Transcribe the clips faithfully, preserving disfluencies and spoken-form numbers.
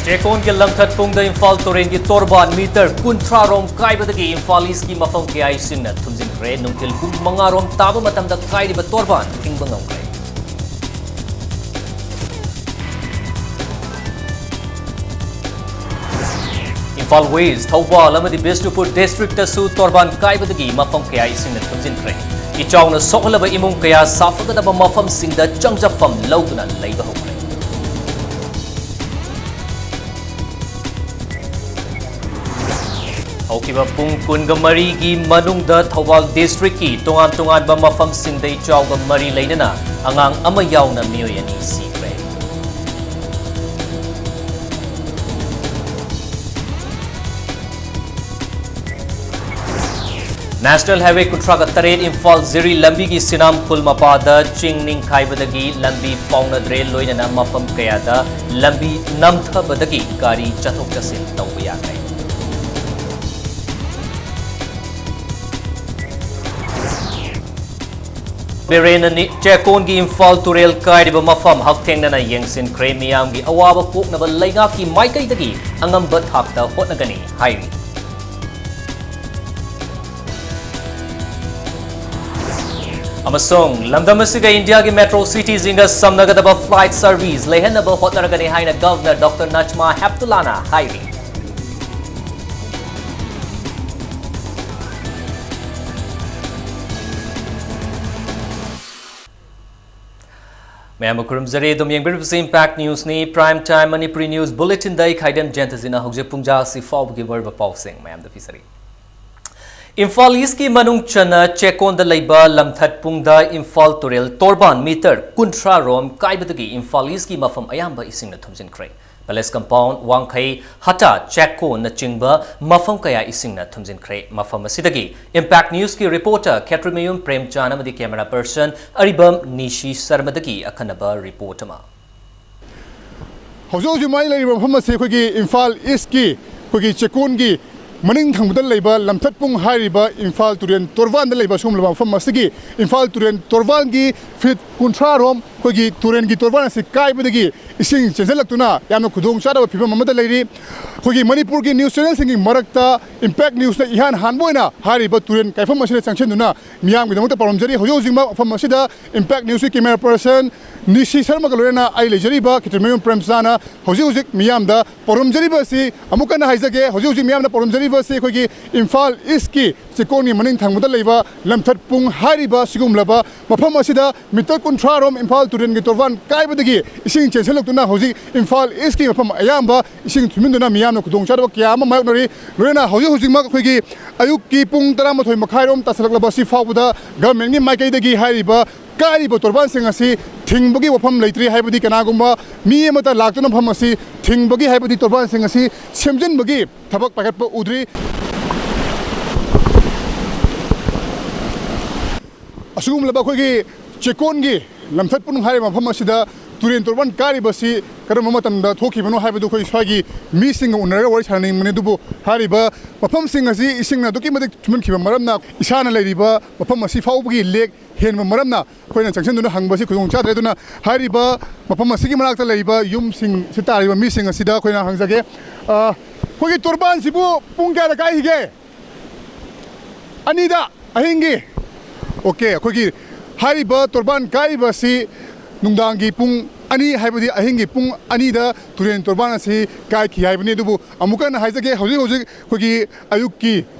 ꯆꯦꯛꯀꯣꯟꯒꯤ ꯂꯝꯊꯠꯄꯨꯡꯗ ꯏꯝꯐꯥꯜ ꯇꯨꯔꯦꯜꯒꯤ ꯇꯣꯔꯕꯥꯟ ꯃꯤꯇꯔ ꯀꯨꯟꯊ꯭ꯔꯥ ꯔꯣꯝ ꯀꯥꯏꯕꯗꯒꯤ ꯏꯝꯐꯥꯜ ꯏꯁꯀꯤ ꯃꯐꯝ ꯀꯌꯥ ꯏꯁꯤꯡꯅ ꯊꯨꯝꯖꯤꯟꯈ꯭ꯔꯦ꯫ ꯅꯨꯡꯊꯤꯜ ꯄꯨꯡ ꯃꯉꯥ ꯔꯣꯝ ꯇꯥꯕ ꯃꯇꯝꯗ ꯀꯥꯏꯔꯤꯕ ꯇꯣꯔꯕꯥꯟ ꯊꯤꯡꯕ ꯉꯝꯈ꯭ꯔꯦ꯫ ꯏꯝꯐꯥꯜ ꯋꯦꯁ, ꯊꯧꯕꯥꯜ ꯑꯃꯗꯤ ꯕꯤꯁꯅꯨꯄꯨꯔ ꯗꯤꯁꯇ꯭ꯔꯤꯛꯇꯁꯨ ꯇꯣꯔꯕꯥꯟ ꯀꯥꯏꯕꯗꯒꯤ ꯃꯐꯝ ꯀꯌꯥ ꯏꯁꯤꯡꯅ ꯊꯨꯝꯖꯤꯟꯈ꯭ꯔꯦ꯫ ꯏꯆꯥꯎꯅ ꯁꯣꯛꯍꯜꯂꯕ ꯏꯃꯨꯡ ꯀꯌꯥ ꯁꯥꯐꯒꯗꯕ ꯃꯐꯝꯁꯤꯡꯗ ꯆꯪꯖꯐꯝ ꯂꯧꯗꯨꯅ ꯂꯩꯕ ꯍꯧꯈ꯭ꯔꯦ꯫ ꯍꯧꯈꯤꯕ ꯄꯨꯡ ꯀꯨꯟꯒ ꯃꯔꯤꯒꯤ ꯃꯅꯨꯡꯗ ꯊꯧꯕꯥꯜ ꯗꯤꯁꯇ꯭ꯔꯤꯛꯀꯤ ꯇꯣꯉꯥꯟ ꯇꯣꯉꯥꯟꯕ ꯃꯐꯝꯁꯤꯡꯗ ꯏꯆꯥꯎꯒ ꯃꯔꯤ ꯂꯩꯅꯅ ꯑꯉꯥꯡ ꯑꯃ ꯌꯥꯎꯅ ꯃꯤꯑꯣꯏ ꯑꯅꯤ ꯁꯤꯈ꯭ꯔꯦ꯫ ꯅꯦꯁꯅꯦꯜ ꯍꯥꯏꯋꯦ ꯀꯨꯟꯊ꯭ꯔꯥꯒ ꯇꯔꯦꯠ ꯏꯝꯐꯥꯜ ꯖꯤꯔꯤ ꯂꯝꯕꯤꯒꯤ ꯁꯤꯅꯥꯝ ꯈꯨꯜ ꯃꯄꯥꯗ ꯆꯤꯡ ꯅꯤꯡꯈꯥꯏꯕꯗꯒꯤ ꯂꯝꯕꯤ ꯐꯥꯎꯅꯗ꯭ꯔꯦ, ꯂꯣꯏꯅꯅ ꯃꯐꯝ ꯀꯌꯥꯗ ꯂꯝꯕꯤ ꯅꯝꯊꯕꯗꯒꯤ ꯒꯥꯔꯤ ꯆꯠꯊꯣꯛ ꯆꯠꯁꯤꯟ ꯇꯧꯕ ꯌꯥꯗ꯭ꯔꯦ꯫ ꯕꯤꯔꯦꯟꯅ ꯅꯤ-, ꯆꯦꯛꯀꯣꯟꯒꯤ ꯏꯝꯐꯥꯜ ꯇꯨꯔꯦꯜ ꯀꯥꯏꯔꯤꯕ ꯃꯐꯝ ꯍꯛꯊꯦꯡꯅꯅ ꯌꯦꯡꯁꯤꯟꯈ꯭ꯔꯦ꯫ ꯃꯤꯌꯥꯝꯒꯤ ꯑꯋꯥꯕ ꯀꯣꯛꯅꯕ ꯂꯩꯉꯥꯛꯀꯤ ꯃꯥꯏꯀꯩꯗꯒꯤ ꯑꯉꯝꯕ ꯊꯥꯛꯇ ꯍꯣꯠꯅꯒꯅꯤ ꯍꯥꯏꯔꯤ꯫ ꯑꯃꯁꯨꯡ ꯂꯝꯗꯝ ꯑꯁꯤꯒ ꯏꯟꯗꯤꯌꯥꯒꯤ ꯃꯦꯇ꯭ꯔꯣ ꯁꯤꯇꯤꯁꯤꯡꯒ ꯁꯝꯅꯒꯗꯕ ꯐ꯭ꯂꯥꯏꯠ ꯁꯔꯚꯤꯁ ꯂꯩꯍꯟꯅꯕ ꯍꯣꯠꯅꯔꯒꯅꯤ ꯍꯥꯏꯅ ꯒꯚꯔꯅꯔ ꯗꯣꯛꯇꯔ ꯅꯖꯃꯥ ꯍꯦꯞꯇꯨꯂꯥꯅ ꯍꯥꯏꯔꯤ꯫ ꯃꯌꯥꯝꯕꯨ ꯈꯨꯔꯨꯝꯖꯔꯤ꯫ ꯑꯗꯨꯝ ꯌꯦꯡꯕꯤꯔꯤꯕꯁꯤ Impact Newsꯅꯤ꯫ Prime Time Manipuri News Bulletinꯗ ꯑꯩ ꯈꯥꯏꯗꯦꯝ ꯖꯌꯟꯇꯖꯤꯅ ꯍꯧꯖꯤꯛ ꯄꯨꯡ ꯖꯥ ꯑꯁꯤ ꯐꯥꯎꯕꯒꯤ ꯑꯣꯏꯕ ꯄꯥꯎꯁꯤꯡ ꯃꯌꯥꯝꯗ ꯄꯤꯖꯔꯤ꯫ ꯏꯝꯐꯥꯜ ꯏꯁꯀꯤ ꯃꯅꯨꯡ ꯆꯟꯅ ꯆꯦꯛꯀꯣꯟꯗ ꯂꯩꯕ ꯂꯝꯊꯠꯄꯨꯡꯗ ꯏꯝꯐꯥꯜ ꯇꯨꯔꯦꯜ ꯇꯣꯔꯕꯥꯟ ꯃꯤꯇꯔ ꯀꯨꯟꯊ꯭ꯔꯥ ꯔꯣꯝ ꯀꯥꯏꯕꯗꯒꯤ ꯏꯝꯐꯥꯜ ꯏꯁꯀꯤ ꯃꯐꯝ ꯑꯌꯥꯝꯕ ꯏꯁꯤꯡꯅ ꯊꯨꯝꯖꯤꯟꯈ꯭ꯔꯦ꯫ ꯄꯦꯂꯦꯁ ꯀꯝꯄꯥꯎꯟ, ꯋꯥꯡꯈꯩ, ꯍꯇꯥ, ꯆꯦꯛꯀꯣꯟꯅꯆꯤꯡꯕ ꯃꯐꯝ ꯀꯌꯥ ꯏꯁꯤꯡꯅ ꯊꯨꯝꯖꯤꯟꯈ꯭ꯔꯦ꯫ ꯃꯐꯝ ꯑꯁꯤꯗꯒꯤ Impact Newsꯀꯤ reporter ꯈꯦꯇ꯭ꯔꯤꯃꯌꯨꯝ ꯄ꯭ꯔꯦꯝꯆꯥꯟ ꯑꯃꯗꯤ camera person ꯑꯔꯤꯕꯝ ꯅꯤꯁꯤ ꯁꯔꯃꯗꯒꯤ ꯑꯈꯟꯅꯕ report ꯑꯃ꯫ ꯍꯧꯖꯤꯛ ꯍꯧꯖꯤꯛ ꯃꯥꯏ ꯂꯩꯔꯤꯕ ꯃꯐꯝ ꯑꯁꯤ ꯑꯩꯈꯣꯏꯒꯤ ꯏꯝꯐꯥꯜ ꯏꯁꯀꯤ ꯑꯩꯈꯣꯏꯒꯤ ꯆꯦꯛꯀꯣꯟꯒꯤ ꯃꯅꯤꯡ ꯊꯪꯕꯗ ꯂꯩꯕ ꯂꯝꯊꯠꯄꯨꯡ ꯍꯥꯏꯔꯤꯕ ꯏꯝꯐꯥꯜ ꯇꯨꯔꯦꯜ ꯇꯣꯔꯕꯥꯟꯗ ꯂꯩꯕ ꯁꯤꯒꯨꯝꯂꯕ ꯃꯐꯝ ꯑꯁꯤꯒꯤ ꯏꯝꯐꯥꯜ ꯇꯨꯔꯦꯜ ꯇꯣꯔꯕꯥꯟꯒꯤ feet ꯀꯨꯟꯊ꯭ꯔꯥ ꯔꯣꯝ ꯑꯩꯈꯣꯏꯒꯤ ꯇꯨꯔꯦꯟꯒꯤ ꯇꯣꯔꯕꯥꯟ ꯑꯁꯤ ꯀꯥꯏꯕꯗꯒꯤ ꯏꯁꯤꯡ ꯆꯦꯟꯁꯤꯜꯂꯛꯇꯨꯅ ꯌꯥꯝꯅ ꯈꯨꯗꯣꯡ ꯆꯥꯗꯕ ꯐꯤꯕꯝ ꯑꯃꯗ ꯂꯩꯔꯤ꯫ ꯑꯩꯈꯣꯏꯒꯤ ꯃꯅꯤꯄꯨꯔꯒꯤ ꯅ꯭ꯌꯨꯁ ꯆꯦꯅꯦꯜꯁꯤꯡꯒꯤ ꯃꯔꯛꯇ ꯏꯝꯄꯦꯛ ꯅ꯭ꯌꯨꯁꯅ ꯏꯍꯥꯟ ꯍꯥꯟꯕ ꯑꯣꯏꯅ ꯍꯥꯏꯔꯤꯕ ꯇꯨꯔꯦꯟ ꯀꯥꯏꯐꯝ ꯑꯁꯤꯗ ꯆꯪꯁꯤꯟꯗꯨꯅ ꯃꯤꯌꯥꯝꯒꯤꯗꯃꯛꯇ ꯄꯥꯎꯔꯝꯖꯔꯤ꯫ ꯍꯧꯖꯤꯛ ꯍꯧꯖꯤꯛꯃꯛ ꯃꯐꯝ ꯑꯁꯤꯗ ꯏꯝꯄꯦꯛ ꯅ꯭ꯌꯨꯁꯀꯤ ꯀꯦꯃꯦꯔꯥ ꯄꯔꯁꯟ ꯅꯤꯁꯤ ꯁꯔꯃꯒ ꯂꯣꯏꯅꯅ ꯑꯩ ꯂꯩꯖꯔꯤꯕ ꯈꯦꯇ꯭ꯔꯤꯃꯌꯨꯝ ꯄ꯭ꯔꯦꯝꯆꯥꯅ ꯍꯧꯖꯤꯛ ꯍꯧꯖꯤꯛ ꯃꯤꯌꯥꯝꯗ ꯄꯥꯎꯔꯝꯖꯔꯤꯕ ꯑꯁꯤ ꯑꯃꯨꯛ ꯍꯟꯅ ꯍꯥꯏꯖꯒꯦ꯫ ꯍꯧꯖꯤꯛ ꯍꯧꯖꯤꯛ ꯃꯤꯌꯥꯝꯅ ꯄꯥꯎꯔꯝꯖꯔꯤꯕ ꯑꯁꯤ ꯑꯩꯈꯣꯏꯒꯤ ꯏꯝꯐꯥꯜ ꯏꯁꯀꯤ ꯆꯦꯛꯀꯣꯟꯒꯤ ꯃꯅꯤꯡ ꯊꯪꯕꯗ ꯂꯩꯕ ꯂꯝꯊꯠꯄꯨꯡ ꯍꯥꯏꯔꯤꯕ ꯁꯤꯒꯨꯝꯂꯕ ꯃꯐꯝ ꯑꯁꯤꯗ ꯃꯤꯇꯔ ꯀꯨꯟꯊ꯭ꯔꯥ ꯔꯣꯝ ꯏꯝꯐꯥꯜ ꯇꯨꯔꯦꯜꯒꯤ ꯇꯣꯔꯕꯥꯟ ꯀꯥꯏꯕꯗꯒꯤ ꯏꯁꯤꯡ ꯆꯦꯟꯁꯤꯜꯂꯛꯇꯨꯅ ꯍꯧꯖꯤꯛ ꯏꯝꯐꯥꯜ ꯏꯁꯀꯤ ꯃꯐꯝ ꯑꯌꯥꯝꯕ ꯏꯁꯤꯡ ꯊꯨꯝꯖꯤꯟꯗꯨꯅ ꯃꯤꯌꯥꯝꯅ ꯈꯨꯗꯣꯡꯆꯥꯗꯕ ꯀꯌꯥ ꯑꯃ ꯃꯥꯌꯣꯛꯅꯔꯤ꯫ ꯂꯣꯏꯅꯅ ꯍꯧꯖꯤꯛ ꯍꯧꯖꯤꯛꯃꯛ ꯑꯩꯈꯣꯏꯒꯤ ꯑꯌꯨꯛꯀꯤ ꯄꯨꯡ ꯇꯔꯥꯃꯥꯊꯣꯏ ꯃꯈꯥꯏꯔꯣꯝ ꯇꯥꯁꯤꯜꯂꯛꯂꯕ ꯑꯁꯤ ꯐꯥꯎꯕꯗ ꯒꯚꯔꯟꯃꯦꯟꯒꯤ ꯃꯥꯏꯀꯩꯗꯒꯤ ꯍꯥꯏꯔꯤꯕ ꯀꯥꯏꯔꯤꯕ ꯇꯣꯔꯕꯥꯟꯁꯤꯡ ꯑꯁꯤ ꯊꯤꯡꯕꯒꯤ ꯋꯥꯐꯝ ꯂꯩꯇ꯭ꯔꯤ, ꯍꯥꯏꯕꯗꯤ ꯀꯅꯥꯒꯨꯝꯕ ꯃꯤ ꯑꯃꯠꯇ ꯂꯥꯛꯇꯨꯅ ꯃꯐꯝ ꯑꯁꯤ ꯊꯤꯡꯕꯒꯤ, ꯍꯥꯏꯕꯗꯤ ꯇꯣꯔꯕꯥꯟꯁꯤꯡ ꯑꯁꯤ ꯁꯦꯝꯖꯤꯟꯕꯒꯤ ꯊꯕꯛ ꯄꯥꯏꯈꯠꯄ ꯎꯗ꯭ꯔꯤ꯫ ꯑꯁꯤꯒꯨꯝꯂꯕ ꯑꯩꯈꯣꯏꯒꯤ ꯆꯦꯛꯀꯣꯟꯒꯤ ꯂꯝꯊꯠꯄꯨꯡ ꯍꯥꯏꯔꯤꯕ ꯃꯐꯝ ꯑꯁꯤꯗ ꯇꯨꯔꯦꯟ ꯇꯣꯔꯕꯥꯟ ꯀꯥꯏꯔꯤꯕꯁꯤ ꯀꯔꯝꯕ ꯃꯇꯝꯗ ꯊꯣꯛꯈꯤꯕꯅꯣ ꯍꯥꯏꯕꯗꯨ ꯑꯩꯈꯣꯏ ꯁ꯭ꯋꯥꯏꯒꯤ ꯃꯤꯁꯤꯡꯒ ꯎꯅꯔꯒ ꯋꯥꯔꯤ ꯁꯥꯟꯅꯅꯤꯡꯕꯅꯤ꯫ ꯑꯗꯨꯕꯨ ꯍꯥꯏꯔꯤꯕ ꯃꯐꯝꯁꯤꯡ ꯑꯁꯤ ꯏꯁꯤꯡꯅ ꯑꯗꯨꯛꯀꯤ ꯃꯇꯤꯛ ꯊꯨꯝꯖꯤꯟꯈꯤꯕ ꯃꯔꯝꯅ ꯏꯁꯥꯅ ꯂꯩꯔꯤꯕ ꯃꯐꯝ ꯑꯁꯤ ꯐꯥꯎꯕꯒꯤ ꯂꯦꯛ ꯍꯦꯟꯕ ꯃꯔꯝꯅ ꯑꯩꯈꯣꯏꯅ ꯆꯪꯁꯤꯟꯗꯨꯅ ꯍꯪꯕꯁꯤ ꯈꯨꯗꯣꯡ ꯆꯥꯗ꯭ꯔꯦ꯫ ꯑꯗꯨꯅ ꯍꯥꯏꯔꯤꯕ ꯃꯐꯝ ꯑꯁꯤꯒꯤ ꯃꯅꯥꯛꯇ ꯂꯩꯔꯤꯕ ꯌꯨꯝꯁꯤꯡ ꯁꯤ ꯇꯥꯔꯤꯕ ꯃꯤꯁꯤꯡ ꯑꯁꯤꯗ ꯑꯩꯈꯣꯏꯅ ꯍꯪꯖꯒꯦ꯫ ꯑ, ꯑꯩꯈꯣꯏꯒꯤ ꯇꯣꯔꯕꯥꯟꯁꯤꯕꯨ ꯄꯨꯡ ꯀꯌꯥꯗ ꯀꯥꯏꯈꯤꯒꯦ? ꯑꯅꯤꯗ ꯑꯍꯤꯡꯒꯤ꯫ ꯑꯣꯀꯦ, ꯑꯩꯈꯣꯏꯒꯤ ꯍꯥꯏꯔꯤꯕ ꯇꯣꯔꯕꯥꯟ ꯀꯥꯏꯔꯤꯕ ꯑꯁꯤ ꯅꯨꯡꯗꯥꯡꯒꯤ ꯄꯨꯡ ꯑꯅꯤ, ꯍꯥꯏꯕꯗꯤ ꯑꯍꯤꯡꯒꯤ ꯄꯨꯡ ꯑꯅꯤꯗ ꯇꯨꯔꯦꯟ ꯇꯣꯔꯕꯥꯟ ꯑꯁꯤ ꯀꯥꯏꯈꯤ ꯍꯥꯏꯕꯅꯤ꯫ ꯑꯗꯨꯕꯨ ꯑꯃꯨꯛꯀ ꯍꯟꯅ ꯍꯥꯏꯖꯒꯦ, ꯍꯧꯖꯤꯛ ꯍꯧꯖꯤꯛ ꯑꯩꯈꯣꯏꯒꯤ ꯑꯌꯨꯛꯀꯤ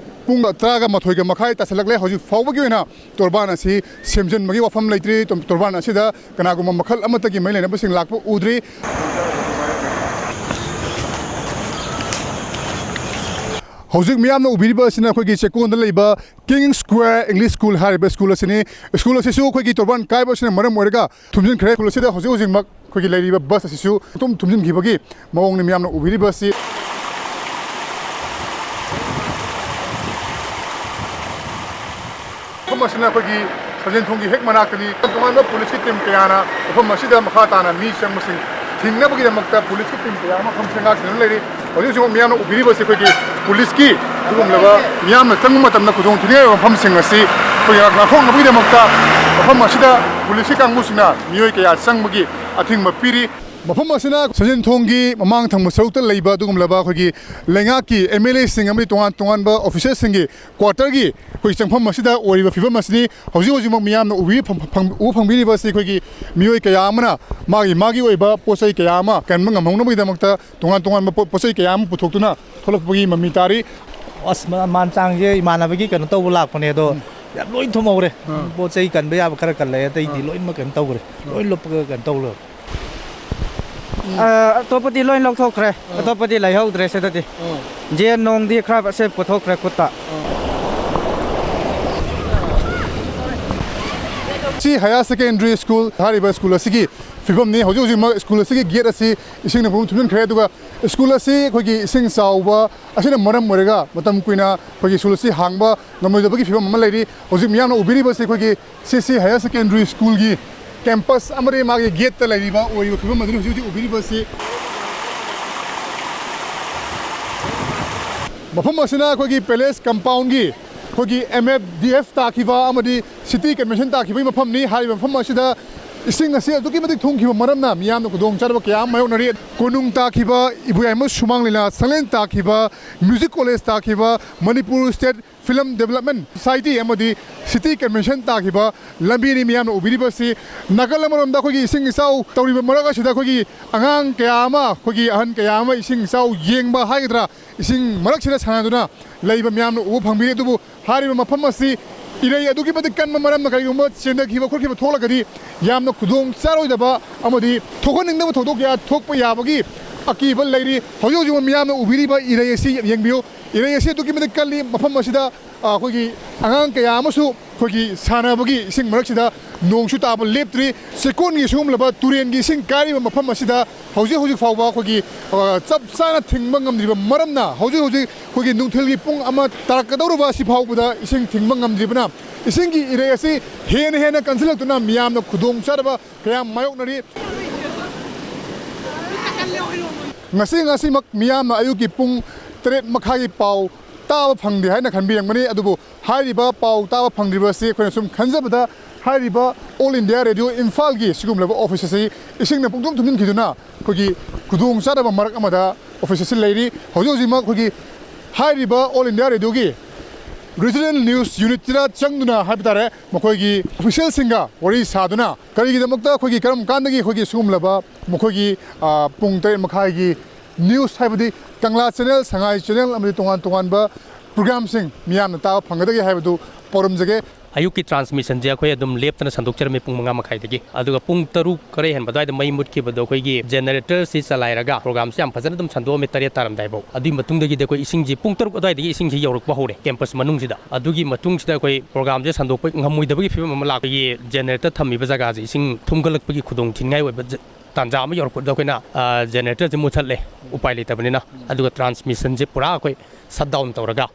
ꯄꯨꯡ ꯇꯔꯥꯒ ꯃꯥꯊꯣꯏꯒ ꯃꯈꯥꯏ ꯇꯥꯁꯤꯜꯂꯛꯂꯦ꯫ ꯍꯧꯖꯤꯛ ꯐꯥꯎꯕꯒꯤ ꯑꯣꯏꯅ ꯇꯣꯔꯕꯥꯟ ꯑꯁꯤ ꯁꯦꯝꯖꯤꯟꯕꯒꯤ ꯋꯥꯐꯝ ꯂꯩꯇ꯭ꯔꯤ꯫ ꯇꯣ-, ꯇꯣꯔꯕꯥꯟ ꯑꯁꯤꯗ ꯀꯅꯥꯒꯨꯝꯕ ꯃꯈꯜ ꯑꯃꯠꯇꯒꯤ ꯃꯔꯤ ꯂꯩꯅꯕꯁꯤꯡ ꯂꯥꯛꯄ ꯎꯗ꯭ꯔꯤ꯫ ꯍꯧꯖꯤꯛ ꯃꯤꯌꯥꯝꯅ ꯎꯕꯤꯔꯤꯕ ꯑꯁꯤꯅ ꯑꯩꯈꯣꯏꯒꯤ ꯆꯦꯛꯀꯣꯟꯗ ꯂꯩꯕ ꯀꯤꯡ ꯁ꯭ꯀ꯭ꯋꯥꯔ ꯏꯪꯂꯤꯁ ꯁ꯭ꯀꯨꯜ ꯍꯥꯏꯔꯤꯕ ꯁ꯭ꯀꯨꯜ ꯑꯁꯤꯅꯤ꯫ ꯁ꯭ꯀꯨꯜ ꯑꯁꯤꯁꯨ ꯑꯩꯈꯣꯏꯒꯤ ꯇꯣꯔꯕꯥꯟ ꯀꯥꯏꯕ ꯑꯁꯤꯅ ꯃꯔꯝ ꯑꯣꯏꯔꯒ ꯊꯨꯝꯖꯤꯟꯈ꯭ꯔꯦ꯫ ꯁ꯭ꯀꯨꯜ ꯑꯁꯤꯗ ꯍꯧꯖꯤꯛ ꯍꯧꯖꯤꯛꯃꯛ ꯑꯩꯈꯣꯏꯒꯤ ꯂꯩꯔꯤꯕ ꯕꯁ ꯑꯁꯤꯁꯨ ꯑꯗꯨꯝ ꯊꯨꯝꯖꯤꯟꯈꯤꯕꯒꯤ ꯃꯑꯣꯡꯅꯤ ꯃꯤꯌꯥꯝꯅ ꯎꯕꯤꯔꯤꯕ ꯑꯁꯤ꯫ ꯃꯐꯝ ꯑꯁꯤꯅ ꯑꯩꯈꯣꯏꯒꯤ ꯁꯟꯖꯦꯟ ꯊꯣꯡꯒꯤ ꯍꯦꯛ ꯃꯅꯥꯛꯇꯅꯤ꯫ ꯇꯣꯉꯥꯟꯕ ꯄꯨꯂꯤꯁꯀꯤ ꯇꯤꯝ ꯀꯌꯥꯅ ꯃꯐꯝ ꯑꯁꯤꯗ ꯃꯈꯥ ꯇꯥꯅ ꯃꯤ ꯆꯪꯕꯁꯤꯡ ꯊꯤꯡꯅꯕꯒꯤꯗꯃꯛꯇ ꯄꯨꯂꯤꯁꯀꯤ ꯇꯤꯝ ꯀꯌꯥ ꯑꯃ ꯃꯐꯝꯁꯤꯗ ꯉꯥꯛ ꯁꯦꯟꯗꯨꯅ ꯂꯩꯔꯤ꯫ ꯍꯧꯖꯤꯛ ꯍꯧꯖꯤꯛ ꯃꯤꯌꯥꯝꯅ ꯎꯕꯤꯔꯤꯕꯁꯤ ꯑꯩꯈꯣꯏꯒꯤ ꯄꯨꯂꯤꯁꯀꯤ ꯑꯗꯨꯒꯨꯝꯂꯕ ꯃꯤꯌꯥꯝꯅ ꯆꯪꯕ ꯃꯇꯝꯗ ꯈꯨꯗꯣꯡ ꯊꯤꯅꯤꯡꯉꯥꯏ ꯑꯣꯏꯕ ꯃꯐꯝꯁꯤꯡ ꯑꯁꯤ ꯑꯩꯈꯣꯏꯒꯤ ꯉꯥꯛꯊꯣꯛꯅꯕꯒꯤꯗꯃꯛꯇ ꯃꯐꯝ ꯑꯁꯤꯗ ꯄꯨꯂꯤꯁꯀꯤ ꯀꯥꯡꯕꯨꯁꯤꯡꯅ ꯃꯤꯑꯣꯏ ꯀꯌꯥ ꯆꯪꯕꯒꯤ ꯑꯊꯤꯡꯕ ꯄꯤꯔꯤ꯫ ꯃꯐꯝ ꯑꯁꯤꯅ ꯁꯟꯖꯦꯟ ꯊꯣꯡꯒꯤ ꯃꯃꯥꯡ ꯊꯪꯕ ꯁꯔꯨꯛꯇ ꯂꯩꯕ ꯑꯗꯨꯒꯨꯝꯂꯕ ꯑꯩꯈꯣꯏꯒꯤ ꯂꯩꯉꯥꯛꯀꯤ ꯑꯦꯝ ꯑꯦꯜ ꯑꯦꯁꯤꯡ ꯑꯃꯗꯤ ꯇꯣꯉꯥꯟ ꯇꯣꯉꯥꯟꯕ ꯑꯣꯐꯤꯁꯔꯁꯤꯡꯒꯤ ꯀ꯭ꯋꯥꯇꯔꯒꯤ ꯑꯩꯈꯣꯏ ꯆꯪꯐꯝ ꯑꯁꯤꯗ ꯑꯣꯏꯔꯤꯕ ꯐꯤꯕꯝ ꯑꯁꯤꯅꯤ꯫ ꯍꯧꯖꯤꯛ ꯍꯧꯖꯤꯛꯃꯛ ꯃꯤꯌꯥꯝꯅ ꯎꯕꯤ-, ꯐꯪ-, ꯐꯪ-, ꯎꯕ ꯐꯪꯕꯤꯔꯤꯕ ꯑꯁꯤ ꯑꯩꯈꯣꯏꯒꯤ ꯃꯤꯑꯣꯏ ꯀꯌꯥ ꯑꯃꯅ ꯃꯥꯒꯤ ꯃꯥꯒꯤ ꯑꯣꯏꯕ ꯄꯣꯠ ꯆꯩ ꯀꯌꯥ ꯑꯃ ꯀꯟꯕ ꯉꯝꯍꯧꯅꯕꯒꯤꯗꯃꯛꯇ ꯇꯣꯉꯥꯟ ꯇꯣꯉꯥꯟꯕ ꯄꯣꯠ, ꯄꯣꯠ ꯆꯩ ꯀꯌꯥ ꯑꯃ ꯄꯨꯊꯣꯛꯇꯨꯅ ꯊꯣꯛꯂꯛꯄꯒꯤ ꯃꯃꯤ ꯇꯥꯔꯤ꯫ ꯑꯁ, ꯃ-, ꯃꯥꯟ ꯆꯥꯡꯁꯦ ꯏꯃꯥꯟꯅꯕꯒꯤ ꯀꯩꯅꯣ ꯇꯧꯕ ꯂꯥꯛꯄꯅꯦ, ꯑꯗꯣ ꯎꯝ꯫ ꯌꯥꯝ ꯂꯣꯏ ꯊꯨꯝꯍꯧꯔꯦ꯫ ꯑꯥ꯫ ꯄꯣꯠ ꯆꯩ ꯀꯟꯕ ꯌꯥꯕ ꯈꯔ ꯀꯜꯂꯦ, ꯑꯇꯩꯗꯤ ꯑꯥ꯫ ꯂꯣꯏꯅꯃꯛ ꯀꯩꯅꯣ ꯇꯧꯈ꯭ꯔꯦ, ꯑꯥ꯫ ꯂꯣꯏ ꯂꯨꯞꯄꯒ ꯀꯩꯅꯣ ꯇꯧꯈ꯭ꯔꯦ꯫ ꯑ, ꯑꯇꯣꯞꯄꯗꯤ ꯂꯣꯏ ꯂꯧꯊꯣꯛꯈ꯭ꯔꯦ꯫ ꯑꯥ꯫ ꯑꯇꯣꯞꯄꯗꯤ ꯂꯩꯍꯧꯗ꯭ꯔꯦ ꯁꯤꯗꯗꯤ꯫ ꯑꯥ꯫ ꯖꯦꯟ ꯅꯣꯡꯗꯤ ꯈꯔ ꯑꯁꯦ ꯄꯨꯊꯣꯛꯈ꯭ꯔꯦ ꯈꯨꯠꯇ꯫ ꯁꯤ ꯍꯥꯌꯔ ꯁꯦꯀꯦꯟꯗꯔꯤ ꯁ꯭ꯀꯨꯜ ꯍꯥꯏꯔꯤꯕ ꯁ꯭ꯀꯨꯜ ꯑꯁꯤꯒꯤ ꯐꯤꯕꯝꯅꯤ꯫ ꯍꯧꯖꯤꯛ ꯍꯧꯖꯤꯛꯃꯛ ꯁ꯭ꯀꯨꯜ ꯑꯁꯤꯒꯤ ꯒꯦꯠ ꯑꯁꯤ ꯏꯁꯤꯡꯅ ꯄꯨꯝ ꯊꯨꯝꯖꯤꯟꯈ꯭ꯔꯦ, ꯑꯗꯨꯒ ꯁ꯭ꯀꯨꯜ ꯑꯁꯤ ꯑꯩꯈꯣꯏꯒꯤ ꯏꯁꯤꯡ ꯆꯥꯎꯕ ꯑꯁꯤꯅ ꯃꯔꯝ ꯑꯣꯏꯔꯒ ꯃꯇꯝ ꯀꯨꯏꯅ ꯑꯩꯈꯣꯏꯒꯤ ꯁ꯭ꯀꯨꯜ ꯑꯁꯤ ꯍꯥꯡꯕ ꯉꯝꯂꯣꯏꯗꯕꯒꯤ ꯐꯤꯕꯝ ꯑꯃ ꯂꯩꯔꯤ꯫ ꯍꯧꯖꯤꯛ ꯃꯤꯌꯥꯝꯅ ꯎꯕꯤꯔꯤꯕꯁꯤ ꯑꯩꯈꯣꯏꯒꯤ ꯁꯤ ꯁꯤ ꯍꯥꯌꯔ ꯁꯦꯀꯦꯟꯗꯔꯤ ꯁ꯭ꯀꯨꯜꯒꯤ ꯀꯦꯝꯄꯁ ꯑꯃꯗꯤ ꯃꯥꯒꯤ ꯒꯦꯠꯇ ꯂꯩꯔꯤꯕ ꯑꯣꯏꯔꯤꯕ ꯐꯤꯕꯝ ꯑꯗꯨꯅꯤ ꯍꯧꯖꯤꯛ ꯍꯧꯖꯤꯛ ꯎꯕꯤꯔꯤꯕꯁꯤ꯫ ꯃꯐꯝ ꯑꯁꯤꯅ ꯑꯩꯈꯣꯏꯒꯤ ꯄꯦꯂꯦꯁ ꯀꯝꯄꯥꯎꯟꯒꯤ ꯑꯩꯈꯣꯏꯒꯤ ꯑꯦꯝ ꯑꯦꯐ ꯗꯤ ꯑꯦꯐ ꯇꯥꯈꯤꯕ ꯑꯃꯗꯤ ꯁꯤꯇꯤ ꯀꯟꯚꯦꯟꯁꯟ ꯇꯥꯈꯤꯕꯒꯤ ꯃꯐꯝꯅꯤ꯫ ꯍꯥꯏꯔꯤꯕ ꯃꯐꯝ ꯑꯁꯤꯗ ꯏꯁꯤꯡ ꯑꯁꯤ ꯑꯗꯨꯛꯀꯤ ꯃꯇꯤꯛ ꯊꯨꯝꯈꯤꯕ ꯃꯔꯝꯅ ꯃꯤꯌꯥꯝꯅ ꯈꯨꯗꯣꯡꯆꯥꯗꯕ ꯀꯌꯥ ꯑꯃ ꯃꯥꯌꯣꯛꯅꯔꯤ꯫ ꯀꯣꯅꯨꯡ ꯇꯥꯈꯤꯕ, ꯏꯕꯣꯌꯥꯏꯃ ꯁꯨꯃꯥꯡ ꯂꯤꯂꯥ ꯁꯪꯂꯦꯟ ꯇꯥꯈꯤꯕ, ꯃ꯭ꯌꯨꯖꯤꯛ ꯀꯣꯂꯦꯖ ꯇꯥꯈꯤꯕ, Manipur state film development society ꯑꯃꯗꯤ ꯁꯤꯇꯤ ꯀꯟꯚꯦꯟꯁꯟ ꯇꯥꯈꯤꯕ ꯂꯝꯕꯤꯅꯤ ꯃꯤꯌꯥꯝꯅ ꯎꯕꯤꯔꯤꯕꯁꯤ꯫ ꯅꯥꯀꯜ ꯑꯃꯔꯣꯝꯗ ꯑꯩꯈꯣꯏꯒꯤ ꯏꯁꯤꯡ ꯏꯆꯥꯎ ꯇꯧꯔꯤꯕ ꯃꯔꯛ ꯑꯁꯤꯗ ꯑꯩꯈꯣꯏꯒꯤ ꯑꯉꯥꯡ ꯀꯌꯥ ꯑꯃ, ꯑꯩꯈꯣꯏꯒꯤ ꯑꯍꯟ ꯀꯌꯥ ꯑꯃ ꯏꯁꯤꯡ ꯏꯆꯥꯎ ꯌꯦꯡꯕ ꯍꯥꯏꯒꯗ꯭ꯔꯥ, ꯏꯁꯤꯡ ꯃꯔꯛꯁꯤꯗ ꯁꯥꯟꯅꯗꯨꯅ ꯂꯩꯕ ꯃꯤꯌꯥꯝꯅ ꯎꯕ ꯐꯪꯕꯤꯔꯤ꯫ ꯑꯗꯨꯕꯨ ꯍꯥꯏꯔꯤꯕ ꯃꯐꯝ ꯑꯁꯤ ꯏꯔꯩ ꯑꯗꯨꯛꯀꯤ ꯃꯇꯤꯛ ꯀꯟꯕ ꯃꯔꯝꯅ ꯀꯔꯤꯒꯨꯝꯕ ꯆꯦꯟꯊꯈꯤꯕ ꯈꯣꯠꯈꯤꯕ ꯊꯣꯛꯂꯒꯗꯤ ꯌꯥꯝꯅ ꯈꯨꯗꯣꯡ ꯆꯥꯔꯣꯏꯗꯕ ꯑꯃꯗꯤ ꯊꯣꯛꯍꯟꯅꯤꯡꯗꯕ ꯊꯧꯗꯣꯛ ꯀꯌꯥ ꯊꯣꯛꯄ ꯌꯥꯕꯒꯤ ꯑꯀꯤꯕ ꯂꯩꯔꯤ꯫ ꯍꯧꯖꯤꯛ ꯍꯧꯖꯤꯛ ꯃꯤꯌꯥꯝꯅ ꯎꯕꯤꯔꯤꯕ ꯏꯔꯩ ꯑꯁꯤ ꯌꯦꯡꯕꯤꯌꯨ꯫ ꯏꯔꯩ ꯑꯁꯤ ꯑꯗꯨꯛꯀꯤ ꯃꯇꯤꯛ ꯀꯜꯂꯤ꯫ ꯃꯐꯝ ꯑꯁꯤꯗ, ꯑ, ꯑꯩꯈꯣꯏꯒꯤ ꯑꯉꯥꯡ ꯀꯌꯥ ꯑꯃꯁꯨ ꯑꯩꯈꯣꯏꯒꯤ ꯁꯥꯟꯅꯕꯒꯤ ꯏꯁꯤꯡ ꯃꯔꯛꯁꯤꯗ ꯅꯣꯡꯁꯨ ꯇꯥꯕ ꯂꯦꯞꯇ꯭ꯔꯤ꯫ ꯆꯦꯛꯀꯣꯟꯒꯤ ꯁꯤꯒꯨꯝꯂꯕ ꯇꯨꯔꯦꯟꯒꯤ ꯏꯁꯤꯡ ꯀꯥꯏꯔꯤꯕ ꯃꯐꯝ ꯑꯁꯤꯗ ꯍꯧꯖꯤꯛ ꯍꯧꯖꯤꯛ ꯐꯥꯎꯕ ꯑꯩꯈꯣꯏꯒꯤ, ꯑ, ꯆꯞ ꯆꯥꯅ ꯊꯤꯡꯕ ꯉꯝꯗ꯭ꯔꯤꯕ ꯃꯔꯝꯅ ꯍꯧꯖꯤꯛ ꯍꯧꯖꯤꯛ ꯑꯩꯈꯣꯏꯒꯤ ꯅꯨꯡꯊꯤꯜꯒꯤ ꯄꯨꯡ ꯑꯃ ꯇꯥꯔꯛꯀꯗꯧꯔꯕ ꯑꯁꯤ ꯐꯥꯎꯕꯗ ꯏꯁꯤꯡ ꯊꯤꯡꯕ ꯉꯝꯗ꯭ꯔꯤꯕꯅ ꯏꯁꯤꯡꯒꯤ ꯏꯔꯩ ꯑꯁꯤ ꯍꯦꯟꯅ ꯍꯦꯟꯅ ꯀꯟꯁꯤꯜꯂꯛꯇꯨꯅ ꯃꯤꯌꯥꯝꯅ ꯈꯨꯗꯣꯡ ꯆꯥꯗꯕ ꯀꯌꯥ ꯃꯥꯌꯣꯛꯅꯔꯤ꯫ ꯉꯁꯤ, ꯉꯁꯤꯃꯛ ꯃꯤꯌꯥꯝꯅ ꯑꯌꯨꯛꯀꯤ ꯄꯨꯡ ꯇꯔꯦꯠ ꯃꯈꯥꯏꯒꯤ ꯄꯥꯎ ꯇꯥꯕ ꯐꯪꯗꯦ ꯍꯥꯏꯅ ꯈꯟꯕꯤꯔꯝꯒꯅꯤ꯫ ꯑꯗꯨꯕꯨ ꯍꯥꯏꯔꯤꯕ ꯄꯥꯎ ꯇꯥꯕ ꯐꯪꯗ꯭ꯔꯤꯕ ꯑꯁꯤ ꯑꯩꯈꯣꯏꯅ ꯁꯨꯝ ꯈꯟꯖꯕꯗ ꯍꯥꯏꯔꯤꯕ All India Radio ꯏꯝꯐꯥꯜꯒꯤ ꯁꯤꯒꯨꯝꯂꯕ ꯑꯣꯐꯤꯁ ꯑꯁꯤ ꯏꯁꯤꯡꯅ ꯄꯨꯡꯊꯨꯝ ꯊꯨꯝꯖꯤꯟꯈꯤꯗꯨꯅ ꯑꯩꯈꯣꯏꯒꯤ ꯈꯨꯗꯣꯡ ꯆꯥꯗꯕ ꯃꯔꯛ ꯑꯃꯗ ꯑꯣꯐꯤꯁ ꯑꯁꯤ ꯂꯩꯔꯤ꯫ ꯍꯧꯖꯤꯛ ꯍꯧꯖꯤꯛꯃꯛ ꯑꯩꯈꯣꯏꯒꯤ ꯍꯥꯏꯔꯤꯕ All India Radioꯒꯤ Regional News Unitꯇ ꯆꯪꯗꯨꯅ ꯍꯥꯏꯕ ꯇꯥꯔꯦ, ꯃꯈꯣꯏꯒꯤ ꯑꯣꯐꯤꯁꯤꯌꯦꯜꯁꯤꯡꯒ ꯋꯥꯔꯤ ꯁꯥꯗꯨꯅ ꯀꯔꯤꯒꯤꯗꯃꯛꯇ ꯑꯩꯈꯣꯏꯒꯤ ꯀꯔꯝ ꯀꯥꯟꯗꯒꯤ ꯑꯩꯈꯣꯏꯒꯤ ꯁꯤꯒꯨꯝꯂꯕ ꯃꯈꯣꯏꯒꯤ, ꯑ, ꯄꯨꯡ ꯇꯔꯦꯠ ꯃꯈꯥꯏꯒꯤ ꯅ꯭ꯌꯨꯁ, ꯍꯥꯏꯕꯗꯤ ꯀꯪꯂꯥ ꯆꯦꯅꯦꯜ, ꯁꯉꯥꯏ ꯆꯦꯅꯦꯜ ꯑꯃꯗꯤ ꯇꯣꯉꯥꯟ ꯇꯣꯉꯥꯟꯕ ꯄ꯭ꯔꯣꯒ꯭ꯔꯥꯝꯁꯤꯡ ꯃꯤꯌꯥꯝꯅ ꯇꯥꯕ ꯐꯪꯒꯗꯒꯦ ꯍꯥꯏꯕꯗꯨ ꯄꯥꯎꯗꯝꯖꯒꯦ꯫ ꯑꯌꯨꯛꯀꯤ ꯇ꯭ꯔꯥꯟꯁꯃꯤꯁꯟꯁꯦ ꯑꯩꯈꯣꯏ ꯑꯗꯨꯝ ꯂꯦꯞꯇꯅ ꯁꯟꯗꯣꯛꯆꯔꯝꯃꯤ ꯄꯨꯡ ꯃꯉꯥ ꯃꯈꯥꯏꯗꯒꯤ꯫ ꯑꯗꯨꯒ ꯄꯨꯡ ꯇꯔꯨꯛ ꯈꯔ ꯍꯦꯟꯕ ꯑꯗꯨꯋꯥꯏꯗ ꯃꯩ ꯃꯨꯠꯈꯤꯕꯗꯣ ꯑꯩꯈꯣꯏꯒꯤ ꯖꯦꯅꯦꯔꯦꯇꯔꯁꯤ ꯆꯂꯥꯏꯔꯒ ꯄ꯭ꯔꯣꯒ꯭ꯔꯥꯝꯁꯤ ꯌꯥꯝ ꯐꯖꯅ ꯑꯗꯨꯝ ꯁꯟꯗꯣꯛꯑꯝꯃꯤ ꯇꯔꯦꯠ ꯇꯥꯔꯝꯗꯥꯏꯐꯥꯎ꯫ ꯑꯗꯨꯒꯤ ꯃꯇꯨꯡꯗꯒꯤꯗꯤ ꯑꯩꯈꯣꯏ ꯏꯁꯤꯡꯁꯤ ꯄꯨꯡ ꯇꯔꯨꯛ ꯑꯗꯨꯋꯥꯏꯗꯒꯤ ꯏꯁꯤꯡꯁꯤ ꯌꯧꯔꯛꯄ ꯍꯧꯔꯦ ꯀꯦꯝꯄꯁ ꯃꯅꯨꯡꯁꯤꯗ꯫ ꯑꯗꯨꯒꯤ ꯃꯇꯨꯡꯁꯤꯗ ꯑꯩꯈꯣꯏ ꯄ꯭ꯔꯣꯒ꯭ꯔꯥꯝꯁꯦ ꯁꯟꯗꯣꯛꯄ ꯉꯝꯃꯣꯏꯗꯕꯒꯤ ꯐꯤꯕꯝ ꯑꯃ ꯂꯥꯛꯄꯒꯤ ꯖꯦꯅꯦꯔꯦꯇꯔ ꯊꯝꯃꯤꯕ ꯖꯒꯥꯁꯦ ꯏꯁꯤꯡ ꯊꯨꯝꯒꯠꯂꯛꯄꯒꯤ ꯈꯨꯗꯣꯡ ꯊꯤꯅꯤꯡꯉꯥꯏ ꯑꯣꯏꯕ ꯖ-, ꯇꯥꯟꯖꯥ ꯑꯃ ꯌꯧꯔꯛꯄꯗ ꯑꯩꯈꯣꯏꯅ, ꯑ, ꯖꯦꯅꯦꯔꯦꯇꯔꯁꯦ ꯃꯨꯠꯊꯠꯂꯦ, ꯎꯄꯥꯏ ꯂꯩꯇꯕꯅꯤꯅ꯫ ꯑꯗꯨꯒ ꯇ꯭ꯔꯥꯟꯁꯃꯤꯁꯟꯁꯦ ꯄꯨꯔꯥ ꯑꯩꯈꯣꯏ ꯁꯠ ꯗꯥꯎꯟ ꯇꯧꯔꯒ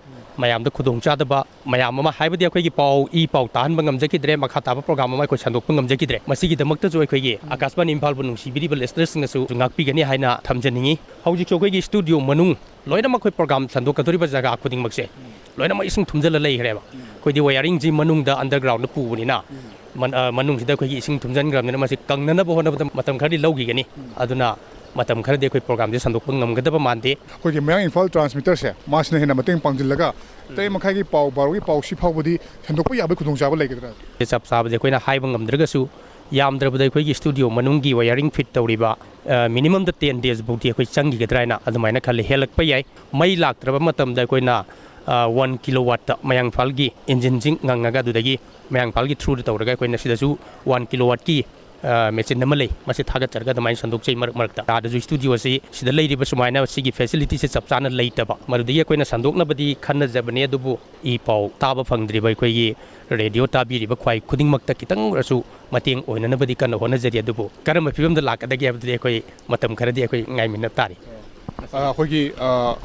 ꯃꯌꯥꯝꯗ ꯈꯨꯗꯣꯡ ꯆꯥꯗꯕ ꯃꯌꯥꯝ ꯑꯃ, ꯍꯥꯏꯕꯗꯤ ꯑꯩꯈꯣꯏꯒꯤ ꯄꯥꯎ, ꯏ ꯄꯥꯎ ꯇꯥꯍꯟꯕ ꯉꯝꯖꯈꯤꯗ꯭ꯔꯦ, ꯃꯈꯥ ꯇꯥꯕ ꯄ꯭ꯔꯣꯒ꯭ꯔꯥꯝ ꯑꯃ ꯑꯩꯈꯣꯏ ꯁꯟꯗꯣꯛꯄ ꯉꯝꯖꯈꯤꯗ꯭ꯔꯦ꯫ ꯃꯁꯤꯒꯤꯗꯃꯛꯇꯁꯨ ꯑꯩꯈꯣꯏꯒꯤ ꯑꯀꯥꯁꯕꯥꯅꯤ ꯏꯝꯐꯥꯜꯕꯨ ꯅꯨꯡꯁꯤꯕꯤꯔꯤꯕ ꯂꯤꯁꯅꯔꯁꯤꯡꯅꯁꯨ ꯉꯥꯛꯄꯤꯒꯅꯤ ꯍꯥꯏꯅ ꯊꯝꯖꯅꯤꯡꯉꯤ꯫ ꯍꯧꯖꯤꯛꯁꯨ ꯑꯩꯈꯣꯏꯒꯤ ꯁ꯭ꯇꯨꯗꯤꯑꯣ ꯃꯅꯨꯡ ꯂꯣꯏꯅꯃꯛ ꯑꯩꯈꯣꯏ ꯄ꯭ꯔꯣꯒ꯭ꯔꯥꯝ ꯁꯟꯗꯣꯛꯀꯗꯧꯔꯤꯕ ꯖꯒꯥ ꯈꯨꯗꯤꯡꯃꯛꯁꯦ ꯂꯣꯏꯅꯃꯛ ꯏꯁꯤꯡ ꯊꯨꯝꯖꯤꯜꯂ ꯂꯩꯈ꯭ꯔꯦꯕ꯫ ꯑꯩꯈꯣꯏꯗꯤ ꯋꯥꯌꯥꯔꯤꯡꯁꯤ ꯃꯅꯨꯡꯗ ꯑꯟꯗꯔꯒ꯭ꯔꯥꯎꯟꯗ ꯄꯨꯕꯅꯤꯅ ꯃꯟ-, ꯑ, ꯃꯅꯨꯡꯁꯤꯗ ꯑꯩꯈꯣꯏꯒꯤ ꯏꯁꯤꯡ ꯊꯨꯝꯖꯤꯟꯈ꯭ꯔꯕꯅꯤꯅ ꯃꯁꯤ ꯀꯪꯅꯅꯕ ꯍꯣꯠꯅꯕꯗ ꯃꯇꯝ ꯈꯔꯗꯤ ꯂꯧꯈꯤꯒꯅꯤ꯫ ꯑꯗꯨꯅ ꯃꯇꯝ ꯈꯔꯗꯤ ꯑꯩꯈꯣꯏ ꯄ꯭ꯔꯣꯒ꯭ꯔꯥꯝꯁꯦ ꯁꯟꯗꯣꯛꯄ ꯉꯝꯒꯗꯕ ꯃꯥꯟꯗꯦ꯫ ꯑꯩꯈꯣꯏꯒꯤ ꯃꯌꯥꯡ ꯏꯝꯐꯥꯜ ꯇ꯭ꯔꯥꯟꯁꯃꯤꯇꯔꯁꯦ, ꯃꯥꯁꯤꯅ ꯍꯦꯟꯅ ꯃꯇꯦꯡ ꯄꯥꯡꯁꯤꯜꯂꯒ ꯇꯔꯦꯠ ꯃꯈꯥꯏꯒꯤ ꯄꯥꯎ ꯕꯥꯔꯣꯒꯤ ꯄꯥꯎ ꯁꯤ ꯐꯥꯎꯕꯗꯤ ꯁꯟꯗꯣꯛꯄ ꯌꯥꯕꯒꯤ ꯈꯨꯗꯣꯡꯆꯥꯕ ꯂꯩꯒꯗ꯭ꯔꯥ? ꯆꯞ ꯆꯥꯕꯗꯤ ꯑꯩꯈꯣꯏꯅ ꯍꯥꯏꯕ ꯉꯝꯗ꯭ꯔꯒꯁꯨ, ꯌꯥꯝꯗ꯭ꯔꯕꯗ ꯑꯩꯈꯣꯏꯒꯤ ꯁ꯭ꯇꯨꯗꯤꯑꯣ ꯃꯅꯨꯡꯒꯤ ꯋꯥꯌꯥꯔꯤꯡ ꯐꯤꯠ ꯇꯧꯔꯤꯕ, ꯑ, ꯃꯤꯅꯤꯃꯝꯗ ꯇꯦꯟ ꯗꯦꯖ ꯐꯥꯎꯗꯤ ꯑꯩꯈꯣꯏ ꯆꯪꯈꯤꯒꯗ꯭ꯔꯥ ꯍꯥꯏꯅ ꯑꯗꯨꯃꯥꯏꯅ ꯈꯜꯂꯤ꯫ ꯍꯦꯜꯂꯛꯄ ꯌꯥꯏ꯫ ꯃꯩ ꯂꯥꯛꯇ꯭ꯔꯕ ꯃꯇꯝꯗ ꯑꯩꯈꯣꯏꯅ, ꯑ, ꯋꯥꯟ ꯀꯤꯂꯣ ꯋꯥꯠꯇ ꯃꯌꯥꯡ ꯏꯝꯐꯥꯜꯒꯤ ꯏꯟꯖꯤꯟꯁꯤꯡ ꯉꯪꯉꯒ ꯑꯗꯨꯗꯒꯤ ꯃꯌꯥꯡ ꯏꯝꯐꯥꯜꯒꯤ ꯊ꯭ꯔꯨꯗ ꯇꯧꯔꯒ ꯑꯩꯈꯣꯏꯅ ꯁꯤꯗꯁꯨ ꯋꯥꯟ ꯀꯤꯂꯣ ꯋꯥꯠꯀꯤ, ꯑ, ꯃꯦꯆꯤꯟ ꯑꯃ ꯂꯩ꯫ ꯃꯁꯤ ꯊꯥꯒꯠꯆꯔꯒ ꯑꯗꯨꯃꯥꯏꯅ ꯁꯟꯗꯣꯛꯆꯩ ꯃꯔꯛ ꯃꯔꯛꯇ꯫ ꯑꯥꯗꯁꯨ ꯁ꯭ꯇꯨꯗꯤꯑꯣꯁꯤ ꯁꯤꯗ ꯂꯩꯔꯤꯕ ꯁꯨꯃꯥꯏꯅ ꯁꯤꯒꯤ ꯐꯦꯁꯤꯂꯤꯇꯤꯁꯦ ꯆꯞ ꯆꯥꯅ ꯂꯩꯇꯕ꯫ ꯃꯗꯨꯗꯒꯤ ꯑꯩꯈꯣꯏꯅ ꯁꯟꯗꯣꯛꯅꯕꯗꯤ ꯈꯟꯅꯖꯕꯅꯤ, ꯑꯗꯨꯕꯨ ꯏ ꯄꯥꯎ ꯇꯥꯕ ꯐꯪꯗ꯭ꯔꯤꯕ ꯑꯩꯈꯣꯏꯒꯤ ꯔꯦꯗꯤꯑꯣ ꯇꯥꯕꯤꯔꯤꯕ ꯈ꯭ꯋꯥꯏ ꯈꯨꯗꯤꯡꯃꯛꯇ ꯈꯤꯇꯪ ꯑꯣꯏꯔꯁꯨ ꯃꯇꯦꯡ ꯑꯣꯏꯅꯅꯕꯗꯤ ꯀꯟꯅ ꯍꯣꯠꯅꯖꯔꯤ꯫ ꯑꯗꯨꯕꯨ ꯀꯔꯝꯕ ꯐꯤꯕꯝꯗ ꯂꯥꯛꯀꯗꯒꯦ ꯍꯥꯏꯕꯗꯨꯗꯤ ꯑꯩꯈꯣꯏ ꯃꯇꯝ ꯈꯔꯗꯤ ꯑꯩꯈꯣꯏ ꯉꯥꯏꯃꯤꯟꯅ ꯇꯥꯔꯤ꯫ ꯑ, ꯑꯩꯈꯣꯏꯒꯤ, ꯑ,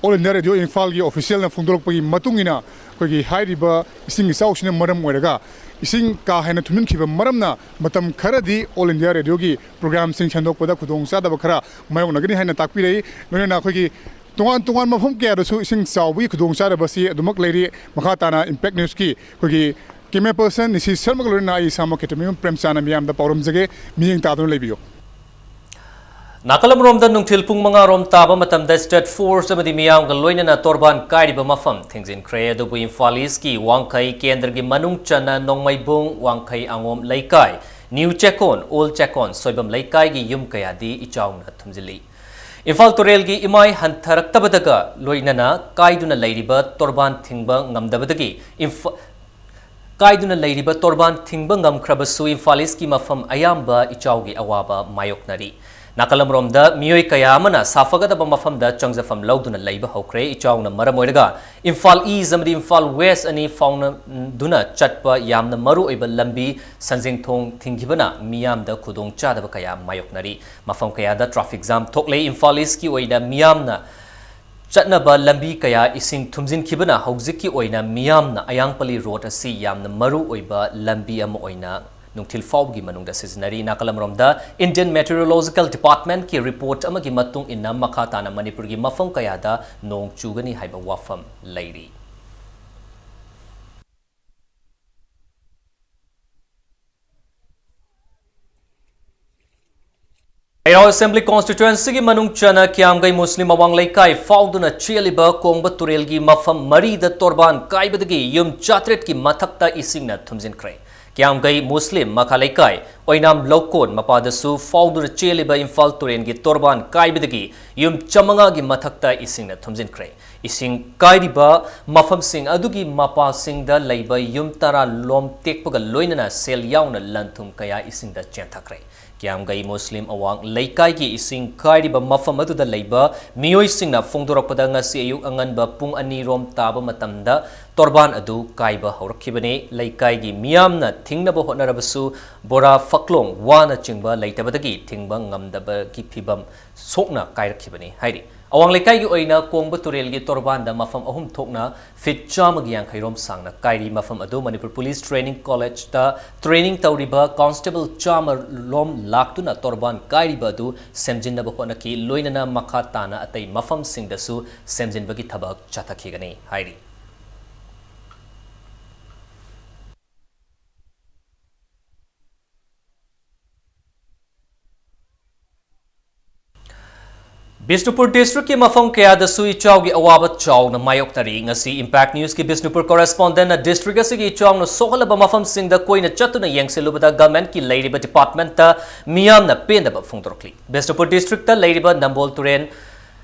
All India Radio ꯏꯝꯐꯥꯜꯒꯤ ꯑꯣꯐꯤꯁꯤꯌꯦꯜꯅ ꯐꯣꯡꯗꯣꯔꯛꯄꯒꯤ ꯃꯇꯨꯡ ꯏꯟꯅ, ꯑꯩꯈꯣꯏꯒꯤ ꯍꯥꯏꯔꯤꯕ ꯏꯁꯤꯡ ꯏꯆꯥꯎꯁꯤꯅ ꯃꯔꯝ ꯑꯣꯏꯔꯒ ꯏꯁꯤꯡ ꯀꯥ ꯍꯦꯟꯅ ꯊꯨꯝꯖꯤꯟꯈꯤꯕ ꯃꯔꯝꯅ ꯃꯇꯝ ꯈꯔꯗꯤ All India Radioꯒꯤ ꯄ꯭ꯔꯣꯒ꯭ꯔꯥꯝꯁꯤꯡ ꯁꯟꯗꯣꯛꯄꯗ ꯈꯨꯗꯣꯡꯆꯥꯗꯕ ꯈꯔ ꯃꯥꯌꯣꯛꯅꯒꯅꯤ ꯍꯥꯏꯅ ꯇꯥꯛꯄꯤꯔꯛꯏ꯫ ꯂꯣꯏꯅꯅ ꯑꯩꯈꯣꯏꯒꯤ ꯇꯣꯉꯥꯟ ꯇꯣꯉꯥꯟꯕ ꯃꯐꯝ ꯀꯌꯥꯗꯁꯨ ꯏꯁꯤꯡ ꯆꯥꯎꯕꯒꯤ ꯈꯨꯗꯣꯡꯆꯥꯗꯕꯁꯤ ꯑꯗꯨꯃꯛ ꯂꯩꯔꯤ꯫ ꯃꯈꯥ ꯇꯥꯅ Impact Newsꯀꯤ ꯑꯩꯈꯣꯏꯒꯤ Camera person ꯅꯤꯁꯤ ꯁꯔꯃꯒ ꯂꯣꯏꯅꯅ ꯑꯩ ꯏꯁꯥꯃꯛ ꯈꯦꯇ꯭ꯔꯤꯃꯌꯨꯝ ꯄ꯭ꯔꯦꯝꯆꯥꯟꯗ ꯃꯤꯌꯥꯝꯗ ꯄꯥꯎꯔꯝꯖꯒꯦ꯫ ꯃꯤꯠꯌꯦꯡ ꯇꯥꯗꯨꯅ ꯂꯩꯕꯤꯌꯨ꯫ ꯅꯥꯀꯜ ꯑꯃꯔꯣꯝꯗ ꯅꯨꯡꯊꯤꯜ ꯄꯨꯡ ꯃꯉꯥ ꯔꯣꯝ ꯇꯥꯕ ꯃꯇꯝꯗ state force ꯑꯃꯗꯤ ꯃꯤꯌꯥꯝꯒ ꯂꯣꯏꯅꯅ ꯇꯣꯔꯕꯥꯟ ꯀꯥꯏꯔꯤꯕ ꯃꯐꯝ ꯊꯤꯡꯖꯤꯟꯈ꯭ꯔꯦ꯫ ꯑꯗꯨꯕꯨ ꯏꯝꯐꯥꯜ ꯏꯁꯀꯤ ꯋꯥꯡꯈꯩ ꯀꯦꯟꯗ꯭ꯔꯒꯤ ꯃꯅꯨꯡ ꯆꯟꯅ ꯅꯣꯡꯃꯩꯕꯨꯡ, ꯋꯥꯡꯈꯩ ꯑꯉꯣꯝ ꯂꯩꯀꯥꯏ, ꯅ꯭ꯌꯨ ꯆꯦꯛꯀꯣꯟ, ꯑꯣꯜ ꯆꯦꯛꯀꯣꯟ, ꯁꯣꯏꯕꯝ ꯂꯩꯀꯥꯏꯒꯤ ꯌꯨꯝ ꯀꯌꯥꯗꯤ ꯏꯆꯥꯎꯅ ꯊꯨꯝꯖꯤꯜꯂꯤ꯫ ꯏꯝꯐꯥꯜ ꯇꯨꯔꯦꯜꯒꯤ ꯏꯃꯥꯏ ꯍꯟꯊꯔꯛꯇꯕꯗꯒ ꯂꯣꯏꯅꯅ ꯀꯥꯏꯗꯨꯅ ꯂꯩꯔꯤꯕ ꯇꯣꯔꯕꯥꯟ ꯊꯤꯡꯕ ꯉꯝꯗꯕꯗꯒꯤ ꯏꯝꯐ-, ꯀꯥꯏꯗꯨꯅ ꯂꯩꯔꯤꯕ ꯇꯣꯔꯕꯥꯟ ꯊꯤꯡꯕ ꯉꯝꯈ꯭ꯔꯕꯁꯨ ꯏꯝꯐꯥꯜ ꯏꯁꯀꯤ ꯃꯐꯝ ꯑꯌꯥꯝꯕ ꯏꯆꯥꯎꯒꯤ ꯑꯋꯥꯕ ꯃꯥꯌꯣꯛꯅꯔꯤ꯫ ꯅꯥꯀꯜ ꯑꯃꯔꯣꯝꯗ ꯃꯤꯑꯣꯏ ꯀꯌꯥ ꯑꯃꯅ ꯁꯥꯐꯒꯗꯕ ꯃꯐꯝꯗ ꯆꯪꯖꯐꯝ ꯂꯧꯗꯨꯅ ꯂꯩꯕ ꯍꯧꯈ꯭ꯔꯦ꯫ ꯏꯆꯥꯎꯅ ꯃꯔꯝ ꯑꯣꯏꯔꯒ ꯏꯝꯐꯥꯜ ꯏꯁ ꯑꯃꯗꯤ ꯏꯝꯐꯥꯜ ꯋꯦꯁ ꯑꯅꯤ ꯐꯥꯎꯅꯗꯨꯅ ꯆꯠꯄ ꯌꯥꯝꯅ ꯃꯔꯨ ꯑꯣꯏꯕ ꯂꯝꯕꯤ ꯁꯟꯖꯦꯡꯊꯣꯡ ꯊꯤꯡꯈꯤꯕꯅ ꯃꯤꯌꯥꯝꯗ ꯈꯨꯗꯣꯡꯆꯥꯗꯕ ꯀꯌꯥ ꯃꯥꯌꯣꯛꯅꯔꯤ꯫ ꯃꯐꯝ ꯀꯌꯥꯗ traffic jam ꯊꯣꯛꯂꯦ꯫ ꯏꯝꯐꯥꯜ ꯏꯁꯀꯤ ꯑꯣꯏꯅ ꯃꯤꯌꯥꯝꯅ ꯆꯠꯅꯕ ꯂꯝꯕꯤ ꯀꯌꯥ ꯏꯁꯤꯡ ꯊꯨꯝꯖꯤꯟꯈꯤꯕꯅ ꯍꯧꯖꯤꯛꯀꯤ ꯑꯣꯏꯅ ꯃꯤꯌꯥꯝꯅ ꯑꯌꯥꯡꯄꯜꯂꯤ ꯔꯣꯗ ꯑꯁꯤ ꯌꯥꯝꯅ ꯃꯔꯨ ꯑꯣꯏꯕ ꯂꯝꯕꯤ ꯑꯃ ꯑꯣꯏꯅ ꯅꯨꯡꯊꯤꯜ ꯐꯥꯎꯕꯒꯤ ꯃꯅꯨꯡꯗ ꯁꯤꯖꯤꯟꯅꯔꯤ꯫ ꯅꯥꯀꯜ ꯑꯃꯔꯣꯝꯗ Indian Meteorological Department ꯀꯤ report ꯑꯃꯒꯤ ꯃꯇꯨꯡ ꯏꯟꯅ ꯃꯈꯥ ꯇꯥꯅ ꯃꯅꯤꯄꯨꯔꯒꯤ ꯃꯐꯝ ꯀꯌꯥꯗ ꯅꯣꯡ ꯆꯨꯒꯅꯤ ꯍꯥꯏꯕ ꯋꯥꯐꯝ ꯂꯩꯔꯤ꯫ ꯍꯩꯔꯥꯎ Assembly Constituency ꯒꯤ ꯃꯅꯨꯡ ꯆꯟꯅ ꯀꯤꯌꯥꯝꯒꯩ ꯃꯨꯁꯂꯤꯝ ꯑꯋꯥꯡ ꯂꯩꯀꯥꯏ ꯐꯥꯎꯗꯨꯅ ꯆꯦꯜꯂꯤꯕ ꯀꯣꯡꯕ ꯇꯨꯔꯦꯜꯒꯤ ꯃꯐꯝ ꯃꯔꯤꯗ ꯇꯣꯔꯕꯥꯟ ꯀꯥꯏꯕꯗꯒꯤ ꯌꯨꯝ ꯆꯥꯇ꯭ꯔꯦꯠꯀꯤ ꯃꯊꯛꯇ ꯏꯁꯤꯡꯅ ꯊꯨꯝꯖꯤꯟꯈ꯭ꯔꯦ꯫ ꯀꯤꯌꯥꯝꯒꯩ ꯃꯨꯁꯂꯤꯝ ꯃꯈꯥ ꯂꯩꯀꯥꯏ ꯑꯣꯏꯅꯥꯝ ꯂꯧꯀꯣꯟ ꯃꯄꯥꯗꯁꯨ ꯐꯥꯎꯗꯨꯅ ꯆꯦꯜꯂꯤꯕ ꯏꯝꯐꯥꯜ ꯇꯨꯔꯦꯜꯒꯤ ꯇꯣꯔꯕꯥꯟ ꯀꯥꯏꯕꯗꯒꯤ ꯌꯨꯝ ꯆꯥꯃꯉꯥꯒꯤ ꯃꯊꯛꯇ ꯏꯁꯤꯡꯅ ꯊꯨꯝꯖꯤꯟꯈ꯭ꯔꯦ꯫ ꯏꯁꯤꯡ ꯀꯥꯏꯔꯤꯕ ꯃꯐꯝꯁꯤꯡ ꯑꯗꯨꯒꯤ ꯃꯄꯥꯁꯤꯡꯗ ꯂꯩꯕ ꯌꯨꯝ ꯇꯔꯥ ꯂꯣꯝ ꯇꯦꯛꯄꯒ ꯂꯣꯏꯅꯅ ꯁꯦꯜ ꯌꯥꯎꯅ ꯂꯟ ꯊꯨꯝ ꯀꯌꯥ ꯏꯁꯤꯡꯗ ꯆꯦꯟꯊꯈ꯭ꯔꯦ꯫ ꯀꯤꯌꯥꯝꯒꯩ ꯃꯨꯁꯂꯤꯝ ꯑꯋꯥꯡ ꯂꯩꯀꯥꯏꯒꯤ ꯏꯁꯤꯡ ꯀꯥꯏꯔꯤꯕ ꯃꯐꯝ ꯑꯗꯨꯗ ꯂꯩꯕ ꯃꯤꯑꯣꯏꯁꯤꯡꯅ ꯐꯣꯡꯗꯣꯔꯛꯄꯗ ꯉꯁꯤ ꯑꯌꯨꯛ ꯑꯉꯟꯕ ꯄꯨꯡ ꯑꯅꯤ ꯔꯣꯝ ꯇꯥꯕ ꯃꯇꯝꯗ ꯇꯣꯔꯕꯥꯟ ꯑꯗꯨ ꯀꯥꯏꯕ ꯍꯧꯔꯛꯈꯤꯕꯅꯤ꯫ ꯂꯩꯀꯥꯏꯒꯤ ꯃꯤꯌꯥꯝꯅ ꯊꯤꯡꯅꯕ ꯍꯣꯠꯅꯔꯕꯁꯨ ꯕꯣꯔꯥ, ꯐꯛꯂꯣꯡ, ꯋꯥꯅꯆꯤꯡꯕ ꯂꯩꯇꯕꯗꯒꯤ ꯊꯤꯡꯕ ꯉꯝꯗꯕꯒꯤ ꯐꯤꯚꯝ ꯁꯣꯛꯅ ꯀꯥꯏꯔꯛꯈꯤꯕꯅꯤ ꯍꯥꯏꯔꯤ꯫ ꯑꯋꯥꯡ ꯂꯩꯀꯥꯏꯒꯤ ꯑꯣꯏꯅ ꯀꯣꯡꯕ ꯇꯨꯔꯦꯜꯒꯤ ꯇꯣꯔꯕꯥꯟꯗ ꯃꯐꯝ ꯑꯍꯨꯝ ꯊꯣꯛꯅ ꯐꯤꯠ ꯆꯥꯝꯃꯒꯤ ꯌꯥꯡꯈꯩ ꯔꯣꯝ ꯁꯥꯡꯅ ꯀꯥꯏꯔꯤ꯫ ꯃꯐꯝ ꯑꯗꯨ ꯃꯅꯤꯄꯨꯔ ꯄꯨꯂꯤꯁ training college ꯇ training ꯇꯧꯔꯤꯕ constable ꯆꯥꯝꯃ ꯂꯣꯝ ꯂꯥꯛꯇꯨꯅ ꯇꯣꯔꯕꯥꯟ ꯀꯥꯏꯔꯤꯕ ꯑꯗꯨ ꯁꯦꯝꯖꯤꯟꯅꯕ ꯍꯣꯠꯅꯈꯤ꯫ ꯂꯣꯏꯅꯅ ꯃꯈꯥ ꯇꯥꯅ ꯑꯇꯩ ꯃꯐꯝꯁꯤꯡꯗꯁꯨ ꯁꯦꯝꯖꯤꯟꯕꯒꯤ ꯊꯕꯛ ꯆꯠꯊꯈꯤꯒꯅꯤ ꯍꯥꯏꯔꯤ꯫ ꯕꯤꯁꯅꯨꯄꯨꯔ ꯗꯤꯁꯇ꯭ꯔꯤꯛꯀꯤ ꯃꯐꯝ ꯀꯌꯥꯗꯁꯨ ꯏꯆꯥꯎꯒꯤ ꯑꯋꯥꯕ ꯆꯥꯎꯅ ꯃꯥꯌꯣꯛꯅꯔꯤ꯫ ꯉꯁꯤ ꯏꯝꯄꯦꯛ ꯅ꯭ꯌꯨꯁꯀꯤ ꯕꯤꯁꯅꯨꯄꯨꯔ ꯀꯣꯔꯦꯁꯄꯣꯟꯗꯦꯟꯠꯅ ꯗꯤꯁꯇ꯭ꯔꯤꯛ ꯑꯁꯤꯒꯤ ꯏꯆꯥꯎꯅ ꯁꯣꯛꯍꯜꯂꯕ ꯃꯐꯝꯁꯤꯡꯗ ꯀꯣꯏꯅ ꯆꯠꯇꯨꯅ ꯌꯦꯡꯁꯤꯜꯂꯨꯕꯗ ꯒꯚꯔꯟꯃꯦꯟꯠꯀꯤ ꯂꯩꯔꯤꯕ ꯗꯤꯄꯥꯔꯠꯃꯦꯟꯠꯇ ꯃꯤꯌꯥꯝꯅ ꯄꯦꯟꯗꯕ ꯐꯣꯡꯗꯣꯔꯛꯂꯤ꯫ ꯕꯤꯁꯅꯨꯄꯨꯔ ꯗꯤꯁꯇ꯭ꯔꯤꯛꯇ ꯂꯩꯔꯤꯕ ꯅꯝꯕꯣꯜ ꯇꯨꯔꯦꯜ,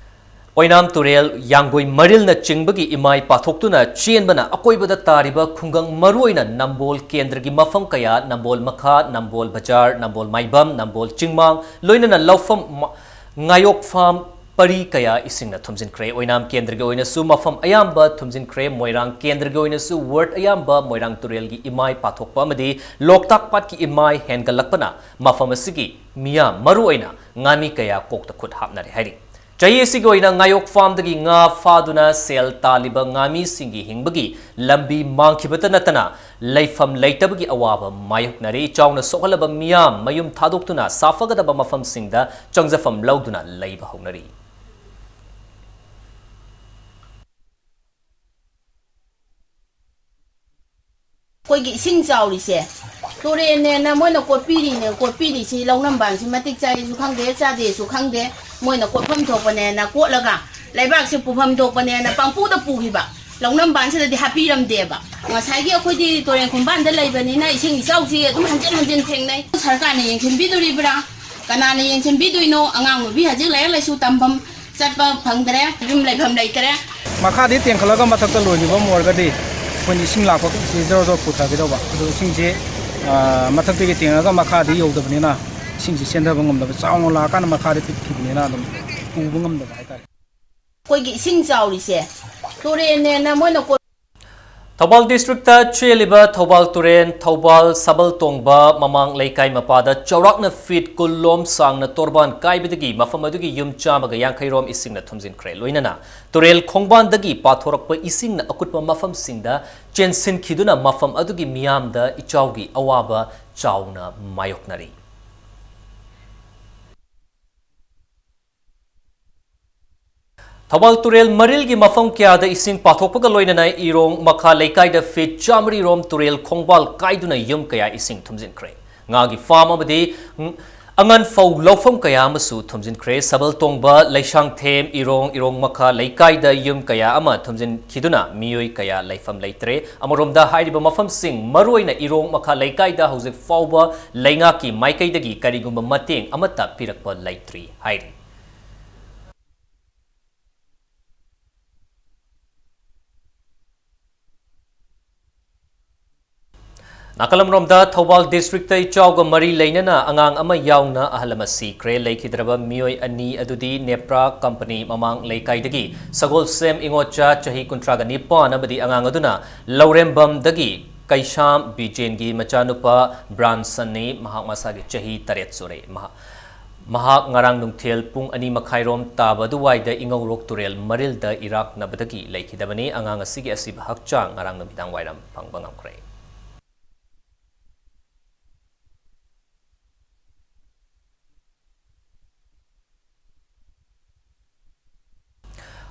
ꯑꯣꯏꯅꯥꯝ ꯇꯨꯔꯦꯜ, ꯌꯥꯡꯒꯣꯏ ꯃꯔꯤꯜꯅꯆꯤꯡꯕꯒꯤ ꯏꯃꯥꯏ ꯄꯥꯊꯣꯛꯇꯨꯅ ꯆꯦꯟꯕꯅ ꯑꯀꯣꯏꯕꯗ ꯇꯥꯔꯤꯕ ꯈꯨꯡꯒꯪ, ꯃꯔꯨꯑꯣꯏꯅ ꯅꯝꯕꯣꯜ ꯀꯦꯟꯗ꯭ꯔꯒꯤ ꯃꯐꯝ ꯀꯌꯥ, ꯅꯝꯕꯣꯜ ꯃꯈꯥ, ꯅꯝꯕꯣꯜ ꯕꯖꯥꯔ, ꯅꯝꯕꯣꯜ ꯃꯥꯏꯕꯝ, ꯅꯝꯕꯣꯜ ꯆꯤꯡꯃꯥꯡ, ꯂꯣꯏꯅꯅ ꯂꯧꯐꯝ ꯃ-, ꯉꯥꯌꯣꯛ ꯐꯥꯝ ꯄꯔꯤ ꯀꯌꯥ ꯏꯁꯤꯡꯅ ꯊꯨꯝꯖꯤꯟꯈ꯭ꯔꯦ꯫ ꯑꯣꯏꯅꯥꯝ ꯀꯦꯟꯗ꯭ꯔꯒꯤ ꯑꯣꯏꯅꯁꯨ ꯃꯐꯝ ꯑꯌꯥꯝꯕ ꯊꯨꯝꯖꯤꯟꯈ꯭ꯔꯦ꯫ ꯃꯣꯏꯔꯥꯡ ꯀꯦꯟꯗ꯭ꯔꯒꯤ ꯑꯣꯏꯅꯁꯨ ꯋꯥꯔꯗ ꯑꯌꯥꯝꯕ ꯃꯣꯏꯔꯥꯡ ꯇꯨꯔꯦꯜꯒꯤ ꯏꯃꯥꯏ ꯄꯥꯊꯣꯛꯄ ꯑꯃꯗꯤ ꯂꯣꯛꯇꯥꯛ ꯄꯥꯠꯀꯤ ꯏꯃꯥꯏ ꯍꯦꯟꯒꯠꯂꯛꯄꯅ ꯃꯐꯝ ꯑꯁꯤꯒꯤ ꯃꯤꯌꯥꯝ, ꯃꯔꯨꯑꯣꯏꯅ ꯉꯥꯃꯤ ꯀꯌꯥ ꯀꯣꯛꯇ ꯈꯨꯠ ꯍꯥꯞꯅꯔꯦ ꯍꯥꯏꯔꯤ꯫ ꯆꯍꯤ ꯑꯁꯤꯒꯤ ꯑꯣꯏꯅ ꯉꯥꯌꯣꯛ ꯐꯥꯝꯗꯒꯤ ꯉꯥ ꯐꯥꯗꯨꯅ ꯁꯦꯜ ꯇꯥꯜꯂꯤꯕ ꯉꯥꯃꯤꯁꯤꯡꯒꯤ ꯍꯤꯡꯕꯒꯤ ꯂꯝꯕꯤ ꯃꯥꯡꯈꯤꯕꯇ ꯅꯠꯇꯅ ꯂꯩꯐꯝ ꯂꯩꯇꯕꯒꯤ ꯑꯋꯥꯕ ꯃꯥꯌꯣꯛꯅꯔꯤ꯫ ꯏꯆꯥꯎꯅ ꯁꯣꯛꯍꯜꯂꯕ ꯃꯤꯌꯥꯝ ꯃꯌꯨꯝ ꯊꯥꯗꯣꯛꯇꯨꯅ ꯁꯥꯐꯒꯗꯕ ꯃꯐꯝꯁꯤꯡꯗ ꯆꯪꯖꯐꯝ ꯂꯧꯗꯨꯅ ꯂꯩꯕ ꯍꯧꯅꯔꯤ꯫ ꯑꯩꯈꯣꯏꯒꯤ ꯏꯁꯤꯡ ꯆꯥꯎꯔꯤꯁꯦ, ꯇꯨꯔꯦꯟꯅꯦꯅ ꯃꯣꯏꯅ ꯀꯣꯠꯄꯤꯔꯤꯅꯦ, ꯀꯣꯠꯄꯤꯔꯤꯁꯤ ꯂꯧꯅꯝꯕꯥꯟꯁꯤ ꯃꯇꯤꯛ ꯆꯥꯏꯁꯨ ꯈꯪꯗꯦ, ꯆꯥꯗꯦꯁꯨ ꯈꯪꯗꯦ꯫ ꯃꯣꯏꯅ ꯀꯣꯠꯐꯝ ꯊꯣꯛꯄꯅꯦꯅ ꯀꯣꯠꯂꯒ, ꯂꯩꯕꯥꯛꯁꯦ ꯄꯨꯐꯝ ꯊꯣꯛꯄꯅꯦꯅ ꯄꯪꯄꯨꯗ ꯄꯨꯈꯤꯕ꯫ ꯂꯧꯅꯝꯕꯥꯟꯁꯤꯗꯗꯤ ꯍꯥꯞꯄꯤꯔꯝꯗꯦꯕ꯫ ꯉꯁꯥꯏꯒꯤ ꯑꯩꯈꯣꯏꯗꯤ ꯇꯨꯔꯦꯟ ꯈꯣꯡꯕꯥꯟꯗ ꯂꯩꯕꯅꯤꯅ ꯏꯁꯤꯡ ꯏꯆꯥꯎꯁꯤ ꯑꯗꯨꯝ ꯍꯟꯖꯤꯟ ꯍꯟꯖꯤꯟ ꯊꯦꯡꯅꯩ꯫ ꯁꯔꯀꯥꯔꯅ ꯌꯦꯡꯁꯤꯟꯕꯤꯗꯣꯔꯤꯕ꯭ꯔꯥ? ꯀꯅꯥꯅ ꯌꯦꯡꯁꯤꯟꯕꯤꯗꯣꯏꯅꯣ? ꯑꯉꯥꯡ ꯅꯨꯄꯤ ꯍꯧꯖꯤꯛ ꯂꯥꯏꯔꯤꯛ ꯂꯥꯏꯁꯨ ꯇꯝꯐꯝ ꯆꯠꯄ ꯐꯪꯗ꯭ꯔꯦ, ꯌꯨꯝ ꯂꯩꯐꯝ ꯂꯩꯇ꯭ꯔꯦ꯫ ꯃꯈꯥꯗꯤ ꯇꯦꯡꯈꯠꯂꯒ ꯃꯊꯛꯇ ꯂꯣꯏꯈꯤꯕ ꯑꯃ ꯑꯣꯏꯔꯒꯗꯤ ꯑꯩꯈꯣꯏꯅ ꯏꯁꯤꯡ ꯂꯥꯛꯄ ꯁꯤ ꯖꯣꯔ ꯖꯣꯔ ꯄꯨꯊꯒꯗꯧꯕ꯫ ꯑꯗꯨ ꯏꯁꯤꯡꯁꯤ, ꯑ, ꯃꯊꯛꯇꯒꯤ ꯇꯦꯡꯉꯒ ꯃꯈꯥꯗ ꯌꯧꯗꯕꯅꯤꯅ ꯏꯁꯤꯡꯁꯤ ꯆꯦꯟꯊꯕ ꯉꯝꯗꯕ, ꯆꯥꯎꯅ ꯂꯥꯛꯑꯀꯥꯟꯗ ꯃꯈꯥꯗ ꯄꯤꯛꯈꯤꯕꯅꯤꯅ ꯑꯗꯨꯝ ꯄꯨꯕ ꯉꯝꯗꯕ ꯍꯥꯏꯇꯥꯔꯦ꯫ ꯑꯩꯈꯣꯏꯒꯤ ꯏꯁꯤꯡ ꯆꯥꯎꯔꯤꯁꯦ ꯇꯨꯔꯦꯟꯅꯦꯅ ꯃꯣꯏꯅ ꯀꯣ- ꯊꯧꯕꯥꯜ ꯗꯤꯁꯇ꯭ꯔꯤꯛꯇ ꯆꯦꯜꯂꯤꯕ ꯊꯧꯕꯥꯜ ꯇꯨꯔꯦꯜ, ꯊꯧꯕꯥꯜ ꯁꯥꯕꯜ ꯇꯣꯡꯕ ꯃꯃꯥꯡ ꯂꯩꯀꯥꯏ ꯃꯄꯥꯗ ꯆꯥꯎꯔꯥꯛꯅ ꯐꯤꯠ ꯀꯨꯟ ꯂꯣꯝ ꯁꯥꯡꯅ ꯇꯣꯔꯕꯥꯟ ꯀꯥꯏꯕꯗꯒꯤ ꯃꯐꯝ ꯑꯗꯨꯒꯤ ꯌꯨꯝ ꯆꯥꯝꯃꯒ ꯌꯥꯡꯈꯩ ꯔꯣꯝ ꯏꯁꯤꯡꯅ ꯊꯨꯝꯖꯤꯟꯈ꯭ꯔꯦ꯫ ꯂꯣꯏꯅꯅ ꯇꯨꯔꯦꯜ ꯈꯣꯡꯕꯥꯟꯗꯒꯤ ꯄꯥꯊꯣꯔꯛꯄ ꯏꯁꯤꯡꯅ ꯑꯀꯨꯠꯄ ꯃꯐꯝꯁꯤꯡꯗ ꯆꯦꯟꯁꯤꯟꯈꯤꯗꯨꯅ ꯃꯐꯝ ꯑꯗꯨꯒꯤ ꯃꯤꯌꯥꯝꯗ ꯏꯆꯥꯎꯒꯤ ꯑꯋꯥꯕ ꯆꯥꯎꯅ ꯃꯥꯌꯣꯛꯅꯔꯤ꯫ ꯊꯧꯕꯥꯜ ꯇꯨꯔꯦꯜ ꯃꯔꯤꯜꯒꯤ ꯃꯐꯝ ꯀꯌꯥꯗ ꯏꯁꯤꯡ ꯄꯥꯊꯣꯛꯄꯒ ꯂꯣꯏꯅꯅ ꯏꯔꯣꯡ ꯃꯈꯥ ꯂꯩꯀꯥꯏꯗ ꯐꯤꯠ ꯆꯥꯃꯔꯤ ꯔꯣꯝ ꯇꯨꯔꯦꯜ ꯈꯣꯡꯕꯥꯜ ꯀꯥꯏꯗꯨꯅ ꯌꯨꯝ ꯀꯌꯥ ꯏꯁꯤꯡ ꯊꯨꯝꯖꯤꯟꯈ꯭ꯔꯦ꯫ ꯉꯥꯒꯤ ꯐꯥꯝ ꯑꯃꯗꯤ, ꯎꯝ, ꯑꯉꯟ ꯐꯧ ꯂꯧꯐꯝ ꯀꯌꯥ ꯑꯃꯁꯨ ꯊꯨꯝꯖꯤꯟꯈ꯭ꯔꯦ꯫ ꯁꯕꯜ ꯇꯣꯡꯕ ꯂꯩꯁꯥꯡꯊꯦꯝ, ꯏꯔꯣꯡ, ꯏꯔꯣꯡ ꯃꯈꯥ ꯂꯩꯀꯥꯏꯗ ꯌꯨꯝ ꯀꯌꯥ ꯑꯃ ꯊꯨꯝꯖꯤꯟꯈꯤꯗꯨꯅ ꯃꯤꯑꯣꯏ ꯀꯌꯥ ꯂꯩꯐꯝ ꯂꯩꯇ꯭ꯔꯦ꯫ ꯑꯃꯔꯣꯝꯗ ꯍꯥꯏꯔꯤꯕ ꯃꯐꯝꯁꯤꯡ, ꯃꯔꯨꯑꯣꯏꯅ ꯏꯔꯣꯡ ꯃꯈꯥ ꯂꯩꯀꯥꯏꯗ ꯍꯧꯖꯤꯛ ꯐꯥꯎꯕ ꯂꯩꯉꯥꯛꯀꯤ ꯃꯥꯏꯀꯩꯗꯒꯤ ꯀꯔꯤꯒꯨꯝꯕ ꯃꯇꯦꯡ ꯑꯃꯠꯇ ꯄꯤꯔꯛꯄ ꯂꯩꯇ꯭ꯔꯤ ꯍꯥꯏꯔꯤ꯫ ꯅꯥꯀꯜ ꯑꯃꯔꯣꯝꯗ, ꯊꯧꯕꯥꯜ ꯗꯤꯁꯇ꯭ꯔꯤꯛꯇ ꯏꯆꯥꯎꯒ ꯃꯔꯤ ꯂꯩꯅꯅ ꯑꯉꯥꯡ ꯑꯃ ꯌꯥꯎꯅ ꯑꯍꯜ ꯑꯃ ꯁꯤꯈ꯭ꯔꯦ꯫ ꯂꯩꯈꯤꯗ꯭ꯔꯕ ꯃꯤꯑꯣꯏ ꯑꯅꯤ ꯑꯗꯨꯗꯤ ꯅꯦꯄ꯭ꯔꯥ ꯀꯝꯄꯅꯤ ꯃꯃꯥꯡ ꯂꯩꯀꯥꯏꯗꯒꯤ ꯁꯒꯣꯜꯁꯦꯝ ꯏꯉꯣꯆꯥ, ꯆꯍꯤ ꯀꯨꯟꯊ꯭ꯔꯥꯒ ꯅꯤꯄꯥꯟ, ꯑꯃꯗꯤ ꯑꯉꯥꯡ ꯑꯗꯨꯅ ꯂꯧꯔꯦꯝꯕꯝꯗꯒꯤ ꯀꯩꯁꯥꯝ ꯕꯤꯖꯦꯟꯒꯤ ꯃꯆꯥꯅꯨꯄꯥ ꯕ꯭ꯔꯥꯟꯁꯟꯅꯤ꯫ ꯃꯍꯥꯛ ꯃꯁꯥꯒꯤ ꯆꯍꯤ ꯇꯔꯦꯠ ꯁꯨꯔꯦ꯫ ꯃꯍꯥꯛ ꯃꯍꯥꯛ ꯉꯔꯥꯡ ꯅꯨꯡꯊꯤꯜ ꯄꯨꯡ ꯑꯅꯤ ꯃꯈꯥꯏꯔꯣꯝ ꯇꯥꯕ ꯑꯗꯨꯋꯥꯏꯗ ꯏꯉꯧꯔꯣꯛ ꯇꯨꯔꯦꯜ ꯃꯔꯤꯜꯗ ꯏꯔꯥꯛꯅꯕꯗꯒꯤ ꯂꯩꯈꯤꯗꯕꯅꯤ꯫ ꯑꯉꯥꯡ ꯑꯁꯤꯒꯤ ꯑꯁꯤꯕ ꯍꯛꯆꯥꯡ ꯉꯔꯥꯡ ꯅꯨꯃꯤꯗꯥꯡ ꯋꯥꯏꯔꯝ ꯐꯪꯕ ꯉꯝꯈ꯭ꯔꯦ꯫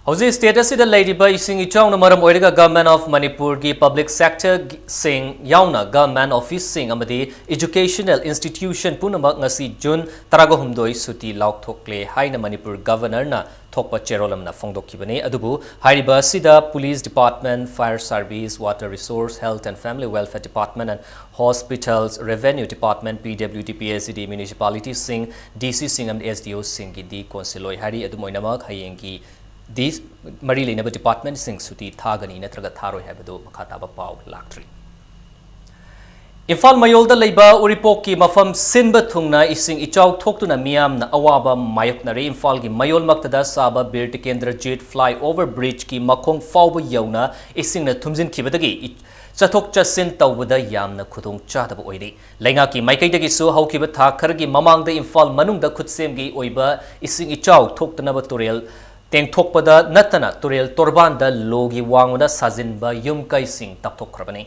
ꯍꯧꯖꯤꯛ state ꯑꯁꯤꯗ ꯂꯩꯔꯤꯕ ꯏꯁꯤꯡ ꯏꯆꯥꯎꯅ ꯃꯔꯝ ꯑꯣꯏꯔꯒ Government of ꯃꯅꯤꯄꯨꯔꯒꯤ public sector ꯁꯤꯡ ꯌꯥꯎꯅ government office ꯁꯤꯡ ꯑꯃꯗꯤ educational institution ꯄꯨꯝꯅꯃꯛ ꯉꯁꯤ June ꯇꯔꯥꯒ ꯍꯨꯝꯗꯣꯏ ꯁꯨꯇꯤ ꯂꯥꯎꯊꯣꯛꯂꯦ ꯍꯥꯏꯅ ꯃꯅꯤꯄꯨꯔ Governor ꯅ ꯊꯣꯛꯄ ꯆꯦꯔꯣꯜ ꯑꯃꯅ ꯐꯣꯡꯗꯣꯛꯈꯤꯕꯅꯤ꯫ ꯑꯗꯨꯕꯨ ꯍꯥꯏꯔꯤꯕ ꯑꯁꯤꯗ Police Department, Fire Service, Water Resource, Health and Family Welfare Department and Hospitals, Revenue Department, P W D, P H E D, municipality ꯁꯤꯡ, D C ꯁꯤꯡ ꯑꯃꯗꯤ S D O ꯁꯤꯡꯒꯤꯗꯤ ꯀꯣꯟꯁꯤꯜꯂꯣꯏ ꯍꯥꯏꯔꯤ꯫ ꯑꯗꯨꯝ ꯑꯣꯏꯅꯃꯛ, ꯍꯌꯦꯡꯒꯤ ꯗꯤ ꯃꯔꯤ ꯂꯩꯅꯕ department ꯁꯤꯡ ꯁꯨꯇꯤ ꯊꯥꯒꯅꯤ ꯅꯠꯇ꯭ꯔꯒ ꯊꯥꯔꯣꯏ ꯍꯥꯏꯕꯗꯨ ꯃꯈꯥ ꯇꯥꯕ ꯄꯥꯎ ꯂꯥꯛꯇ꯭ꯔꯤ꯫ ꯏꯝꯐꯥꯜ ꯃꯌꯣꯜꯗ ꯂꯩꯕ ꯎꯔꯤꯄꯣꯛꯀꯤ ꯃꯐꯝ ꯁꯤꯟꯕ ꯊꯨꯡꯅ ꯏꯁꯤꯡ ꯏꯆꯥꯎ ꯊꯣꯛꯇꯨꯅ ꯃꯤꯌꯥꯝꯅ ꯑꯋꯥꯕ ꯃꯥꯌꯣꯛꯅꯔꯤ꯫ ꯏꯝꯐꯥꯜꯒꯤ ꯃꯌꯣꯜꯃꯛꯇꯗ ꯁꯥꯕ ꯕꯤꯔ ꯇꯤꯀꯦꯟꯗ꯭ꯔꯖꯤꯠ flyover bridge ꯀꯤ ꯃꯈꯣꯡ ꯐꯥꯎꯕ ꯌꯧꯅ ꯏꯁꯤꯡꯅ ꯊꯨꯝꯖꯤꯟꯈꯤꯕꯗꯒꯤ ꯏ-, ꯆꯠꯊꯣꯛ ꯆꯠꯁꯤꯟ ꯇꯧꯕꯗ ꯌꯥꯝꯅ ꯈꯨꯗꯣꯡ ꯆꯥꯗꯕ ꯑꯣꯏꯔꯤ꯫ ꯂꯩꯉꯥꯛꯀꯤ ꯃꯥꯏꯀꯩꯗꯒꯤꯁꯨ ꯍꯧꯈꯤꯕ ꯊꯥ ꯈꯔꯒꯤ ꯃꯃꯥꯡꯗ ꯏꯝꯐꯥꯜ ꯃꯅꯨꯡꯗ ꯈꯨꯠꯁꯦꯝꯒꯤ ꯑꯣꯏꯕ ꯏꯁꯤꯡ ꯏꯆꯥꯎ ꯊꯣꯛꯇꯅꯕ ꯇꯨꯔꯦꯜ ꯇꯦꯡꯊꯣꯛꯄꯗ ꯅꯠꯇꯅ ꯇꯨꯔꯦꯜ ꯇꯣꯔꯕꯥꯟꯗ ꯂꯣꯒꯤ ꯋꯥꯡꯃꯗ ꯁꯥꯖꯤꯟꯕ ꯌꯨꯝ ꯀꯩꯁꯤꯡ ꯇꯞꯊꯣꯛꯈ꯭ꯔꯕꯅꯤ꯫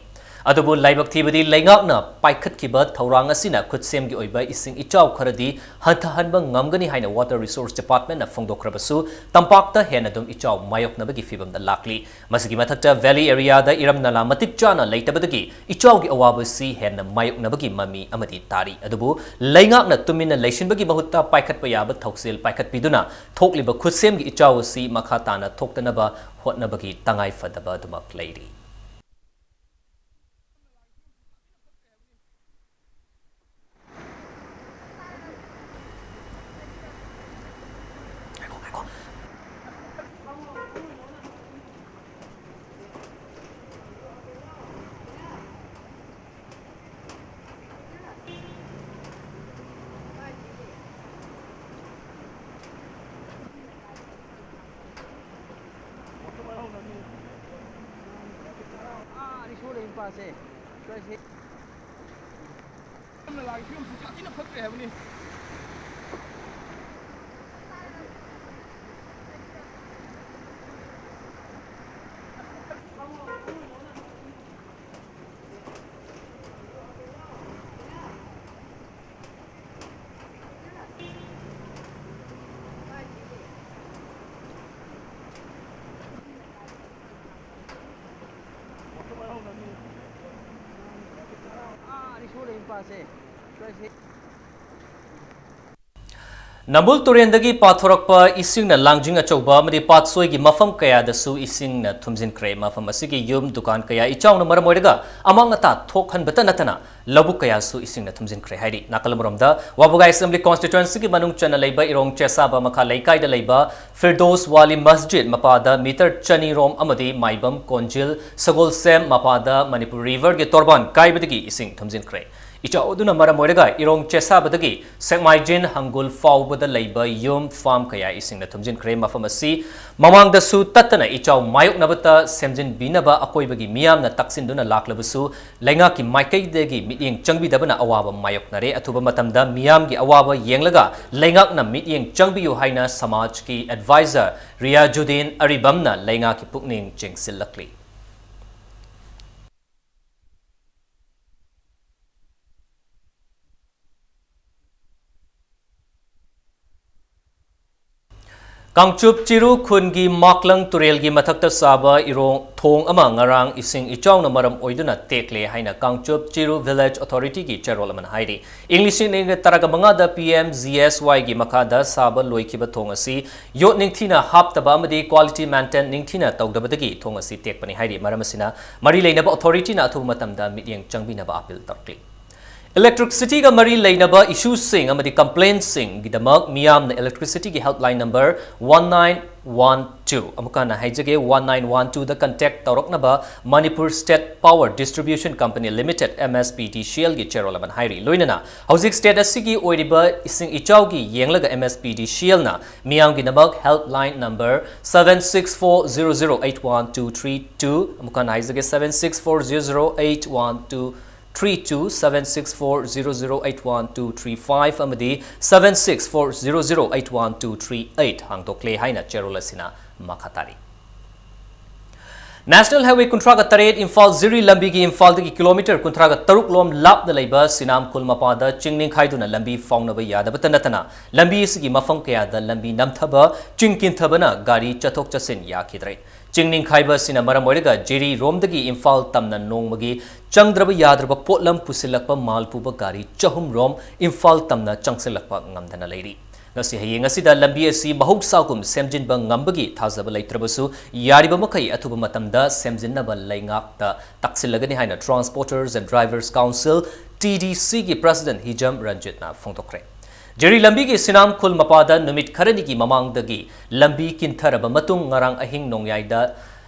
ꯑꯗꯨꯕꯨ ꯂꯥꯏꯕꯛ ꯊꯤꯕꯗꯤ, ꯂꯩꯉꯥꯛꯅ ꯄꯥꯏꯈꯠꯈꯤꯕ ꯊꯧꯔꯥꯡ ꯑꯁꯤꯅ ꯈꯨꯠꯁꯦꯝꯒꯤ ꯑꯣꯏꯕ ꯏꯁꯤꯡ ꯏꯆꯥꯎ ꯈꯔꯗꯤ ꯍꯟꯊꯍꯟꯕ ꯉꯝꯒꯅꯤ ꯍꯥꯏꯅ Water Resource Department ꯅ ꯐꯣꯡꯗꯣꯛꯈ꯭ꯔꯕꯁꯨ, ꯇꯝꯄꯥꯛꯇ ꯍꯦꯟꯅ ꯑꯗꯨꯝ ꯏꯆꯥꯎ ꯃꯥꯌꯣꯛꯅꯕꯒꯤ ꯐꯤꯚꯝꯗ ꯂꯥꯛꯂꯤ꯫ ꯃꯁꯤꯒꯤ ꯃꯊꯛꯇ, valley area ꯗ ꯏꯔꯝ ꯅꯂꯥ ꯃꯇꯤꯛ ꯆꯥꯅ ꯂꯩꯇꯕꯗꯒꯤ ꯏꯆꯥꯎꯒꯤ ꯑꯋꯥꯕꯁꯤ ꯍꯦꯟꯅ ꯃꯥꯌꯣꯛꯅꯕꯒꯤ ꯃꯃꯤ ꯑꯃꯗꯤ ꯇꯥꯔꯤ꯫ ꯑꯗꯨꯕꯨ ꯂꯩꯉꯥꯛꯅ ꯇꯨꯃꯤꯟꯅ ꯂꯩꯁꯤꯟꯕꯒꯤ ꯃꯍꯨꯠꯇ, ꯄꯥꯏꯈꯠꯄ ꯌꯥꯕ ꯊꯧꯁꯤꯜ ꯄꯥꯏꯈꯠꯄꯤꯗꯨꯅ ꯊꯣꯛꯂꯤꯕ ꯈꯨꯠꯁꯦꯝꯒꯤ ꯏꯆꯥꯎ ꯑꯁꯤ ꯃꯈꯥ ꯇꯥꯅ ꯊꯣꯛꯇꯅꯕ ꯍꯣꯠꯅꯕꯒꯤ ꯇꯉꯥꯏ ꯐꯗꯕ ꯑꯗꯨꯃꯛ ꯂꯩꯔꯤ꯫ ꯅꯝꯕꯨꯜ ꯇꯨꯔꯦꯜꯗꯒꯤ ꯄꯥꯊꯣꯔꯛꯄ ꯏꯁꯤꯡꯅ ꯂꯥꯡꯖꯤꯡ ꯑꯆꯧꯕ ꯑꯃꯗꯤ ꯄꯥꯠꯁꯣꯏꯒꯤ ꯃꯐꯝ ꯀꯌꯥꯗꯁꯨ ꯏꯁꯤꯡꯅ ꯊꯨꯝꯖꯤꯟꯈ꯭ꯔꯦ꯫ ꯃꯐꯝ ꯑꯁꯤꯒꯤ ꯌꯨꯝ, ꯗꯨꯀꯥꯟ ꯀꯌꯥ ꯏꯆꯥꯎꯅ ꯃꯔꯝ ꯑꯣꯏꯔꯒ ꯑꯃꯥꯡ ꯑꯇꯥ ꯊꯣꯛꯍꯟꯕꯇ ꯅꯠꯇꯅ ꯂꯧꯕꯨꯛ ꯀꯌꯥꯁꯨ ꯏꯁꯤꯡꯅ ꯊꯨꯝꯖꯤꯟꯈ꯭ꯔꯦ ꯍꯥꯏꯔꯤ꯫ ꯅꯥꯀꯜ ꯑꯃꯔꯣꯝꯗ, ꯋꯥꯕꯒꯥꯏ Assembly Constituency ꯒꯤ ꯃꯅꯨꯡ ꯆꯟꯅ ꯂꯩꯕ ꯏꯔꯣꯡ ꯆꯦꯁꯥꯕ ꯃꯈꯥ ꯂꯩꯀꯥꯏꯗ ꯂꯩꯕ ꯐꯤꯔꯗꯣꯁ ꯋꯥꯂꯤ ꯃꯁꯖꯤꯗ ꯃꯄꯥꯗ meter ꯆꯅꯤ ꯔꯣꯝ ꯑꯃꯗꯤ ꯃꯥꯏꯕꯝ ꯀꯣꯟꯖꯤꯜ ꯁꯒꯣꯜꯁꯦꯝ ꯃꯄꯥꯗ ꯃꯅꯤꯄꯨꯔ River ꯒꯤ ꯇꯣꯔꯕꯥꯟ ꯀꯥꯏꯕꯗꯒꯤ ꯏꯁꯤꯡ ꯊꯨꯝꯖꯤꯟꯈ꯭ꯔꯦ꯫ ꯏꯆꯥꯎ ꯑꯗꯨꯅ ꯃꯔꯝ ꯑꯣꯏꯔꯒ ꯏꯔꯣꯡ ꯆꯦꯁꯥꯕꯗꯒꯤ ꯁꯦꯛꯃꯥꯏꯖꯤꯟ ꯍꯪꯒꯨꯜ ꯐꯥꯎꯕꯗ ꯂꯩꯕ ꯌꯨꯝ, farm ꯀꯌꯥ ꯏꯁꯤꯡꯅ ꯊꯨꯝꯖꯤꯟꯈ꯭ꯔꯦ꯫ ꯃꯐꯝ ꯑꯁꯤ ꯃꯃꯥꯡꯗꯁꯨ ꯇꯠꯇꯅ ꯏꯆꯥꯎ ꯃꯥꯌꯣꯛꯅꯕꯇ ꯁꯦꯝꯖꯤꯟꯕꯤꯅꯕ ꯑꯀꯣꯏꯕꯒꯤ ꯃꯤꯌꯥꯝꯅ ꯇꯛꯁꯤꯟꯗꯨꯅ ꯂꯥꯛꯂꯕꯁꯨ, ꯂꯩꯉꯥꯛꯀꯤ ꯃꯥꯏꯀꯩꯗꯒꯤ ꯃꯤꯠꯌꯦꯡ ꯆꯪꯕꯤꯗꯕꯅ ꯑꯋꯥꯕ ꯃꯥꯌꯣꯛꯅꯔꯦ꯫ ꯑꯊꯨꯕ ꯃꯇꯝꯗ ꯃꯤꯌꯥꯝꯒꯤ ꯑꯋꯥꯕ ꯌꯦꯡꯂꯒ ꯂꯩꯉꯥꯛꯅ ꯃꯤꯠꯌꯦꯡ ꯆꯪꯕꯤꯌꯨ ꯍꯥꯏꯅ ꯁꯃꯥꯖꯀꯤ advisor ꯔꯤꯌꯥꯖꯨꯗꯤꯟ ꯑꯔꯤꯕꯝꯅ ꯂꯩꯉꯥꯛꯀꯤ ꯄꯨꯛꯅꯤꯡ ꯆꯤꯡꯁꯤꯜꯂꯛꯂꯤ꯫ ꯀꯥꯡꯆꯨꯞ ꯆꯤꯔꯨ ꯈꯨꯟꯒꯤ ꯃꯥꯛꯂꯪ ꯇꯨꯔꯦꯜꯒꯤ ꯃꯊꯛꯇ ꯁꯥꯕ ꯏꯔꯣꯡ ꯊꯣꯡ ꯑꯃ ꯉꯔꯥꯡ ꯏꯁꯤꯡ ꯏꯆꯥꯎꯅ ꯃꯔꯝ ꯑꯣꯏꯗꯨꯅ ꯇꯦꯛꯂꯦ ꯍꯥꯏꯅ ꯀꯥꯡꯆꯨꯞ ꯆꯤꯔꯨ Village Authorityꯒꯤ ꯆꯦꯔꯣꯜ ꯑꯃꯅ ꯍꯥꯏꯔꯤ꯫ ꯏꯪ ꯂꯤꯁꯤꯡ ꯑꯅꯤꯒ ꯇꯔꯥꯃꯉꯥꯗ P M G S Yꯒꯤ ꯃꯈꯥꯗ ꯁꯥꯕ ꯂꯣꯏꯈꯤꯕ ꯊꯣꯡ ꯑꯁꯤ ꯌꯣꯠ ꯅꯤꯡꯊꯤꯅ ꯍꯥꯞꯇꯕ ꯑꯃꯗꯤ quality maintain ꯅꯤꯡꯊꯤꯅ ꯇꯧꯗꯕꯗꯒꯤ ꯊꯣꯡ ꯑꯁꯤ ꯇꯦꯛꯄꯅꯤ ꯍꯥꯏꯔꯤ꯫ ꯃꯔꯝ ꯑꯁꯤꯅ ꯃꯔꯤ ꯂꯩꯅꯕ authorityꯅ ꯑꯊꯨꯕ ꯃꯇꯝꯗ ꯃꯤꯠꯌꯦꯡ ꯆꯪꯕꯤꯅꯕ appeal ꯇꯧꯔꯛꯂꯤ꯫ Electricityꯒ ꯃꯔꯤ ꯂꯩꯅꯕ issueꯁꯤꯡ ꯑꯃꯗꯤ complaintꯁꯤꯡꯒꯤꯗꯃꯛ ꯃꯤꯌꯥꯝꯅ electricityꯒꯤ helpline number one nine one two, ꯑꯃꯨꯛꯀ ꯍꯟꯅ ꯍꯥꯏꯖꯒꯦ, one nine one twoꯗ contact ꯇꯧꯔꯛꯅꯕ Manipur State Power Distribution Company Limited, MSPDCLꯒꯤ ꯆꯦꯔꯣꯜ ꯑꯃꯅ ꯍꯥꯏꯔꯤ꯫ ꯂꯣꯏꯅꯅ ꯍꯧꯖꯤꯛ state ꯑꯁꯤꯒꯤ ꯑꯣꯏꯔꯤꯕ ꯏꯁꯤꯡ ꯏꯆꯥꯎꯒꯤ ꯌꯦꯡꯂꯒ MSPDCLꯅ ꯃꯤꯌꯥꯝꯒꯤꯗꯃꯛ helpline number seven six four zero zero eight one two three two, ꯑꯃꯨꯛꯀ ꯍꯟꯅ ꯍꯥꯏꯖꯒꯦ, seven six four zero zero eight one two three two, seven six four zero zero eight one two three five ꯑꯃꯗꯤ seven six four zero zero eight one two three eight ꯍꯥꯡꯗꯣꯛꯂꯦ ꯍꯥꯏꯅ ꯆꯦꯔꯣꯜ ꯑꯁꯤꯅ ꯃꯈꯥ ꯇꯥꯔꯤ꯫ National Highway ꯀꯨꯟꯊ꯭ꯔꯥꯒ ꯇꯔꯦꯠ ꯏꯝꯐꯥꯜ ꯖꯤꯔꯤ ꯂꯝꯕꯤꯒꯤ ꯏꯝꯐꯥꯜꯗꯒꯤ kilometre ꯀꯨꯟꯊ꯭ꯔꯥꯒ ꯇꯔꯨꯛ ꯂꯣꯝ ꯂꯥꯞꯅ ꯂꯩꯕ ꯁꯤꯅꯥꯝ ꯈꯨꯜ ꯃꯄꯥꯗ ꯆꯤꯡ ꯅꯤꯡꯈꯥꯏꯗꯨꯅ ꯂꯝꯕꯤ ꯐꯥꯎꯅꯕ ꯌꯥꯗꯕꯇ ꯅꯠꯇꯅ ꯂꯝꯕꯤ ꯑꯁꯤꯒꯤ ꯃꯐꯝ ꯀꯌꯥꯗ ꯂꯝꯕꯤ ꯅꯝꯊꯕ, ꯆꯤꯡ ꯀꯤꯟꯊꯕꯅ ꯒꯥꯔꯤ ꯆꯠꯊꯣꯛ ꯆꯠꯁꯤꯟ ꯌꯥꯈꯤꯗ꯭ꯔꯦ꯫ ꯆꯤꯡ ꯅꯤꯡꯈꯥꯏꯕ ꯑꯁꯤꯅ ꯃꯔꯝ ꯑꯣꯏꯔꯒ ꯖꯤꯔꯤ ꯔꯣꯝꯗꯒꯤ ꯏꯝꯐꯥꯜ ꯇꯝꯅ ꯅꯣꯡꯃꯒꯤ ꯆꯪꯗ꯭ꯔꯕ ꯌꯥꯗ꯭ꯔꯕ ꯄꯣꯠꯂꯝ ꯄꯨꯁꯤꯜꯂꯛꯄ ꯃꯥꯜ ꯄꯨꯕ ꯒꯥꯔꯤ ꯆꯍꯨꯝ ꯔꯣꯝ ꯏꯝꯐꯥꯜ ꯇꯝꯅ ꯆꯪꯁꯤꯜꯂꯛꯄ ꯉꯝꯗꯅ ꯂꯩꯔꯤ꯫ ꯉꯁꯤ ꯍꯌꯦꯡ ꯑꯁꯤꯗ ꯂꯝꯕꯤ ꯑꯁꯤ ꯃꯍꯧꯁꯥꯒꯨꯝ ꯁꯦꯝꯖꯤꯟꯕ ꯉꯝꯕꯒꯤ ꯊꯥꯖꯕ ꯂꯩꯇ꯭ꯔꯕꯁꯨ, ꯌꯥꯔꯤꯕ ꯃꯈꯩ ꯑꯊꯨꯕ ꯃꯇꯝꯗ ꯁꯦꯝꯖꯤꯟꯅꯕ ꯂꯩꯉꯥꯛꯇ ꯇꯥꯛꯁꯤꯜꯂꯒꯅꯤ ꯍꯥꯏꯅ Transporters and Drivers Council, TDCꯒꯤ President ꯍꯤꯖꯝ ꯔꯟꯖꯤꯠꯅ ꯐꯣꯡꯗꯣꯛꯈ꯭ꯔꯦ꯫ ꯖꯤꯔꯤ ꯂꯝꯕꯤꯒꯤ ꯁꯤꯅꯥꯝ ꯈꯨꯜ ꯃꯄꯥꯗ ꯅꯨꯃꯤꯠ ꯈꯔꯅꯤꯒꯤ ꯃꯃꯥꯡꯗꯒꯤ ꯂꯝꯕꯤ ꯀꯤꯟꯊꯔꯕ ꯃꯇꯨꯡ ꯉꯔꯥꯡ ꯑꯍꯤꯡ ꯅꯣꯡꯌꯥꯏꯗ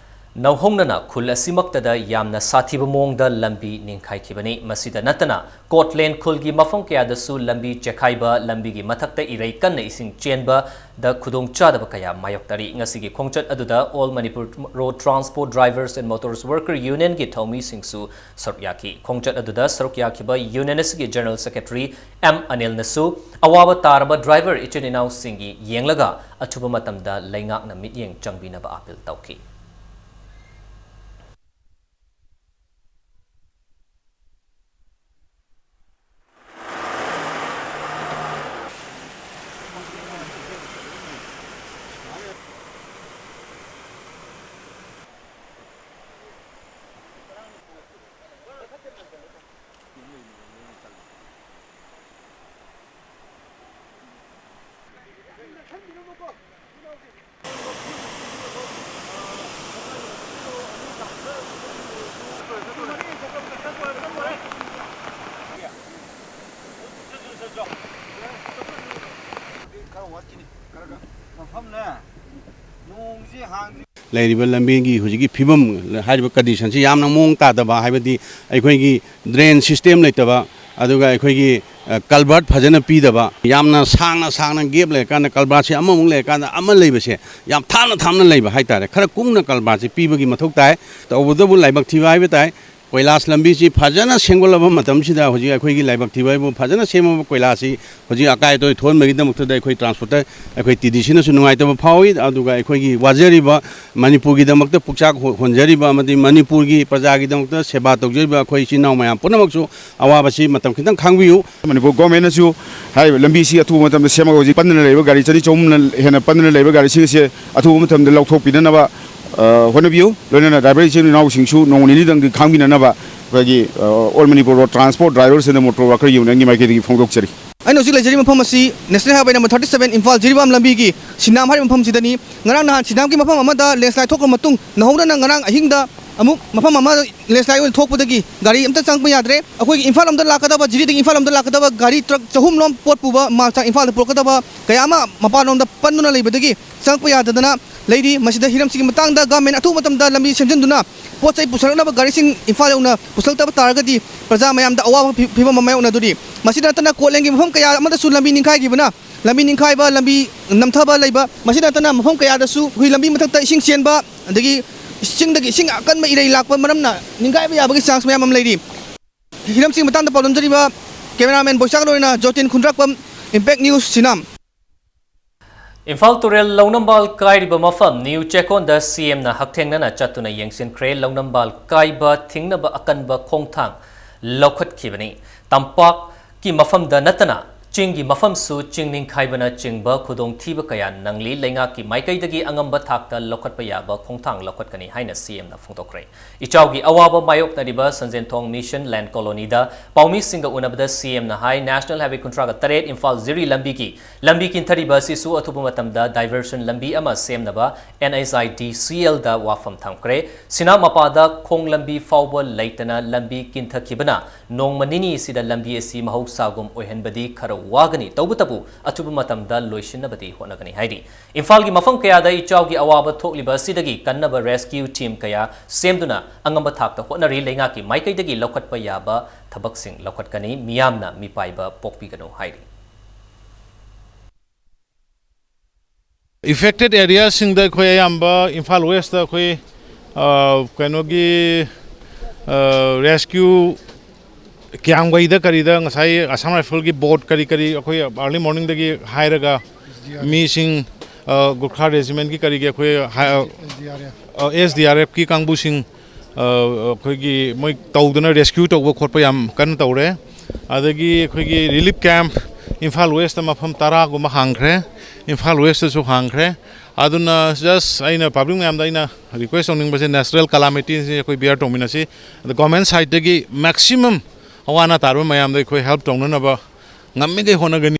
ꯅꯧꯍꯧꯅꯅ ꯈꯨꯜ ꯑꯁꯤꯃꯛꯇꯗ ꯌꯥꯝꯅ ꯁꯥꯊꯤꯕ ꯃꯑꯣꯡꯗ ꯂꯝꯕꯤ ꯅꯤꯡꯈꯥꯏꯈꯤꯕꯅꯤ꯫ ꯃꯁꯤꯗ ꯅꯠꯇꯅ ꯀꯣꯠꯂꯦꯟ ꯈꯨꯜꯒꯤ ꯃꯐꯝ ꯀꯌꯥꯗꯁꯨ ꯂꯝꯕꯤ ꯆꯦꯈꯥꯏꯕ, ꯂꯝꯕꯤꯒꯤ ꯃꯊꯛꯇ ꯏꯔꯩ ꯀꯟꯅ ꯏꯁꯤꯡ ꯆꯦꯟꯕꯗ ꯈꯨꯗꯣꯡꯆꯥꯗꯕ ꯀꯌꯥ ꯃꯥꯌꯣꯛꯅꯔꯤ꯫ ꯉꯁꯤꯒꯤ ꯈꯣꯡꯆꯠ ꯑꯗꯨꯗ All Manipur Road Transport Drivers and Motors Worker Unionꯒꯤ ꯊꯧꯃꯤꯁꯤꯡꯁꯨ ꯁꯔꯨꯛ ꯌꯥꯈꯤ꯫ ꯈꯣꯡꯆꯠ ꯑꯗꯨꯗ ꯁꯔꯨꯛ ꯌꯥꯈꯤꯕ union ꯑꯁꯤꯒꯤ General Secretary ꯑꯦꯝ ꯑꯅꯤꯜꯅꯁꯨ ꯑꯋꯥꯕ ꯇꯥꯔꯕ driver ꯏꯆꯤꯟ ꯏꯅꯥꯎꯁꯤꯡꯒꯤ ꯌꯦꯡꯂꯒ ꯑꯊꯨꯕ ꯃꯇꯝꯗ ꯂꯩꯉꯥꯛꯅ ꯃꯤꯠꯌꯦꯡ ꯆꯪꯕꯤꯅꯕ appeal ꯇꯧꯈꯤ꯫ ꯂꯩꯔꯤꯕ ꯂꯝꯕꯤꯒꯤ ꯍꯧꯖꯤꯛꯀꯤ ꯐꯤꯕꯝ, ꯍꯥꯏꯔꯤꯕ ꯀꯟꯗꯤꯁꯟꯁꯤ ꯌꯥꯝꯅ ꯃꯑꯣꯡ ꯇꯥꯗꯕ, ꯍꯥꯏꯕꯗꯤ ꯑꯩꯈꯣꯏꯒꯤ ꯗ꯭ꯔꯦꯟ ꯁꯤꯁꯇꯦꯝ ꯂꯩꯇꯕ, ꯑꯗꯨꯒ ꯑꯩꯈꯣꯏꯒꯤ, ꯑ, ꯀꯜꯚꯔꯠ ꯐꯖꯅ ꯄꯤꯗꯕ, ꯌꯥꯝꯅ ꯁꯥꯡꯅ ꯁꯥꯡꯅ ꯒꯦꯞ ꯂꯩꯔꯀꯥꯟꯗ ꯀꯜꯚꯔꯠꯁꯤ ꯑꯃꯃꯨꯛ ꯂꯩꯔꯀꯥꯟꯗ ꯑꯃ ꯂꯩꯕꯁꯦ ꯌꯥꯝ ꯊꯥꯞꯅ ꯊꯥꯞꯅ ꯂꯩꯕ ꯍꯥꯏꯇꯥꯔꯦ꯫ ꯈꯔ ꯀꯨꯡꯅ ꯀꯜꯚꯔꯠꯁꯤ ꯄꯤꯕꯒꯤ ꯃꯊꯧ ꯇꯥꯏ꯫ ꯇꯧꯕꯇꯕꯨ ꯂꯥꯏꯕꯛ ꯊꯤꯕ ꯍꯥꯏꯕ ꯇꯥꯏ, ꯀꯣꯏꯂꯥꯁ ꯂꯝꯕꯤꯁꯤ ꯐꯖꯅ ꯁꯦꯝꯒꯠꯂꯕ ꯃꯇꯝꯁꯤꯗ ꯍꯧꯖꯤꯛ ꯑꯩꯈꯣꯏꯒꯤ ꯂꯥꯏꯕꯛ ꯊꯤꯕ ꯍꯥꯏꯕꯨ ꯐꯖꯅ ꯁꯦꯝꯃꯕ ꯀꯣꯏꯂꯥꯁꯁꯤ ꯍꯧꯖꯤꯛ ꯑꯀꯥꯏ ꯑꯇꯣꯏ ꯊꯣꯛꯍꯟꯕꯒꯤꯗꯃꯛꯇꯗ ꯑꯩꯈꯣꯏ ꯇ꯭ꯔꯥꯟꯁꯄꯣꯔꯇꯔ, ꯑꯩꯈꯣꯏ ꯇꯤ ꯗꯤ ꯁꯤꯅꯁꯨ ꯅꯨꯡꯉꯥꯏꯇꯕ ꯐꯥꯎꯏ꯫ ꯑꯗꯨꯒ ꯑꯩꯈꯣꯏꯒꯤ ꯋꯥꯖꯔꯤꯕ ꯃꯅꯤꯄꯨꯔꯒꯤꯗꯃꯛꯇ ꯄꯨꯛꯆꯥꯛ ꯍꯣ-, ꯍꯣꯟꯖꯔꯤꯕ ꯑꯃꯗꯤ ꯃꯅꯤꯄꯨꯔꯒꯤ ꯄ꯭ꯔꯖꯥꯒꯤꯗꯃꯛꯇ ꯁꯦꯕꯥ ꯇꯧꯖꯔꯤꯕ ꯑꯩꯈꯣꯏ ꯏꯆꯤꯟ ꯏꯅꯥꯎ ꯃꯌꯥꯝ ꯄꯨꯝꯅꯃꯛꯁꯨ ꯑꯋꯥꯕꯁꯤ ꯃꯇꯝ ꯈꯤꯇꯪ ꯈꯥꯡꯕꯤꯌꯨ꯫ ꯃꯅꯤꯄꯨꯔ ꯒꯣꯔꯃꯦꯟꯅꯁꯨ ꯍꯥꯏꯔꯤꯕ ꯂꯝꯕꯤꯁꯤ ꯑꯊꯨꯕ ꯃꯇꯝꯗ ꯁꯦꯝꯃꯒ ꯍꯧꯖꯤꯛ ꯄꯟꯗꯨꯅ ꯂꯩꯔꯤꯕ ꯒꯥꯔꯤ ꯆꯅꯤ ꯆꯍꯨꯝꯅ ꯍꯦꯟꯅ ꯄꯟꯗꯨꯅ ꯂꯩꯕ ꯒꯥꯔꯤꯁꯤꯡ ꯑꯁꯦ ꯑꯊꯨꯕ ꯃꯇꯝꯗ ꯂꯧꯊꯣꯛꯄꯤꯅꯅꯕ, ꯑ, ꯍꯣꯠꯅꯕꯤꯌꯨ꯫ ꯂꯣꯏꯅꯅ ꯗ꯭ꯔꯥꯏꯚꯔ ꯏꯆꯤꯟ ꯏꯅꯥꯎꯁꯤꯡꯁꯨ ꯅꯣꯡꯃ ꯅꯤꯅꯤꯗꯪꯗꯤ ꯈꯥꯡꯕꯤꯅꯅꯕ ꯑꯩꯈꯣꯏꯒꯤ, ꯑ, All Manipur Road Transport Drivers and Motor Worker Unionꯒꯤ ꯃꯥꯏꯀꯩꯗꯒꯤ ꯐꯣꯡꯗꯣꯛꯆꯔꯤ꯫ ꯑꯩꯅ ꯍꯧꯖꯤꯛ ꯂꯩꯖꯔꯤꯕ ꯃꯐꯝ ꯑꯁꯤ National Highway number thirty seven, Imphal Jiribam ꯂꯝꯕꯤꯒꯤ ꯁꯤꯅꯥꯝ ꯍꯥꯏꯔꯤꯕ ꯃꯐꯝꯁꯤꯗꯅꯤ꯫ ꯉꯔꯥꯡ ꯅꯍꯥꯟ ꯁꯤꯅꯥꯝꯒꯤ ꯃꯐꯝ ꯑꯃꯗ ꯂꯦꯟꯁꯂꯥꯏꯠ ꯊꯣꯛꯈ꯭ꯔ ꯃꯇꯨꯡ, ꯅꯧꯍꯧꯅꯅ ꯉꯔꯥꯡ ꯑꯍꯤꯡꯗ ꯑꯃꯨꯛ ꯃꯐꯝ ꯑꯃ ꯂꯦꯟꯁꯂꯥꯏꯠ ꯑꯣꯏꯅ ꯊꯣꯛꯄꯗꯒꯤ ꯒꯥꯔꯤ ꯑꯝꯇ ꯆꯪꯕ ꯌꯥꯗ꯭ꯔꯦ꯫ ꯑꯩꯈꯣꯏꯒꯤ ꯏꯝꯐꯥꯜ ꯂꯣꯝꯗ ꯂꯥꯛꯀꯗꯕ, ꯖꯤꯔꯤꯗꯒꯤ ꯏꯝꯐꯥꯜ ꯂꯣꯝꯗ ꯂꯥꯛꯀꯗꯕ ꯒꯥꯔꯤ ꯇ꯭ꯔꯛ ꯆꯍꯨꯝ ꯂꯣꯝ ꯄꯣꯠ ꯄꯨꯕ ꯃꯥꯜ ꯆꯥꯛ ꯏꯝꯐꯥꯜꯗ ꯄꯨꯔꯛꯀꯗꯕ ꯀꯌꯥ ꯑꯃ ꯃꯄꯥꯟꯂꯣꯝꯗ ꯄꯟꯗꯨꯅ ꯂꯩꯕꯗꯒꯤ ꯆꯪꯉꯛꯄ ꯌꯥꯗꯗꯅ ꯂꯩꯔꯤ꯫ ꯃꯁꯤꯗ ꯍꯤꯔꯝꯁꯤꯒꯤ ꯃꯇꯥꯡꯗ ꯒꯚꯔꯟꯃꯦꯟꯠ ꯑꯊꯨꯕ ꯃꯇꯝꯗ ꯂꯝꯕꯤ ꯁꯦꯝꯖꯤꯟꯗꯨꯅ ꯄꯣꯠ ꯆꯩ ꯄꯨꯁꯜꯂꯛꯅꯕ ꯒꯥꯔꯤꯁꯤꯡ ꯏꯝꯐꯥꯜ ꯌꯧꯅ ꯄꯨꯁꯜꯂꯛꯇꯕ ꯇꯥꯔꯒꯗꯤ ꯄ꯭ꯔꯖꯥ ꯃꯌꯥꯝꯗ ꯑꯋꯥꯕ ꯐꯤ-, ꯐꯤꯕꯝ ꯑꯃ ꯃꯥꯌꯣꯛꯅꯗꯣꯔꯤ꯫ ꯃꯁꯤꯗ ꯅꯠꯇꯅ ꯀꯣꯠꯂꯦꯟꯒꯤ ꯃꯐꯝ ꯀꯌꯥ ꯑꯃꯗꯁꯨ ꯂꯝꯕꯤ ꯅꯤꯡꯈꯥꯏꯈꯤꯕꯅ, ꯂꯝꯕꯤ ꯅꯤꯡꯈꯥꯏꯕ, ꯂꯝꯕꯤ ꯅꯝꯊꯕ ꯂꯩꯕ, ꯃꯁꯤꯗ ꯅꯠꯇꯅ ꯃꯐꯝ ꯀꯌꯥꯗꯁꯨ ꯑꯩꯈꯣꯏ ꯂꯝꯕꯤ ꯃꯊꯛꯇ ꯏꯁꯤꯡ ꯆꯦꯟꯕ, ꯑꯗꯒꯤ ꯆꯤꯡꯗꯒꯤ ꯏꯁꯤꯡ ꯑꯀꯟꯕ ꯏꯔꯩ ꯂꯥꯛꯄ ꯃꯔꯝꯅ ꯅꯤꯡꯈꯥꯏꯕ ꯌꯥꯕꯒꯤ ꯆꯥꯟꯁ ꯃꯌꯥꯝ ꯑꯃ ꯂꯩꯔꯤ꯫ ꯍꯤꯔꯝꯁꯤꯒꯤ ꯃꯇꯥꯡꯗ ꯄꯥꯎꯗꯝꯖꯔꯤꯕ ꯀꯦꯃꯦꯔꯥꯃꯦꯟ ꯕꯣꯏꯆꯥꯒ ꯂꯣꯏꯅꯅ ꯖꯣꯇꯤꯟ ꯈꯨꯟꯗ꯭ꯔꯥꯛꯄꯝ, Impact News, ꯁꯤꯅꯥꯝ꯫ ꯏꯝꯐꯥꯜ ꯇꯨꯔꯦꯜ ꯂꯧꯅꯝꯕꯥꯜ ꯀꯥꯏꯔꯤꯕ ꯃꯐꯝ ꯅ꯭ꯌꯨ ꯆꯦꯛꯀꯣꯟꯗ ꯁꯤ ꯑꯦꯝꯅ ꯍꯛꯊꯦꯡꯅꯅ ꯆꯠꯇꯨꯅ ꯌꯦꯡꯁꯤꯟꯈ꯭ꯔꯦ꯫ ꯂꯧꯅꯝꯕꯥꯜ ꯀꯥꯏꯕ ꯊꯤꯡꯅꯕ ꯑꯀꯟꯕ ꯈꯣꯡꯊꯥꯡ ꯂꯧꯈꯠꯈꯤꯕꯅꯤ꯫ ꯇꯝꯄꯥꯛꯀꯤ ꯃꯐꯝꯗ ꯅꯠꯇꯅ ꯆꯤꯡꯒꯤ ꯃꯐꯝꯁꯨ ꯆꯤꯡ ꯅꯤꯡꯈꯥꯏꯕꯅ ꯆꯤꯡꯕ ꯈꯨꯗꯣꯡꯊꯤꯕ ꯀꯌꯥ ꯅꯪꯂꯤ꯫ ꯂꯩꯉꯥꯛꯀꯤ ꯃꯥꯏꯀꯩꯗꯒꯤ ꯑꯉꯝꯕ ꯊꯥꯛꯇ ꯂꯧꯈꯠꯄ ꯌꯥꯕ ꯈꯣꯡꯊꯥꯡ ꯂꯧꯈꯠꯀꯅꯤ ꯍꯥꯏꯅ ꯁꯤ ꯑꯦꯝꯅ ꯐꯣꯡꯗꯣꯛꯈ꯭ꯔꯦ꯫ ꯏꯆꯥꯎꯒꯤ ꯑꯋꯥꯕ ꯃꯥꯌꯣꯛꯅꯔꯤꯕ ꯁꯟꯖꯦꯟꯊꯣꯡ ꯃꯤꯁꯟ ꯂꯦꯟ ꯀꯣꯂꯣꯅꯤꯗ ꯄꯥꯎꯃꯤꯁꯤꯡꯒ ꯎꯅꯕꯗ ꯁꯤ ꯑꯦꯝꯅ ꯍꯥꯏ, ꯅꯦꯁꯅꯦꯜ ꯍꯥꯏꯋꯦ ꯀꯨꯟꯊ꯭ꯔꯥꯒ ꯇꯔꯦꯠ ꯏꯝꯐꯥꯜ ꯖꯤꯔꯤ ꯂꯝꯕꯤꯒꯤ ꯂꯝꯕꯤ ꯀꯤꯟꯊꯔꯤꯕ ꯑꯁꯤꯁꯨ ꯑꯊꯨꯕ ꯃꯇꯝꯗ ꯗꯥꯏꯚꯔꯁꯟ ꯂꯝꯕꯤ ꯑꯃ ꯁꯦꯝꯅꯕ ꯑꯦꯟ ꯑꯩꯆ ꯑꯥꯏ ꯗꯤ ꯁꯤ ꯑꯦꯜꯗ ꯋꯥꯐꯝ ꯊꯝꯈ꯭ꯔꯦ꯫ ꯁꯤꯅꯥ ꯃꯄꯥꯗ ꯈꯣꯡ ꯂꯝꯕꯤ ꯐꯥꯎꯕ ꯂꯩꯇꯅ ꯂꯝꯕꯤ ꯀꯤꯟꯊꯈꯤꯕꯅ ꯅꯣꯡꯃ ꯅꯤꯅꯤ ꯑꯁꯤꯗ ꯂꯝꯕꯤ ꯑꯁꯤ ꯃꯍꯧꯁꯥꯒꯨꯝ ꯑꯣꯏꯍꯟꯕꯗꯤ ꯈꯔ ꯋꯥꯒꯅꯤ꯫ ꯇꯧꯕꯇꯕꯨ ꯑꯊꯨꯕ ꯃꯇꯝꯗ ꯂꯣꯏꯁꯤꯟꯅꯕꯗꯤ ꯍꯣꯠꯅꯒꯅꯤ ꯍꯥꯏꯔꯤ꯫ ꯏꯝꯐꯥꯜꯒꯤ ꯃꯐꯝ ꯀꯌꯥꯗ ꯏꯆꯥꯎꯒꯤ ꯑꯋꯥꯕ ꯊꯣꯛꯂꯤꯕ ꯑꯁꯤꯗꯒꯤ ꯀꯟꯅꯕ ꯔꯦꯁꯀ꯭ꯌꯨ ꯇꯤꯝ ꯀꯌꯥ ꯁꯦꯝꯗꯨꯅ ꯑꯉꯝꯕ ꯊꯥꯛꯇ ꯍꯣꯠꯅꯔꯤ꯫ ꯂꯩꯉꯥꯛꯀꯤ ꯃꯥꯏꯀꯩꯗꯒꯤ ꯂꯧꯈꯠꯄ ꯌꯥꯕ ꯊꯕꯛꯁꯤꯡ ꯂꯧꯈꯠꯀꯅꯤ꯫ ꯃꯤꯌꯥꯝꯅ ꯃꯤꯄꯥꯏꯕ ꯄꯣꯛꯄꯤꯒꯅꯨ ꯍꯥꯏꯔꯤ꯫ Affected ꯑꯦꯔꯤꯌꯥꯁꯤꯡꯗ ꯑꯩꯈꯣꯏ ꯑꯌꯥꯝꯕ ꯏꯝꯐꯥꯜ ꯋꯦꯁꯇ ꯑꯩꯈꯣꯏ ꯑ, ꯀꯩꯅꯣꯒꯤ ꯔꯦꯁꯀ꯭ꯌꯨ ꯀꯤꯌꯥꯝꯒꯩꯗ ꯀꯔꯤꯗ ꯉꯁꯥꯏ ꯑꯁꯥꯝ ꯔꯥꯏꯐꯜꯒꯤ ꯕꯣꯠ ꯀꯔꯤ ꯀꯔꯤ ꯑꯩꯈꯣꯏ ꯑꯥꯔꯂꯤ ꯃꯣꯔꯅꯤꯡꯗꯒꯤ ꯍꯥꯏꯔꯒ ꯃꯤꯁꯤꯡ ꯒꯨꯔꯈꯥ ꯔꯦꯖꯤꯃꯦꯟꯒꯤ ꯀꯔꯤꯒꯤ ꯑꯩꯈꯣꯏ ꯑꯦꯁ ꯗꯤ ꯑꯥꯔ ꯑꯦꯐꯀꯤ ꯀꯥꯡꯕꯨꯁꯤꯡ ꯑꯩꯈꯣꯏꯒꯤ ꯃꯣꯏ ꯇꯧꯗꯅ ꯔꯦꯁꯀ꯭ꯌꯨ ꯇꯧꯕ ꯈꯣꯠꯄ ꯌꯥꯝ ꯀꯟꯅ ꯇꯧꯔꯦ꯫ ꯑꯗꯒꯤ ꯑꯩꯈꯣꯏꯒꯤ ꯔꯤꯂꯤꯐ ꯀꯦꯝꯞ ꯏꯝꯐꯥꯜ ꯋꯦꯁꯇ ꯃꯐꯝ ꯇꯔꯥꯒꯨꯝꯕ ꯍꯥꯡꯈ꯭ꯔꯦ꯫ ꯏꯝꯐꯥꯜ ꯋꯦꯁꯇꯁꯨ ꯍꯥꯡꯈ꯭ꯔꯦ꯫ ꯑꯗꯨꯅ ꯖꯁ ꯑꯩꯅ ꯄꯕ꯭ꯂꯤꯛ ꯃꯌꯥꯝꯗ ꯑꯩꯅ ꯔꯤꯀ꯭ꯋꯦꯁ ꯇꯧꯅꯤꯡꯕꯁꯦ, ꯅꯦꯆꯔꯦꯜ ꯀꯂꯥꯃꯤꯇꯤꯁꯦ ꯑꯩꯈꯣꯏ ꯕꯤꯌꯥꯔ ꯇꯧꯃꯤꯟꯅꯁꯤ꯫ ꯑꯗ ꯒꯣꯔꯃꯦꯟ ꯁꯥꯏꯠꯇꯒꯤ ꯃꯦꯛꯁꯤꯃꯝ ꯑꯋꯥ ꯑꯅꯥ ꯇꯥꯔꯕ ꯃꯌꯥꯝꯗ ꯑꯩꯈꯣꯏ ꯍꯦꯜꯞ ꯇꯧꯅꯅꯕ ꯉꯝꯃꯤꯈꯩ ꯍꯣꯠꯅꯒꯅꯤ꯫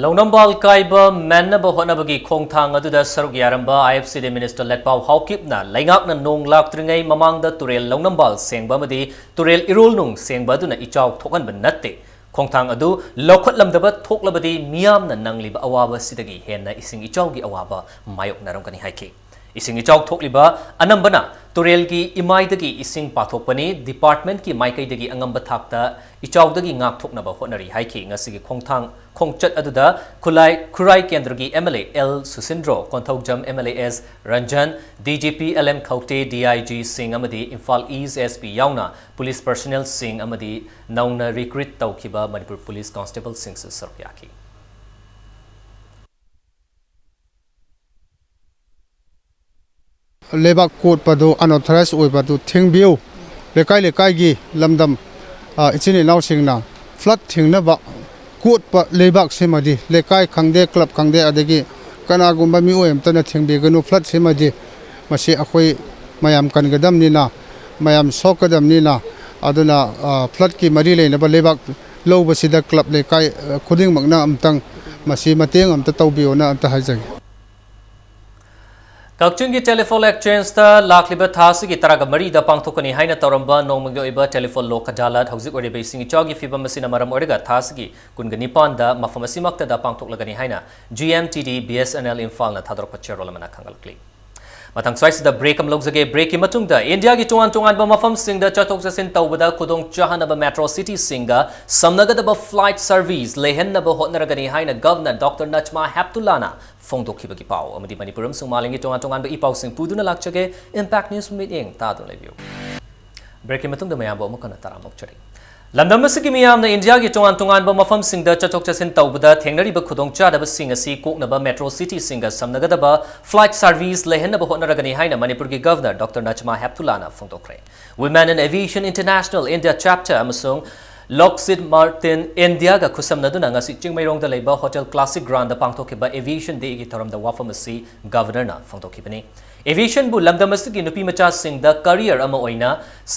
ꯂꯧꯅꯝꯕꯥꯜ ꯀꯥꯏꯕ ꯃꯦꯟꯅꯕ ꯍꯣꯠꯅꯕꯒꯤ ꯈꯣꯡꯊꯥꯡ ꯑꯗꯨꯗ ꯁꯔꯨꯛ ꯌꯥꯔꯝꯕ ꯑꯥꯏ ꯑꯦꯐ ꯁꯤ ꯗꯤ ꯃꯤꯅꯤꯁꯇꯔ ꯂꯦꯠꯄꯥꯎ ꯍꯥꯎꯀꯤꯞꯅ ꯂꯩꯉꯥꯛꯅ ꯅꯣꯡ ꯂꯥꯛꯇ꯭ꯔꯤꯉꯩ ꯃꯃꯥꯡꯗ ꯇꯨꯔꯦꯜ ꯂꯧꯅꯝꯕꯥꯜ ꯁꯦꯡꯕ ꯑꯃꯗꯤ ꯇꯨꯔꯦꯜ ꯏꯔꯣꯜ ꯅꯨꯡ ꯁꯦꯡꯕ ꯑꯗꯨꯅ ꯏꯆꯥꯎ ꯊꯣꯛꯍꯟꯕ ꯅꯠꯇꯦ꯫ ꯈꯣꯡꯊꯥꯡ ꯑꯗꯨ ꯂꯧꯈꯠꯂꯝꯗꯕ ꯊꯣꯛꯂꯕꯗꯤ ꯃꯤꯌꯥꯝꯅ ꯅꯪꯂꯤꯕ ꯑꯋꯥꯕ ꯑꯁꯤꯗꯒꯤ ꯍꯦꯟꯅ ꯏꯁꯤꯡ ꯏꯆꯥꯎꯒꯤ ꯑꯋꯥꯕ ꯃꯥꯌꯣꯛꯅꯔꯝꯒꯅꯤ ꯍꯥꯏꯈꯤ꯫ ꯏꯁꯤꯡ ꯏꯆꯥꯎ ꯊꯣꯛꯂꯤꯕ ꯑꯅꯝꯕꯅ ꯇꯨꯔꯦꯜꯒꯤ ꯏꯃꯥꯏꯗꯒꯤ ꯏꯁꯤꯡ ꯄꯥꯊꯣꯛꯄꯅꯤ꯫ ꯗꯤꯄꯥꯔꯠꯃꯦꯟꯠꯀꯤ ꯃꯥꯏꯀꯩꯗꯒꯤ ꯑꯉꯝꯕ ꯊꯥꯛꯇ ꯏꯆꯥꯎꯗꯒꯤ ꯉꯥꯛꯊꯣꯛꯅꯕ ꯍꯣꯠꯅꯔꯤ ꯍꯥꯏꯈꯤ꯫ ꯉꯁꯤꯒꯤ ꯈꯣꯡꯊꯥꯡ ꯈꯣꯡꯆꯠ ꯑꯗꯨꯗ ꯈꯨꯂꯥꯏ ꯈꯨꯔꯥꯏ ꯀꯦꯟꯗ꯭ꯔꯒꯤ M L A L Susindro, Konthoujam M L A S Ranjan, D G P L M Khoute, D I ꯖꯤꯁꯤꯡ ꯑꯃꯗꯤ ꯏꯝꯐꯥꯜ ꯏꯁ ꯑꯦꯁ ꯄꯤ ꯌꯥꯎꯅ ꯄꯨꯂꯤꯁ ꯄꯔꯁꯅꯦꯜꯁꯤꯡ ꯑꯃꯗꯤ ꯅꯧꯅ ꯔꯤꯀ꯭ꯔꯨꯠ ꯇꯧꯈꯤꯕ ꯃꯅꯤꯄꯨꯔ ꯄꯨꯂꯤꯁ ꯀꯣꯟꯁꯇꯦꯕꯜꯁꯤꯡꯁꯨ ꯁꯔꯨꯛ ꯌꯥꯈꯤ꯫ ꯂꯩꯕꯥꯛ ꯀꯣꯠꯄꯗꯨ, ꯑꯟꯑꯣꯊꯣꯔꯥꯏꯖ ꯑꯣꯏꯕꯗꯨ ꯊꯤꯡꯕꯤꯌꯨ꯫ ꯂꯩꯀꯥꯏ ꯂꯩꯀꯥꯏꯒꯤ ꯂꯝꯗꯝ, ꯑ, ꯏꯆꯤꯟ ꯏꯅꯥꯎꯁꯤꯡꯅ ꯐ꯭ꯂꯠ ꯊꯤꯡꯅꯕ ꯀꯣꯠꯄ ꯂꯩꯕꯥꯛꯁꯤꯃꯗꯤ ꯂꯩꯀꯥꯏ ꯈꯪꯗꯦ, ꯀ꯭ꯂꯕ ꯈꯪꯗꯦ, ꯑꯗꯒꯤ ꯀꯅꯥꯒꯨꯝꯕ ꯃꯤꯑꯣꯏ ꯑꯃꯇꯅ ꯊꯤꯡꯕꯤꯒꯅꯨ꯫ ꯐ꯭ꯂꯠꯁꯤꯃꯗꯤ ꯃꯁꯤ ꯑꯩꯈꯣꯏ ꯃꯌꯥꯝ ꯀꯟꯒꯗꯕꯅꯤꯅ, ꯃꯌꯥꯝ ꯁꯣꯛꯀꯗꯕꯅꯤꯅ, ꯑꯗꯨꯅ, ꯑ, ꯐ꯭ꯂꯠꯀꯤ ꯃꯔꯤ ꯂꯩꯅꯕ ꯂꯩꯕꯥꯛ ꯂꯧꯕꯁꯤꯗ ꯀ꯭ꯂꯕ ꯂꯩꯀꯥꯏ, ꯑ, ꯈꯨꯗꯤꯡꯃꯛꯅ ꯑꯝꯇꯪ ꯃꯁꯤ ꯃꯇꯦꯡ ꯑꯝꯇ ꯇꯧꯕꯤꯌꯣꯅ ꯑꯝꯇ ꯍꯥꯏꯖꯒꯦ꯫ ꯀꯛꯆꯤꯡꯒꯤ ꯇꯦꯂꯤꯐꯣꯟ ꯑꯦꯛꯆꯦꯟꯖꯇ ꯂꯥꯛꯂꯤꯕ ꯊꯥ ꯑꯁꯤꯒꯤ ꯇꯔꯥꯒ ꯃꯔꯤꯗ ꯄꯥꯡꯊꯣꯛꯀꯅꯤ ꯍꯥꯏꯅ ꯇꯧꯔꯝꯕ ꯅꯣꯡꯃꯒꯤ ꯑꯣꯏꯕ ꯇꯦꯂꯤꯐꯣꯟ ꯂꯣꯛ ꯑꯗꯥꯂꯠ ꯍꯧꯖꯤꯛ ꯑꯣꯏꯔꯤꯕ ꯏꯁꯤꯡ ꯏꯆꯥꯎꯒꯤ ꯐꯤꯕꯝ ꯑꯁꯤꯅ ꯃꯔꯝ ꯑꯣꯏꯔꯒ ꯊꯥ ꯑꯁꯤꯒꯤ ꯀꯨꯟꯒ ꯅꯤꯄꯥꯟꯗ ꯃꯐꯝ ꯑꯁꯤꯃꯛꯇꯗ ꯄꯥꯡꯊꯣꯛꯂꯒꯅꯤ ꯍꯥꯏꯅ G M T D B S N L ꯏꯝꯐꯥꯜꯅ ꯊꯥꯗꯣꯔꯛꯄ ꯆꯦꯔꯣꯜ ꯑꯃꯅ ꯈꯪꯍꯜꯂꯛꯂꯤ꯫ ꯃꯊꯪ ꯁ꯭ꯋꯥꯏꯁꯤꯗ ꯕ꯭ꯔꯦꯛ ꯑꯃ ꯂꯧꯖꯒꯦ꯫ ꯕ꯭ꯔꯦꯛꯀꯤ ꯃꯇꯨꯡꯗ ꯏꯟꯗꯤꯌꯥꯒꯤ ꯇꯣꯉꯥꯟ ꯇꯣꯉꯥꯟꯕ ꯃꯐꯝꯁꯤꯡꯗ ꯆꯠꯊꯣꯛ ꯆꯠꯁꯤꯟ ꯇꯧꯕꯗ ꯈꯨꯗꯣꯡ ꯆꯥꯍꯟꯅꯕ ꯃꯦꯇ꯭ꯔꯣ ꯁꯤꯇꯤꯁꯤꯡꯒ ꯁꯝꯅꯒꯗꯕ ꯐ꯭ꯂꯥꯏꯠ ꯁꯔꯚꯤꯁ ꯂꯩꯍꯟꯅꯕ ꯍꯣꯠꯅꯔꯒꯅꯤ ꯍꯥꯏꯅ ꯒꯚꯔꯅꯔ ꯗꯣꯛꯇꯔ ꯅꯖꯃꯥ ꯍꯦꯞꯇꯨꯂꯥꯅ ꯐꯣꯡꯗꯣꯛꯈꯤꯕꯒꯤ ꯄꯥꯎ ꯑꯃꯗꯤ ꯃꯅꯤꯄꯨꯔ ꯑꯃꯁꯨꯡ ꯃꯥꯂꯦꯝꯒꯤ ꯇꯣꯉꯥꯟ ꯇꯣꯉꯥꯟꯕ ꯏ ꯄꯥꯎꯁꯤꯡ ꯄꯨꯗꯨꯅ ꯂꯥꯛꯆꯒꯦ꯫ ꯏꯝꯄꯦꯛ ꯅ꯭ꯌꯨꯁ ꯃꯤꯠꯌꯦꯡ ꯇꯥꯗꯨꯅ ꯂꯩꯕꯤꯌꯨ꯫ ꯕ꯭ꯔꯦꯛꯀꯤ ꯃꯇꯨꯡꯗ ꯃꯌꯥꯝꯕꯨ ꯑꯃꯨꯛ ꯍꯟꯅ ꯇꯔꯥꯝꯅ ꯑꯣꯛꯆꯔꯤ꯫ ꯂꯝꯗꯝ ꯑꯁꯤꯒꯤ ꯃꯤꯌꯥꯝꯅ ꯏꯟꯗꯤꯌꯥꯒꯤ ꯇꯣꯉꯥꯟ ꯇꯣꯉꯥꯟꯕ ꯃꯐꯝꯁꯤꯡꯗ ꯆꯠꯊꯣꯛ ꯆꯠꯁꯤꯟ ꯇꯧꯕꯗ ꯊꯦꯡꯅꯔꯤꯕ ꯈꯨꯗꯣꯡꯆꯥꯗꯕꯁꯤꯡ ꯑꯁꯤ ꯀꯣꯛꯅꯕ ꯃꯦꯇ꯭ꯔꯣ ꯁꯤꯇꯤꯁꯤꯡꯒ ꯁꯝꯅꯒꯗꯕ ꯐ꯭ꯂꯥꯏꯠ ꯁꯥꯔꯚꯤꯁ ꯂꯩꯍꯟꯅꯕ ꯍꯣꯠꯅꯔꯒꯅꯤ ꯍꯥꯏꯅ ꯃꯅꯤꯄꯨꯔꯒꯤ ꯒꯚꯔꯅꯔ ꯗꯣꯛꯇꯔ ꯅꯖꯃꯥ ꯍꯦꯞꯇꯨꯂꯥꯅ ꯐꯣꯡꯗꯣꯛꯈ꯭ꯔꯦ꯫ Women in Aviation International India Chapter ꯑꯃꯁꯨꯡ Lockheed Martin India-ꯒ ꯈꯨꯠꯁꯝꯅꯗꯨꯅ ꯉꯁꯤ ꯆꯤꯡꯃꯩꯔꯣꯡꯗ ꯂꯩꯕ ꯍꯣꯇꯦꯜ ꯀ꯭ꯂꯥꯁꯤꯛ ꯒ꯭ꯔꯥꯟꯗ ꯄꯥꯡꯊꯣꯛꯈꯤꯕ ꯑꯦꯚꯤꯌꯦꯁꯟ ꯗꯦꯒꯤ ꯊꯧꯔꯝꯗ ꯋꯥꯐꯝ ꯑꯁꯤ ꯒꯚꯔꯅꯔꯅ ꯐꯣꯡꯗꯣꯛꯈꯤꯕꯅꯤ꯫ ꯑꯦꯚꯤꯌꯦꯁꯟꯕꯨ ꯂꯝꯗꯝ ꯑꯁꯤꯒꯤ ꯅꯨꯄꯤ ꯃꯆꯥꯁꯤꯡꯗ ꯀꯔꯤꯌꯔ ꯑꯃ ꯑꯣꯏꯅ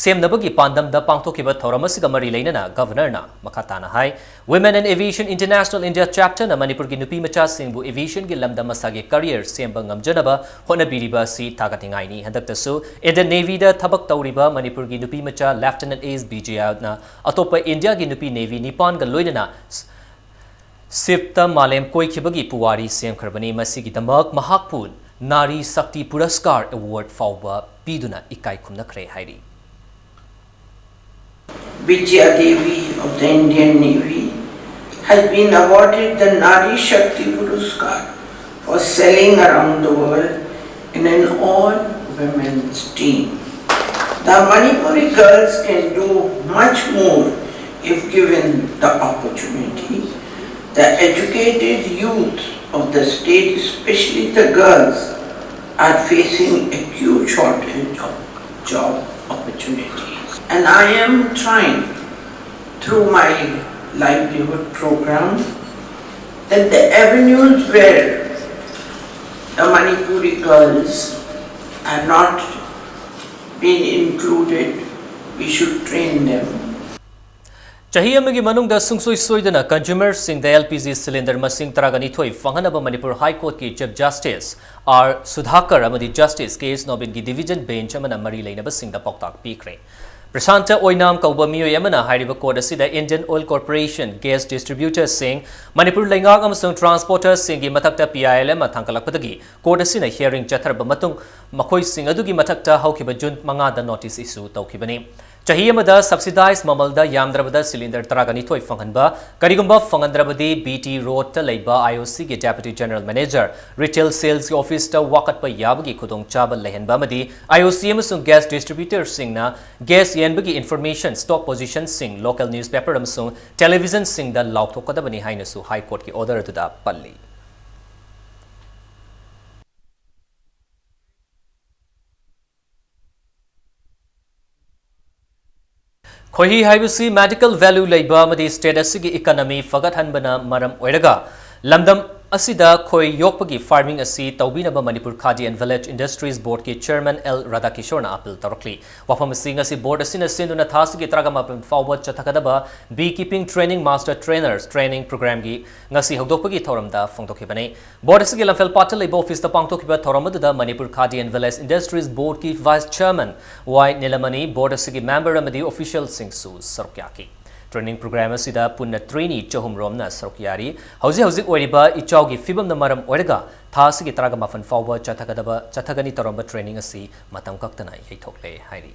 ꯁꯦꯝꯅꯕꯒꯤ ꯄꯥꯟꯗꯝꯗ ꯄꯥꯡꯊꯣꯛꯈꯤꯕ ꯊꯧꯔꯝ ꯑꯁꯤꯒ ꯃꯔꯤ ꯂꯩꯅꯅ ꯒꯚꯔꯅꯔꯅ ꯃꯈꯥ ꯇꯥꯅ ꯍꯥꯏ, Women in Aviation International India Chapter-ꯅ ꯃꯅꯤꯄꯨꯔꯒꯤ ꯅꯨꯄꯤ ꯃꯆꯥꯁꯤꯡꯕꯨ ꯑꯦꯚꯤꯌꯦꯁꯟꯒꯤ ꯂꯝꯗ ꯃꯁꯥꯒꯤ ꯀꯔꯤꯌꯔ ꯁꯦꯝꯕ ꯉꯝꯖꯅꯕ ꯍꯣꯠꯅꯕꯤꯔꯤꯕ ꯑꯁꯤ ꯊꯥꯒꯠꯅꯤꯡꯉꯥꯏꯅꯤ꯫ ꯍꯟꯗꯛꯇꯁꯨ ꯏꯟꯗꯤꯌꯟ ꯅꯦꯚꯤꯗ ꯊꯕꯛ ꯇꯧꯔꯤꯕ ꯃꯅꯤꯄꯨꯔꯒꯤ ꯅꯨꯄꯤ ꯃꯆꯥ ꯂꯦꯐꯇꯤꯅꯦꯟꯠ ꯑꯦꯁ ꯕꯤꯖꯌꯅ ꯑꯇꯣꯞꯄ ꯏꯟꯗꯤꯌꯥꯒꯤ ꯅꯨꯄꯤ ꯅꯦꯚꯤ ꯅꯤꯄꯥꯟꯒ ꯂꯣꯏꯅꯅ ꯁꯤꯞꯇ ꯃꯥꯂꯦꯝ ꯀꯣꯏꯈꯤꯕꯒꯤ ꯄꯨꯋꯥꯔꯤ ꯁꯦꯝꯈ꯭ꯔꯕꯅꯤ꯫ ꯃꯁꯤꯒꯤꯗꯃꯛ ꯃꯍꯥꯛꯄꯨ ꯅꯥꯔꯤ ꯁꯛꯇꯤ ꯄꯨꯔꯁꯀꯥꯔ ꯑꯦꯋꯥꯔꯗ ꯐꯥꯎꯕ ꯄꯤꯗꯨꯅ ꯏꯀꯥꯏ ꯈꯨꯝꯅꯈ꯭ꯔꯦ ꯍꯥꯏꯔꯤ꯫ Vijaya Devi of the Indian Navy has been awarded the Nari Shakti Puraskar for sailing around the world in an all-women's team. The Manipuri girls can do much more if given the opportunity. The educated youth of the state, especially the girls, are facing a huge shortage of job opportunities. And I am trying through my livelihood program, that the avenues where the Manipuri girls have not been included, we should train them. ꯆꯍꯤ ꯑꯃꯒꯤ ꯃꯅꯨꯡꯗ ꯁꯨꯡꯁꯣꯏ ꯁꯣꯏꯗꯅ ꯀꯟꯖꯨꯃꯔꯁꯤꯡꯗ L P G cylinder ꯃꯁꯤꯡ ꯇꯔꯥꯒ ꯅꯤꯊꯣꯏ ꯐꯪꯍꯟꯅꯕ ꯃꯅꯤꯄꯨꯔ ꯍꯥꯏ ꯀꯣꯔꯠꯀꯤ chief justice R ꯁꯨꯙꯥꯀꯔ ꯑꯃꯗꯤ ꯖꯁꯇꯤꯁ ꯀꯦ ꯑꯦꯁ ꯅꯣꯕꯤꯟꯒꯤ ꯗꯤꯚꯤꯖꯟ ꯕꯦꯟꯆ ꯑꯃꯅ ꯃꯔꯤ ꯂꯩꯅꯕꯁꯤꯡꯗ ꯄꯥꯎꯇꯥꯛ ꯄꯤꯈ꯭ꯔꯦ꯫ ꯄ꯭ꯔꯁꯥꯟꯇ ꯑꯣꯏꯅꯥꯝ ꯀꯧꯕ ꯃꯤꯑꯣꯏ ꯑꯃꯅ ꯍꯥꯏꯔꯤꯕ ꯀꯣꯔꯠ ꯑꯁꯤꯗ ꯏꯟꯗꯤꯌꯟ ꯑꯣꯏꯜ ꯀꯣꯔꯄꯣꯔꯦꯁꯟ ꯒ꯭ꯌꯥꯁ ꯗꯤꯁꯇ꯭ꯔꯤꯕ꯭ꯌꯨꯇꯔꯁꯤꯡ, ꯃꯅꯤꯄꯨꯔ ꯂꯩꯉꯥꯛ ꯑꯃꯁꯨꯡ ꯇ꯭ꯔꯥꯟꯁꯄꯣꯔꯇꯔꯁꯤꯡꯒꯤ ꯃꯊꯛꯇ ꯄꯤ ꯑꯥꯏ ꯑꯦꯜ ꯑꯃ ꯊꯥꯡꯒꯠꯂꯛꯄꯗꯒꯤ ꯀꯣꯔꯠ ꯑꯁꯤꯅ ꯍꯤꯌꯥꯔꯤꯡ ꯆꯠꯊꯔꯕ ꯃꯇꯨꯡ ꯃꯈꯣꯏꯁꯤꯡ ꯑꯗꯨꯒꯤ ꯃꯊꯛꯇ ꯍꯧꯈꯤꯕ ꯖꯨꯟ ꯃꯉꯥꯗ ꯅꯣꯇꯤꯁ ꯏꯁꯨ ꯇꯧꯈꯤꯕꯅꯤ꯫ ꯆꯍꯤ ꯑꯃꯗ ꯁꯕꯁꯤꯗꯥꯏꯖ ꯃꯃꯜꯗ ꯌꯥꯝꯗ꯭ꯔꯕꯗ ꯁꯤꯂꯤꯟꯗꯔ ꯇꯔꯥꯒ ꯅꯤꯊꯣꯏ ꯐꯪꯍꯟꯕ, ꯀꯔꯤꯒꯨꯝꯕ ꯐꯪꯍꯟꯗ꯭ꯔꯕꯗꯤ ꯕꯤ ꯇꯤ ꯔꯣꯗꯇ ꯂꯩꯕ ꯑꯥꯏ ꯑꯣ ꯁꯤꯒꯤ ꯗꯦꯄ꯭ꯌꯨꯇꯤ ꯖꯦꯅꯔꯦꯜ ꯃꯦꯅꯦꯖꯔ, ꯔꯤꯇꯦꯜ ꯁꯦꯜꯁꯀꯤ ꯑꯣꯐꯤꯁꯇ ꯋꯥꯀꯠꯄ ꯌꯥꯕꯒꯤ ꯈꯨꯗꯣꯡꯆꯥꯕ ꯂꯩꯍꯟꯕ ꯑꯃꯗꯤ ꯑꯥꯏ ꯑꯣ ꯁꯤ ꯑꯃꯁꯨꯡ ꯒ꯭ꯌꯥꯁ ꯗꯤꯁꯇ꯭ꯔꯤꯕ꯭ꯌꯨꯇꯔꯁꯤꯡꯅ ꯒ꯭ꯌꯥꯁ ꯌꯦꯟꯕꯒꯤ ꯏꯟꯐꯣꯔꯃꯦꯁꯟ, ꯁ꯭ꯇꯣꯛ ꯄꯣꯖꯤꯁꯟꯁꯤꯡ ꯂꯣꯀꯦꯜ ꯅ꯭ꯌꯨꯁꯄꯦꯄꯔ ꯑꯃꯁꯨꯡ ꯇꯦꯂꯤꯚꯤꯖꯟꯁꯤꯡꯗ ꯂꯥꯎꯊꯣꯛꯀꯗꯕꯅꯤ ꯍꯥꯏꯅꯁꯨ ꯍꯥꯏ ꯀꯣꯔꯠꯀꯤ ꯑꯣꯔꯗꯔ ꯑꯗꯨꯗ ꯄꯜꯂꯤ꯫ ꯈꯣꯏꯍꯤ ꯍꯥꯏꯕꯁꯤ ꯃꯦꯗꯤꯀꯦꯜ ꯚꯦꯂ꯭ꯌꯨ ꯂꯩꯕ ꯑꯃꯗꯤ ꯁ꯭ꯇꯦꯠ ꯑꯁꯤꯒꯤ ꯏꯀꯅꯃꯤ ꯐꯒꯠꯍꯟꯕꯅ ꯃꯔꯝ ꯑꯣꯏꯔꯒ ꯂꯝꯗꯝ ꯑꯁꯤꯗ ꯈꯣꯏ ꯌꯣꯛꯄꯒꯤ ꯐꯥꯔꯃꯤꯡ ꯑꯁꯤ ꯇꯧꯕꯤꯅꯕ Manipur khadi and village industries ꯕꯣꯔꯗꯀꯤ ꯆꯤꯌꯔꯃꯦꯟ ꯑꯦꯜ ꯔꯥꯙꯥꯀꯤꯁꯣꯔꯅ ꯑꯄꯤꯜ ꯇꯧꯔꯛꯂꯤ꯫ ꯋꯥꯐꯝ ꯑꯁꯤ ꯉꯁꯤ ꯕꯣꯔꯗ ꯑꯁꯤꯅ ꯁꯤꯟꯗꯨꯅ ꯊꯥ ꯑꯁꯤꯒꯤ ꯇꯔꯥꯒ ꯃꯥꯄꯟ ꯐꯥꯎꯕ ꯆꯠꯊꯒꯗꯕ bee keeping training master trainers training ꯄ꯭ꯔꯣꯒ꯭ꯔꯥꯝꯒꯤ ꯉꯁꯤ ꯍꯧꯗꯣꯛꯄꯒꯤ ꯊꯧꯔꯝꯗ ꯐꯣꯡꯗꯣꯛꯈꯤꯕꯅꯤ꯫ ꯕꯣꯔꯗ ꯑꯁꯤꯒꯤ ꯂꯝꯐꯦꯜ ꯄꯥꯠꯇ ꯂꯩꯕ ꯑꯣꯐꯤꯁꯇ ꯄꯥꯡꯊꯣꯛꯈꯤꯕ ꯊꯧꯔꯝ ꯑꯗꯨꯗ Manipur khadi and village industries ꯕꯣꯔꯗꯀꯤ vice chairman Y Nilamani, board ꯑꯁꯤꯒꯤ ꯃꯦꯝꯕꯔ ꯑꯃꯗꯤ ꯑꯣꯐꯤꯁꯤꯌꯦꯜꯁꯤꯡꯁꯨ ꯁꯔꯨꯛ ꯌꯥꯈꯤ꯫ ꯇ꯭ꯔꯦꯅꯤꯡ ꯄ꯭ꯔꯣꯒ꯭ꯔꯥꯝ ꯑꯁꯤꯗ ꯄꯨꯟꯅ ꯇ꯭ꯔꯦꯅꯤ ꯆꯍꯨꯝ ꯔꯣꯝꯅ ꯁꯔꯨꯛ ꯌꯥꯔꯤ꯫ ꯍꯧꯖꯤꯛ ꯍꯧꯖꯤꯛ ꯑꯣꯏꯔꯤꯕ ꯏꯆꯥꯎꯒꯤ ꯐꯤꯕꯝꯅ ꯃꯔꯝ ꯑꯣꯏꯔꯒ ꯊꯥ ꯑꯁꯤꯒꯤ ꯇꯔꯥꯒ ꯃꯥꯄꯟ ꯐꯥꯎꯕ ꯆꯠꯊꯒꯗꯕ, ꯆꯠꯊꯒꯅꯤ ꯇꯧꯔꯝꯕ ꯇ꯭ꯔꯦꯅꯤꯡ ꯑꯁꯤ ꯃꯇꯝ ꯀꯛꯇꯅ ꯌꯩꯊꯣꯛꯂꯦ ꯍꯥꯏꯔꯤ꯫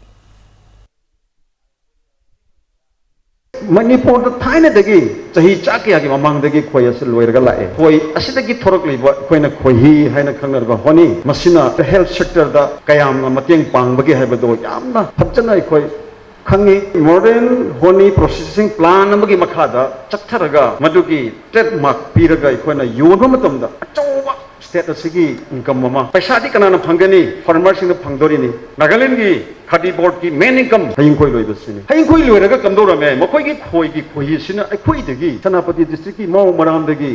ꯃꯅꯤꯄꯨꯔꯗ ꯊꯥꯏꯅꯗꯒꯤ ꯆꯍꯤ ꯆꯥ ꯀꯌꯥꯒꯤ ꯃꯃꯥꯡꯗꯒꯤ ꯈꯣꯏ ꯑꯁꯤ ꯂꯣꯏꯔꯒ ꯂꯥꯛꯑꯦ꯫ ꯈꯣꯏ ꯑꯁꯤꯗꯒꯤ ꯊꯣꯔꯛꯂꯤꯕ ꯑꯩꯈꯣꯏꯅ ꯈꯣꯏꯍꯤ ꯍꯥꯏꯅ ꯈꯪꯅꯔꯤꯕ ꯍꯣꯅꯤ, ꯃꯁꯤꯅ ꯍꯦꯜꯊ ꯁꯦꯛꯇꯔꯗ ꯀꯌꯥꯝꯅ ꯃꯇꯦꯡ ꯄꯥꯡꯕꯒꯦ ꯍꯥꯏꯕꯗꯣ ꯌꯥꯝꯅ ꯐꯖꯅ ꯑꯩꯈꯣꯏ ꯈꯪꯉꯤ꯫ ꯃꯣꯗꯔꯟ ꯍꯣꯅꯤ ꯄ꯭ꯔꯣꯁꯦꯁꯤꯡ ꯄ꯭ꯂꯥꯟ ꯑꯃꯒꯤ ꯃꯈꯥꯗ ꯆꯠꯊꯔꯒ ꯃꯗꯨꯒꯤ ꯇ꯭ꯔꯦꯗꯃꯥꯔꯛ ꯄꯤꯔꯒ ꯑꯩꯈꯣꯏꯅ ꯌꯣꯟꯕ ꯃꯇꯝꯗ ꯑꯆꯧꯕ ꯁ꯭ꯇꯦꯠ ꯑꯁꯤꯒꯤ ꯏꯟꯀꯝ ꯑꯃ, ꯄꯩꯁꯥꯗꯤ ꯀꯅꯥꯅ ꯐꯪꯒꯅꯤ? ꯐꯥꯔꯃꯔꯁꯤꯡꯅ ꯐꯪꯗꯣꯔꯤꯅꯤ꯫ ꯅꯥꯒꯥꯂꯦꯟꯒꯤ ꯈꯥꯗꯤ ꯕꯣꯔꯗꯀꯤ ꯃꯦꯟ ꯏꯟꯀꯝ ꯍꯌꯤꯡꯈꯣꯏ ꯂꯣꯏꯕꯁꯤꯅꯤ꯫ ꯍꯌꯤꯡꯈꯣꯏ ꯂꯣꯏꯔꯒ ꯀꯝꯗꯧꯔꯝꯃꯦ? ꯃꯈꯣꯏꯒꯤ ꯈꯣꯏꯒꯤ ꯈꯣꯏꯍꯤꯁꯤꯅ ꯑꯩꯈꯣꯏꯗꯒꯤ, ꯁꯦꯅꯥꯄꯇꯤ ꯗꯤꯁꯇ꯭ꯔꯤꯛꯀꯤ ꯃꯥꯎ ꯃꯔꯥꯝꯗꯒꯤ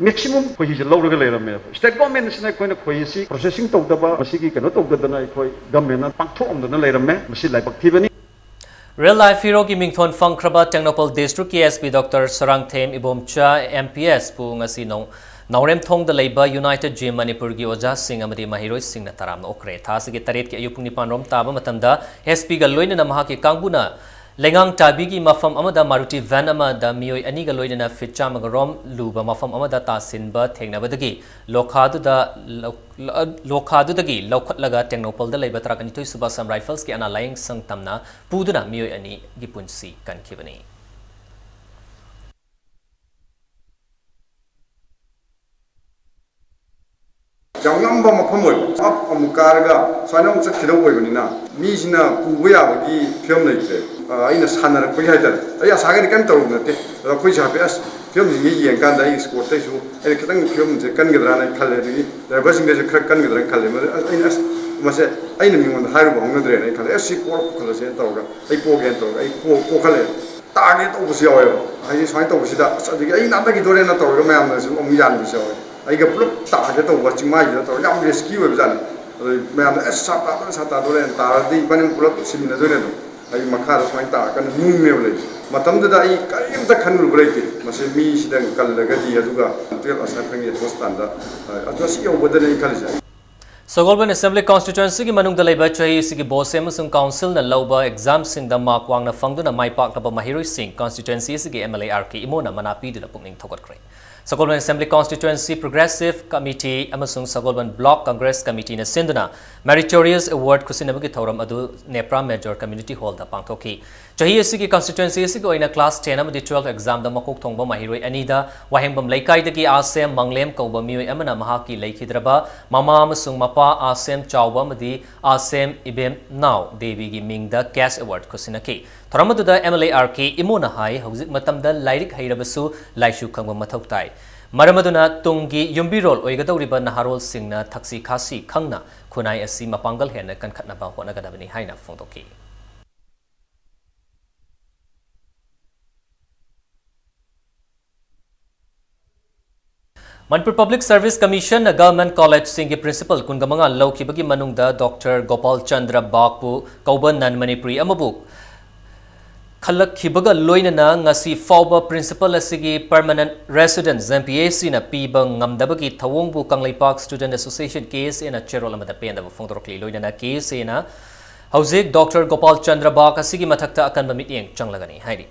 ꯃꯦꯛꯁꯤꯃꯝ ꯈꯣꯏꯍꯤꯁꯦ ꯂꯧꯔꯒ ꯂꯩꯔꯝꯃꯦꯕ꯫ ꯁ꯭ꯇꯦꯠ ꯒꯣꯔꯃꯦꯟꯁꯤꯅ ꯑꯩꯈꯣꯏꯅ ꯈꯣꯏꯍꯤꯁꯤ ꯄ꯭ꯔꯣꯁꯦꯁꯤꯡ ꯇꯧꯗꯕ, ꯃꯁꯤꯒꯤ ꯀꯩꯅꯣ ꯇꯧꯗꯗꯅ ꯑꯩꯈꯣꯏ ꯒꯣꯔꯃꯦꯟꯅ ꯄꯥꯡꯊꯣꯛꯑꯝꯗꯅ ꯂꯩꯔꯝꯃꯦ꯫ ꯃꯁꯤ ꯂꯥꯏꯕꯛ ꯊꯤꯕꯅꯤ꯫ Real Life Hero ꯒꯤ ꯃꯤꯡꯊꯣꯟ ꯐꯪꯈ꯭ꯔꯕ ꯇꯦꯡꯅꯧꯄꯜ ꯗꯤꯁꯇ꯭ꯔꯤꯛꯀꯤ S P Doctor Sarangthem Ibomcha M P S ꯄꯨ ꯉꯁꯤ ꯅꯧ-, ꯅꯥꯎꯔꯦꯝꯊꯣꯡꯗ ꯂꯩꯕ United Gym ꯃꯅꯤꯄꯨꯔꯒꯤ ꯑꯣꯖꯥꯁꯤꯡ ꯑꯃꯗꯤ ꯃꯍꯩꯔꯣꯏꯁꯤꯡꯅ ꯇꯔꯥꯝꯅ ꯑꯣꯛꯈ꯭ꯔꯦ꯫ ꯊꯥ ꯑꯁꯤꯒꯤ ꯇꯔꯦꯠꯀꯤ ꯑꯌꯨꯛ ꯄꯨꯡ ꯅꯤꯄꯥꯟ ꯔꯣꯝ ꯇꯥꯕ ꯃꯇꯝꯗ S P ꯒ ꯂꯣꯏꯅꯅ ꯃꯍꯥꯛꯀꯤ ꯀꯥꯡꯕꯨꯅ ꯂꯩꯉꯥꯡ ꯇꯥꯕꯤꯒꯤ ꯃꯐꯝ ꯑꯃꯗ Maruti van ꯑꯃꯗ ꯃꯤꯑꯣꯏ ꯑꯅꯤꯒ ꯂꯣꯏꯅꯅ ꯐꯤꯠ ꯆꯥꯝꯃꯒ ꯔꯣꯝ ꯂꯨꯕ ꯃꯐꯝ ꯑꯃꯗ ꯇꯥꯁꯤꯟꯕ ꯊꯦꯡꯅꯕꯗꯒꯤ ꯂꯣꯈꯥꯗꯨꯗ ꯂꯧ-, ꯂꯣꯈꯥꯗꯨꯗꯒꯤ ꯂꯧꯈꯠꯂꯒ ꯇꯦꯡꯅꯧꯄꯜꯗ ꯂꯩꯕ ꯇꯔꯥꯅꯤꯊꯣꯏ ꯁꯨꯕ Assam Rifles ꯀꯤ ꯑꯅꯥ ꯂꯥꯌꯦꯡ ꯁꯪ ꯇꯝꯅ ꯄꯨꯗꯨꯅ ꯃꯤꯑꯣꯏ ꯑꯅꯤꯒꯤ ꯄꯨꯟꯁꯤ ꯀꯟꯈꯤꯕꯅꯤ꯫ ꯌꯥꯝ ꯉꯝꯕ ꯃꯐꯝ ꯑꯣꯏꯕ, ꯑꯞ ꯑꯃꯨꯛ ꯀꯥꯔꯒ ꯁꯨꯃꯥꯏꯅ ꯑꯃꯨꯛ ꯆꯠꯈꯤꯗꯧꯕ ꯑꯣꯏꯕꯅꯤꯅ, ꯃꯤꯁꯤꯅ ꯄꯨꯕ ꯌꯥꯕꯒꯤ ꯐꯤꯕꯝ ꯂꯩꯇ꯭ꯔꯦ꯫ ꯑ, ꯑꯩꯅ ꯁꯥꯟꯅꯔꯛꯄꯒꯤ ꯍꯥꯏꯇꯥꯔꯦ, ꯑꯩ ꯑꯁꯥꯒꯗꯤ ꯀꯔꯤꯝ ꯇꯧꯔꯨꯕ ꯅꯠꯇꯦ꯫ ꯑꯗꯣ ꯑꯩꯈꯣꯏꯁꯨ ꯍꯥꯏꯐꯦꯠ, ꯑꯁ, ꯐꯤꯕꯝꯁꯤꯡꯁꯦ ꯌꯦꯡꯀꯥꯟꯗ ꯑꯩ ꯁ꯭ꯀꯣꯔꯠꯇꯩꯁꯨ ꯑꯩꯅ ꯈꯤꯇꯪ ꯐꯤꯕꯝꯁꯦ ꯀꯟꯒꯗ꯭ꯔꯥꯅ ꯑꯩ ꯈꯜꯂꯦ, ꯑꯗꯒꯤ ꯗ꯭ꯔꯥꯏꯚꯔꯁꯤꯡꯗꯩꯁꯨ ꯈꯔ ꯀꯟꯒꯗ꯭ꯔꯥꯅ ꯈꯜꯂꯦ꯫ ꯃꯗꯨ ꯑꯩꯅ, ꯑꯁ, ꯃꯁꯦ ꯑꯩꯅ ꯃꯤꯉꯣꯟꯗ ꯍꯥꯏꯔꯨꯕ ꯍꯧꯅꯗ꯭ꯔꯦꯅ ꯑꯩ ꯈꯜꯂꯦ꯫ ꯑꯁ, ꯁꯤ ꯄꯣꯔꯛꯄ ꯈꯜꯂꯁꯦꯅ ꯇꯧꯔꯒ ꯑꯩ ꯄꯣꯒꯦꯅ ꯇꯧꯔꯒ ꯑꯩ ꯄꯣ-, ꯄꯣꯈꯠꯂꯛꯑꯦ꯫ ꯇꯥꯒꯦ ꯇꯧꯕꯁꯨ ꯌꯥꯎꯋꯦꯕ꯫ ꯍꯥꯏꯗꯤ ꯁꯨꯃꯥꯏꯅ ꯇꯧꯕꯁꯤꯗ, "ꯑꯁ, ꯑꯗꯒꯤ ꯑꯩ ꯅꯥꯟꯊꯈꯤꯗꯣꯔꯦꯅ" ꯇꯧꯔꯒ ꯃꯌꯥꯝꯅꯁꯨ ꯑꯃꯨꯛ ꯌꯥꯟꯕꯁꯨ ꯌꯥꯎꯋꯦ꯫ ꯑꯩꯒ ꯄꯨꯂꯞ ꯇꯥꯒꯦ ꯇꯧꯕ ꯆꯤꯡꯃꯥꯏꯁꯤꯗ ꯇꯧꯔꯒ ꯌꯥꯝ ꯔꯤꯁꯀꯤ ꯑꯣꯏꯕꯖꯥꯠꯅꯤ꯫ ꯑꯗꯩ ꯃꯌꯥꯝꯅ, "ꯑꯁ, ꯁꯥ ꯇꯥꯗꯣꯔꯦ, ꯁꯥ ꯇꯥꯗꯣꯔꯦꯅ" ꯇꯥꯔꯗꯤ ꯏꯕꯥꯅꯤ ꯄꯨꯂꯞ ꯁꯤꯃꯤꯟꯅꯗꯣꯏꯅꯦ ꯑꯗꯨꯝ꯫ ꯑꯩ ꯃꯈꯥꯗ ꯁꯨꯃꯥꯏꯅ ꯇꯥꯔꯀꯥꯟꯗ ꯃꯨꯡꯅꯦꯕ ꯂꯩꯔꯤꯁꯦ꯫ ꯃꯇꯝꯗꯨꯗ ꯑꯩ ꯀꯔꯤꯝꯇ ꯈꯟꯂꯨꯕ ꯂꯩꯇꯦ꯫ ꯃꯁꯤ ꯃꯤꯁꯤꯗ ꯀꯜꯂꯒꯗꯤ, ꯑꯗꯨꯒ ꯇꯨꯌꯦꯜꯐ ꯑꯁꯥꯏ ꯐꯪꯉꯤ ꯍꯣꯁꯄꯤꯇꯥꯜꯗ, ꯑꯗꯨ ꯑꯁꯤ ꯌꯧꯕꯗꯅꯦ ꯑꯩ ꯈꯜꯂꯤꯁꯦ꯫ ꯁꯒꯣꯜꯕꯟ Assembly Constituency ꯒꯤ ꯃꯅꯨꯡꯗ ꯂꯩꯕ ꯆꯍꯤ ꯑꯁꯤꯒꯤ ꯕꯣꯁꯦ ꯑꯃꯁꯨꯡ council ꯅ ꯂꯧꯕ exam ꯁꯤꯡꯗ mark ꯋꯥꯡꯅ ꯐꯪꯗꯨꯅ ꯃꯥꯏ ꯄꯥꯛꯂꯕ ꯃꯍꯩꯔꯣꯏꯁꯤꯡ constituency ꯑꯁꯤꯒꯤ M L A R K ꯏꯃꯣꯅ ꯃꯅꯥ ꯄꯤꯗꯨꯅ ꯄꯨꯛꯅꯤꯡ ꯊꯧꯒꯠꯈ꯭ꯔꯦ꯫ ꯁꯒꯣꯜꯕꯟ Assembly Constituency Progressive Committee ꯑꯃꯁꯨꯡ ꯁꯒꯣꯜꯕꯟ Block Congress Committee ꯅ ꯁꯤꯟꯗꯨꯅ Meritorious Award ꯈꯨꯠꯁꯤꯟꯅꯕꯒꯤ ꯊꯧꯔꯝ ꯑꯗꯨ ꯅꯦꯄ꯭ꯔꯥ Major Community Hall ꯗ ꯄꯥꯡꯊꯣꯛꯈꯤ꯫ ꯆꯍꯤ ꯑꯁꯤꯒꯤ constituency ꯑꯁꯤꯒꯤ ꯑꯣꯏꯅ class ten ꯑꯃꯗꯤ twelve exam ꯗ ꯃꯀꯣꯛ ꯊꯣꯡꯕ ꯃꯍꯩꯔꯣꯏ ꯑꯅꯤꯗ ꯋꯥꯍꯦꯡꯕꯝ ꯂꯩꯀꯥꯏꯗꯒꯤ ꯑꯥꯁꯦꯝ ꯃꯪꯂꯦꯝ ꯀꯧꯕ ꯃꯤꯑꯣꯏ ꯑꯃꯅ ꯃꯍꯥꯛꯀꯤ ꯂꯩꯈꯤꯗ꯭ꯔꯕ ꯃꯃꯥ ꯑꯃꯁꯨꯡ ꯃꯄꯥ ꯑꯥꯁꯦꯝ ꯆꯥꯎꯕ ꯑꯃꯗꯤ ꯑꯥꯁꯦꯝ ꯏꯕꯦꯝꯅꯥꯎ ꯗꯦꯕꯤꯒꯤ ꯃꯤꯡꯗ cash award ꯈꯨꯠꯁꯤꯟꯅꯈꯤ꯫ ꯊꯧꯔꯝ ꯑꯗꯨꯗ M L A R K ꯏꯃꯣꯅ ꯍꯥꯏ, ꯍꯧꯖꯤꯛ ꯃꯇꯝꯗ ꯂꯥꯏꯔꯤꯛ ꯍꯩꯔꯕꯁꯨ ꯂꯥꯏꯁꯨ ꯈꯪꯕ ꯃꯊꯧ ꯇꯥꯏ꯫ ꯃꯔꯝ ꯑꯗꯨꯅ ꯇꯨꯡꯒꯤ ꯌꯨꯝꯕꯤꯔꯣꯜ ꯑꯣꯏꯒꯗꯧꯔꯤꯕ ꯅꯍꯥꯔꯣꯜꯁꯤꯡꯅ ꯊꯛꯁꯤ ꯈꯥꯁꯤ ꯈꯪꯅ ꯈꯨꯟꯅꯥꯏ ꯑꯁꯤ ꯃꯄꯥꯡꯒꯜ ꯍꯦꯟꯅ ꯀꯟꯈꯠꯅꯕ ꯍꯣꯠꯅꯒꯗꯕꯅꯤ ꯍꯥꯏꯅ ꯐꯣꯡꯗꯣꯛꯈꯤ꯫ ꯃꯅꯤꯄꯨꯔ ꯄꯕ꯭ꯂꯤꯛ ꯁꯔꯚꯤꯁ ꯀꯃꯤꯁꯟꯅ ꯒꯚꯔꯟꯃꯦꯟꯠ ꯀꯣꯂꯦꯖꯁꯤꯡꯒꯤ ꯄ꯭ꯔꯤꯟꯁꯤꯄꯜ ꯀꯨꯟꯒ ꯃꯉꯥ ꯂꯧꯈꯤꯕꯒꯤ ꯃꯅꯨꯡꯗ ꯗꯣꯛꯇꯔ ꯒꯣꯄꯥꯜ ꯆꯟꯗ꯭ꯔ ꯕꯥꯒꯄꯨ ꯀꯧꯕ ꯅꯟ ꯃꯅꯤꯄꯨꯔꯤ ꯑꯃꯕꯨ ꯈꯜꯂꯛꯈꯤꯕꯒ ꯂꯣꯏꯅꯅ ꯉꯁꯤ ꯐꯥꯎꯕ ꯄ꯭ꯔꯤꯟꯁꯤꯄꯜ ꯑꯁꯤꯒꯤ ꯄꯔꯃꯅꯦꯟꯠ ꯔꯦꯁꯤꯗꯦꯟꯁ, ꯑꯦꯝ ꯄꯤ ꯑꯦ ꯁꯤꯅ ꯄꯤꯕ ꯉꯝꯗꯕꯒꯤ ꯊꯧꯑꯣꯡꯕꯨ ꯀꯪꯂꯩꯄꯥꯛ ꯁ꯭ꯇꯨꯗꯦꯟꯠ ꯑꯦꯁꯣꯁꯤꯌꯦꯁꯟ, ꯀꯦ ꯑꯦꯁ ꯑꯦꯅ ꯆꯦꯔꯣꯜ ꯑꯃꯗ ꯄꯦꯟꯗꯕ ꯐꯣꯡꯗꯣꯔꯛꯂꯤ꯫ ꯂꯣꯏꯅꯅ ꯀꯦ ꯑꯦꯁ ꯑꯦꯅ ꯍꯧꯖꯤꯛ ꯗꯣꯛꯇꯔ ꯒꯣꯄꯥꯜ ꯆꯟꯗ꯭ꯔ ꯕꯥꯒ ꯑꯁꯤꯒꯤ ꯃꯊꯛꯇ ꯑꯀꯟꯕ ꯃꯤꯠꯌꯦꯡ ꯆꯪꯂꯒꯅꯤ ꯍꯥꯏꯔꯤ꯫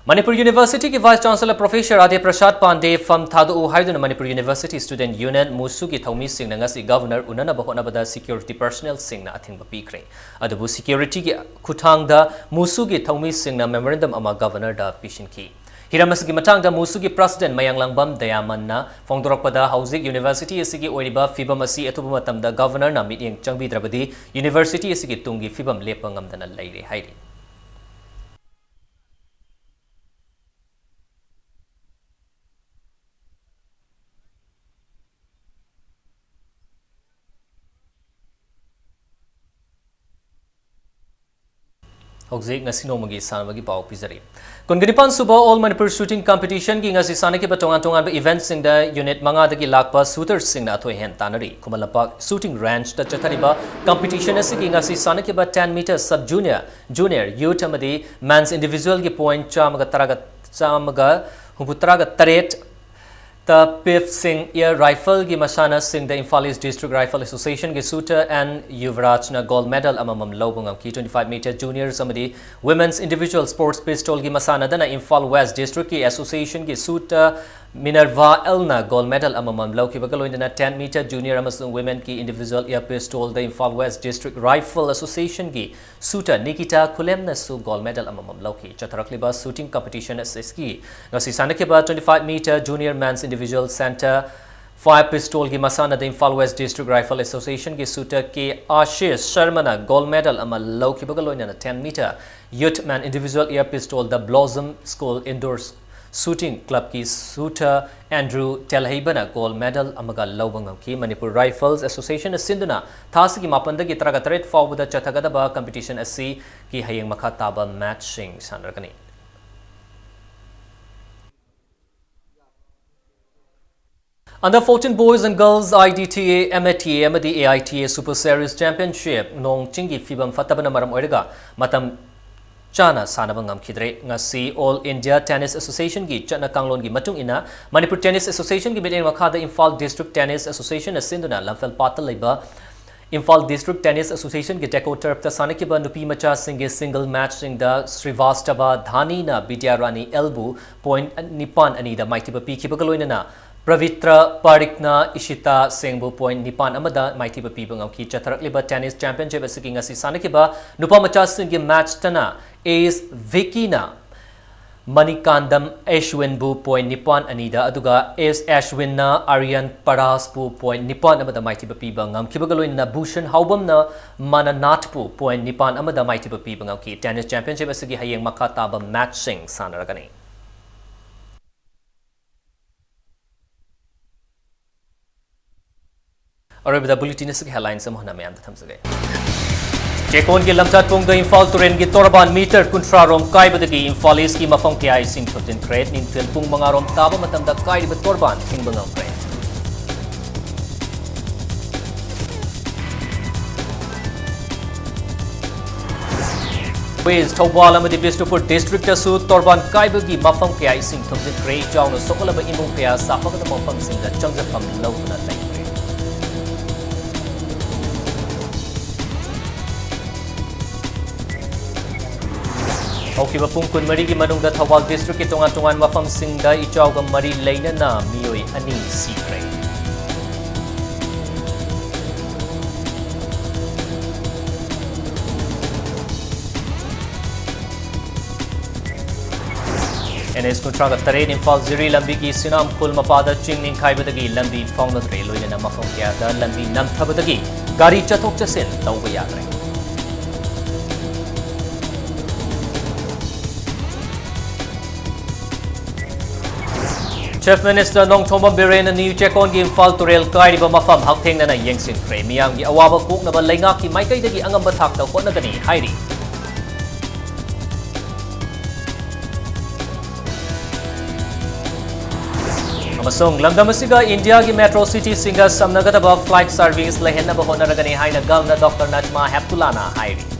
ꯃꯅꯤꯄꯨꯔ ꯌꯨꯅꯤꯚꯔꯁꯤꯇꯤꯒꯤ ꯚꯥꯏꯁ ꯆꯥꯟꯁꯦꯂꯔ ꯄ꯭ꯔꯣꯐꯦꯁꯔ ꯑꯥꯗꯦ ꯄ꯭ꯔꯁꯥꯗ ꯄꯥꯟꯗꯦ ꯐꯝ ꯊꯥꯗꯣꯛꯎ ꯍꯥꯏꯗꯨꯅ ꯃꯅꯤꯄꯨꯔ ꯌꯨꯅꯤꯚꯔꯁꯤꯇꯤ ꯁ꯭ꯇꯨꯗꯦꯟꯠ ꯌꯨꯅꯤꯌꯟ, ꯃꯨꯁꯨꯒꯤ ꯊꯧꯃꯤꯁꯤꯡꯅ ꯉꯁꯤ ꯒꯚꯔꯅꯔ ꯎꯅꯅꯕ ꯍꯣꯠꯅꯕꯗ ꯁꯦꯀ꯭ꯌꯨꯔꯤꯇꯤ ꯄꯔꯁꯅꯦꯜꯁꯤꯡꯅ ꯑꯊꯤꯡꯕ ꯄꯤꯈ꯭ꯔꯦ꯫ ꯑꯗꯨꯕꯨ ꯁꯦꯀ꯭ꯌꯨꯔꯤꯇꯤꯒꯤ ꯈꯨꯠꯊꯥꯡꯗ ꯃꯨꯁꯨꯒꯤ ꯊꯧꯃꯤꯁꯤꯡꯅ ꯃꯦꯃꯣꯔꯦꯟꯗꯝ ꯑꯃ ꯒꯚꯔꯅꯔꯗ ꯄꯤꯁꯤꯟꯈꯤ꯫ ꯍꯤꯔꯝ ꯑꯁꯤꯒꯤ ꯃꯇꯥꯡꯗ ꯃꯨꯁꯨꯒꯤ ꯄ꯭ꯔꯁꯤꯗꯦꯟꯠ ꯃꯌꯥꯡꯂꯥꯡꯕꯝ ꯗꯌꯥꯃꯟꯅ ꯐꯣꯡꯗꯣꯔꯛꯄꯗ, ꯍꯧꯖꯤꯛ ꯌꯨꯅꯤꯚꯔꯁꯤꯇꯤ ꯑꯁꯤꯒꯤ ꯑꯣꯏꯔꯤꯕ ꯐꯤꯕꯝ ꯑꯁꯤ ꯑꯊꯨꯕ ꯃꯇꯝꯗ ꯒꯚꯔꯅꯔꯅ ꯃꯤꯠꯌꯦꯡ ꯆꯪꯕꯤꯗ꯭ꯔꯕꯗꯤ ꯌꯨꯅꯤꯚꯔꯁꯤꯇꯤ ꯑꯁꯤꯒꯤ ꯇꯨꯡꯒꯤ ꯐꯤꯕꯝ ꯂꯦꯞꯄ ꯉꯝꯗꯅ ꯂꯩꯔꯦ ꯍꯥꯏꯔꯤ꯫ ꯍꯧꯖꯤꯛ ꯉꯁꯤ ꯅꯣꯡꯃꯒꯤ ꯁꯥꯟꯅꯕꯒꯤ ꯄꯥꯎ ꯄꯤꯖꯔꯤ꯫ ꯀꯨꯟꯒ ꯅꯤꯄꯥꯟ ꯁꯨꯕ All Manipur Shooting Competition ꯒꯤ ꯉꯁꯤ ꯁꯥꯟꯅꯈꯤꯕ ꯇꯣꯉꯥꯟ ꯇꯣꯉꯥꯟꯕ event ꯁꯤꯡꯗ unit ꯃꯉꯥꯗꯒꯤ ꯂꯥꯛꯄ shooter ꯁꯤꯡꯅ ꯑꯊꯣꯏ ꯑꯍꯦꯟ ꯇꯥꯟꯅꯔꯤ꯫ ꯈꯨꯃꯟ ꯂꯝꯄꯥꯛ shooting range ꯇ ꯆꯠꯊꯔꯤꯕ competition ꯑꯁꯤꯒꯤ ꯉꯁꯤ ꯁꯥꯟꯅꯈꯤꯕ ten meter sub junior, junior, youth ꯑꯃꯗꯤ men's individual ꯒꯤ point ꯆꯥꯝꯃꯒ ꯇꯔꯥꯒ, ꯆꯥꯝꯃꯒ ꯍꯨꯝꯐꯨ ꯇꯔꯥꯒ ꯇꯔꯦꯠ ꯇ ꯄꯤꯐ ꯁꯤꯡ air rifle ꯒꯤ ꯃꯁꯥꯟꯅꯁꯤꯡꯗ Imphal East District Rifle Association ꯒꯤ shooter N ꯌꯨꯕꯔꯥꯖꯅ gold medal ꯑꯃꯃꯝ ꯂꯧꯕ ꯉꯝꯈꯤ꯫ Twenty five meter juniors ꯑꯃꯗꯤ women's individual sports pistol ꯒꯤ ꯃꯁꯥꯟꯅꯗꯅ Imphal West District ꯀꯤ association ꯒꯤ shooter Minerva L ꯅ gold medal ꯑꯃꯃꯝ ꯂꯧꯈꯤꯕꯒ ꯂꯣꯏꯅꯅ ten meter junior ꯑꯃꯁꯨꯡ women ꯒꯤ individual air pistol ꯗ Imphal West District Rifle Association ꯒꯤ shooter ꯅꯤꯀꯤꯇꯥ ꯈꯨꯂꯦꯝꯅꯁꯨ gold medal ꯑꯃꯃꯝ ꯂꯧꯈꯤ꯫ ꯆꯠꯊꯔꯛꯂꯤꯕ shooting competition ꯑꯁꯤꯒꯤ ꯉꯁꯤ ꯁꯥꯟꯅꯈꯤꯕ twenty five meter junior men's individual center fire pistol ꯒꯤ ꯃꯁꯥꯟꯅꯗ Imphal West District Rifle Association ꯒꯤ shooter K Ashish ꯁꯔꯃꯅ gold medal ꯑꯃ ꯂꯧꯈꯤꯕꯒ ꯂꯣꯏꯅꯅ ten meter youth men individual air pistol ꯗ Blossom School indoor Shooting clubꯀꯤ shooter Andrew Telheibaꯅ gold medal ꯑꯃꯒ ꯂꯧꯕ ꯉꯝꯈꯤ꯫ Manipur Rifles Associationꯅ ꯁꯤꯟꯗꯨꯅ ꯊꯥ ꯑꯁꯤꯒꯤ ꯃꯥꯄꯟꯗꯒꯤ ꯇꯔꯥꯒ ꯇꯔꯦꯠ ꯐꯥꯎꯕꯗ ꯆꯠꯊꯒꯗꯕ competition ꯑꯁꯤꯒꯤ ꯍꯌꯦꯡ ꯃꯈꯥ ꯇꯥꯕ matchꯁꯤꯡ ꯁꯥꯟꯅꯔꯒꯅꯤ꯫ Under fourteen Boys and Girls, I D T A, M A T A ꯑꯃꯗꯤ A I T A Super Series Championship ꯅꯣꯡ ꯆꯤꯡꯒꯤ ꯐꯤꯕꯝ ꯐꯠꯇꯕꯅ ꯃꯔꯝ ꯑꯣꯏꯔꯒ ꯃꯇꯝ ꯆꯥꯅ ꯁꯥꯟꯅꯕ ꯉꯝꯈꯤꯗ꯭ꯔꯦ꯫ ꯉꯁꯤ All India Tennis Associationꯒꯤ ꯆꯠꯅ ꯀꯥꯡꯂꯣꯟꯒꯤ ꯃꯇꯨꯡ ꯏꯟꯅ, ꯃꯅꯤꯄꯨꯔ Tennis Associationꯒꯤ ꯃꯤꯠꯌꯦꯡ ꯃꯈꯥꯗ ꯏꯝꯐꯥꯜ District Tennis Associationꯅ ꯁꯤꯟꯗꯨꯅ ꯂꯝꯐꯦꯜ ꯄꯥꯠꯇ ꯂꯩꯕ ꯏꯝꯐꯥꯜ District Tennis Associationꯒꯤ Deco Turfꯇ ꯁꯥꯟꯅꯈꯤꯕ ꯅꯨꯄꯤ ꯃꯆꯥꯁꯤꯡꯒꯤ single matchꯁꯤꯡꯗ ꯁ꯭ꯔꯤꯚꯥꯁꯇꯚ ꯙꯥꯅꯤꯅ ꯕꯤꯗ꯭ꯌꯥꯔꯥꯅꯤ ꯑꯦꯜꯕꯨ point ꯅꯤꯄꯥꯟ ꯑꯅꯤꯗ ꯃꯥꯏꯊꯤꯕ ꯄꯤꯈꯤꯕꯒ ꯂꯣꯏꯅꯅ ꯄ꯭ꯔꯕꯤꯇ꯭ꯔ ꯄꯥꯔꯤꯛꯅ ꯏꯁꯤꯇꯥ ꯁꯦꯡꯕꯨ point ꯅꯤꯄꯥꯟ ꯑꯃꯗ ꯃꯥꯏꯊꯤꯕ ꯄꯤꯕ ꯉꯝꯈꯤ꯫ ꯆꯠꯊꯔꯛꯂꯤꯕ Tennis Championship ꯑꯁꯤꯒꯤ ꯉꯁꯤ ꯁꯥꯟꯅꯈꯤꯕ ꯅꯨꯄꯥ ꯃꯆꯥꯁꯤꯡꯒꯤ matchꯇꯅ ꯑꯦꯁ ꯚꯤꯀꯤꯅ ꯃꯅꯤꯀꯥꯟꯗꯝ ꯑꯦꯁꯋꯤꯟꯕꯨ point ꯅꯤꯄꯥꯟ ꯑꯅꯤꯗ, ꯑꯗꯨꯒ ꯑꯦꯁ ꯑꯦꯁꯋꯤꯟꯅ ꯑꯥꯔꯌꯟ ꯄꯔꯥꯁꯄꯨ point ꯅꯤꯄꯥꯟ ꯑꯃꯗ ꯃꯥꯏꯊꯤꯕ ꯄꯤꯕ ꯉꯝꯈꯤꯕꯒ ꯂꯣꯏꯅꯅ ꯚꯨꯁꯟ ꯍꯥꯎꯕꯝꯅ ꯃꯥꯅꯥꯅꯥꯊꯄꯨ point ꯅꯤꯄꯥꯟ ꯑꯃꯗ ꯃꯥꯏꯊꯤꯕ ꯄꯤꯕ ꯉꯝꯈꯤ꯫ Tennis Championship ꯑꯁꯤꯒꯤ ꯍꯌꯦꯡ ꯃꯈꯥ ꯇꯥꯕ matchꯁꯤꯡ ꯁꯥꯟꯅꯔꯒꯅꯤ꯫ ꯑꯔꯣꯏꯕꯗ bulletin ꯑꯁꯤꯒꯤ headlines ꯑꯃꯨꯛ ꯍꯟꯅ ꯃꯌꯥꯝꯗ ꯊꯝꯖꯒꯦ꯫ ꯆꯦꯛꯀꯣꯟꯒꯤ ꯂꯝꯆꯠꯄꯨꯡꯗ ꯏꯝꯐꯥꯜ ꯇꯨꯔꯦꯜꯒꯤ ꯇꯣꯔꯕꯥꯟ meter ꯀꯨꯟꯊ꯭ꯔꯥ ꯔꯣꯝ ꯀꯥꯏꯕꯗꯒꯤ ꯏꯝꯐꯥꯜ Eastꯀꯤ ꯃꯐꯝ ꯀꯌꯥ ꯏꯁꯤꯡ ꯊꯨꯝꯖꯤꯟꯈ꯭ꯔꯦ꯫ ꯅꯨꯡꯊꯤꯜ ꯄꯨꯡ ꯃꯉꯥ ꯔꯣꯝ ꯇꯥꯕ ꯃꯇꯝꯗ ꯀꯥꯏꯔꯤꯕ ꯇꯣꯔꯕꯥꯟ ꯊꯤꯡꯕ ꯉꯝꯈ꯭ꯔꯦ꯫ West ꯊꯧꯕꯥꯜ ꯑꯃꯗꯤ ꯕꯤꯁꯅꯨꯄꯨꯔ districtꯇꯁꯨ ꯇꯣꯔꯕꯥꯟ ꯀꯥꯏꯕꯒꯤ ꯃꯐꯝ ꯀꯌꯥ ꯏꯁꯤꯡ ꯊꯨꯝꯖꯤꯟꯈ꯭ꯔꯦ꯫ ꯏꯆꯥꯎꯅ ꯁꯣꯛꯍꯜꯂꯕ ꯏꯃꯨꯡ ꯀꯌꯥ ꯆꯥꯎꯈꯠꯂꯕ ꯃꯐꯝꯁꯤꯡꯗ ꯆꯪꯖꯐꯝ ꯂꯧꯗꯨꯅ ꯂꯩꯈ꯭ꯔꯦ꯫ ꯍꯧꯈꯤꯕ ꯄꯨꯡ ꯀꯨꯟꯃꯔꯤꯒꯤ ꯃꯅꯨꯡꯗ ꯊꯧꯕꯥꯜ districtꯀꯤ ꯇꯣꯉꯥꯟ ꯇꯣꯉꯥꯟꯕ ꯃꯐꯝꯁꯤꯡꯗ ꯏꯆꯥꯎꯒ ꯃꯔꯤ ꯂꯩꯅꯅ ꯃꯤꯑꯣꯏ ꯑꯅꯤ ꯁꯤꯈ꯭ꯔꯦ꯫ NH ꯀꯨꯟꯊ꯭ꯔꯥꯒ ꯇꯔꯦꯠ ꯏꯝꯐꯥꯜ ꯖꯤꯔꯤ ꯂꯝꯕꯤꯒꯤ ꯁꯤꯅꯥꯝ ꯈꯨꯜ ꯃꯄꯥꯗ ꯆꯤꯡ ꯅꯤꯡꯈꯥꯏꯕꯗꯒꯤ ꯂꯝꯕꯤ ꯐꯥꯎꯅꯗ꯭ꯔꯦ, ꯂꯣꯏꯅꯅ ꯃꯐꯝ ꯀꯌꯥꯗ ꯂꯝꯕꯤ ꯅꯝꯊꯕꯗꯒꯤ ꯒꯥꯔꯤ ꯆꯠꯊꯣꯛ ꯆꯠꯁꯤꯟ ꯇꯧꯕ ꯌꯥꯗ꯭ꯔꯦ꯫ Chief Minister ꯅꯣꯡꯊꯣꯝꯕꯝ ꯕꯤꯔꯦꯟꯅ ꯅ꯭ꯌꯨ ꯆꯦꯛꯀꯣꯟꯒꯤ ꯏꯝꯐꯥꯜ ꯇꯨꯔꯦꯜ ꯀꯥꯏꯔꯤꯕ ꯃꯐꯝ ꯍꯛꯊꯦꯡꯅꯅ ꯌꯦꯡꯁꯤꯟꯈ꯭ꯔꯦ꯫ ꯃꯤꯌꯥꯝꯒꯤ ꯑꯋꯥꯕ ꯀꯣꯛꯅꯕ ꯂꯩꯉꯥꯛꯀꯤ ꯃꯥꯏꯀꯩꯗꯒꯤ ꯑꯉꯝꯕ ꯊꯥꯛꯇ ꯍꯣꯠꯅꯒꯅꯤ ꯍꯥꯏꯔꯤ꯫ ꯑꯃꯁꯨꯡ ꯂꯝꯗꯝ ꯑꯁꯤꯒ ꯏꯟꯗꯤꯌꯥꯒꯤ ꯃꯦꯇ꯭ꯔꯣ ꯁꯤꯇꯤꯁꯤꯡꯒ ꯁꯝꯅꯒꯗꯕ flight service ꯂꯩꯍꯟꯅꯕ ꯍꯣꯠꯅꯔꯒꯅꯤ ꯍꯥꯏꯅ ꯒꯚꯔꯅꯔ ꯗꯣꯛꯇꯔ ꯅꯖꯃꯥ ꯍꯦꯞꯇꯨꯂꯥꯅ ꯍꯥꯏꯔꯤ꯫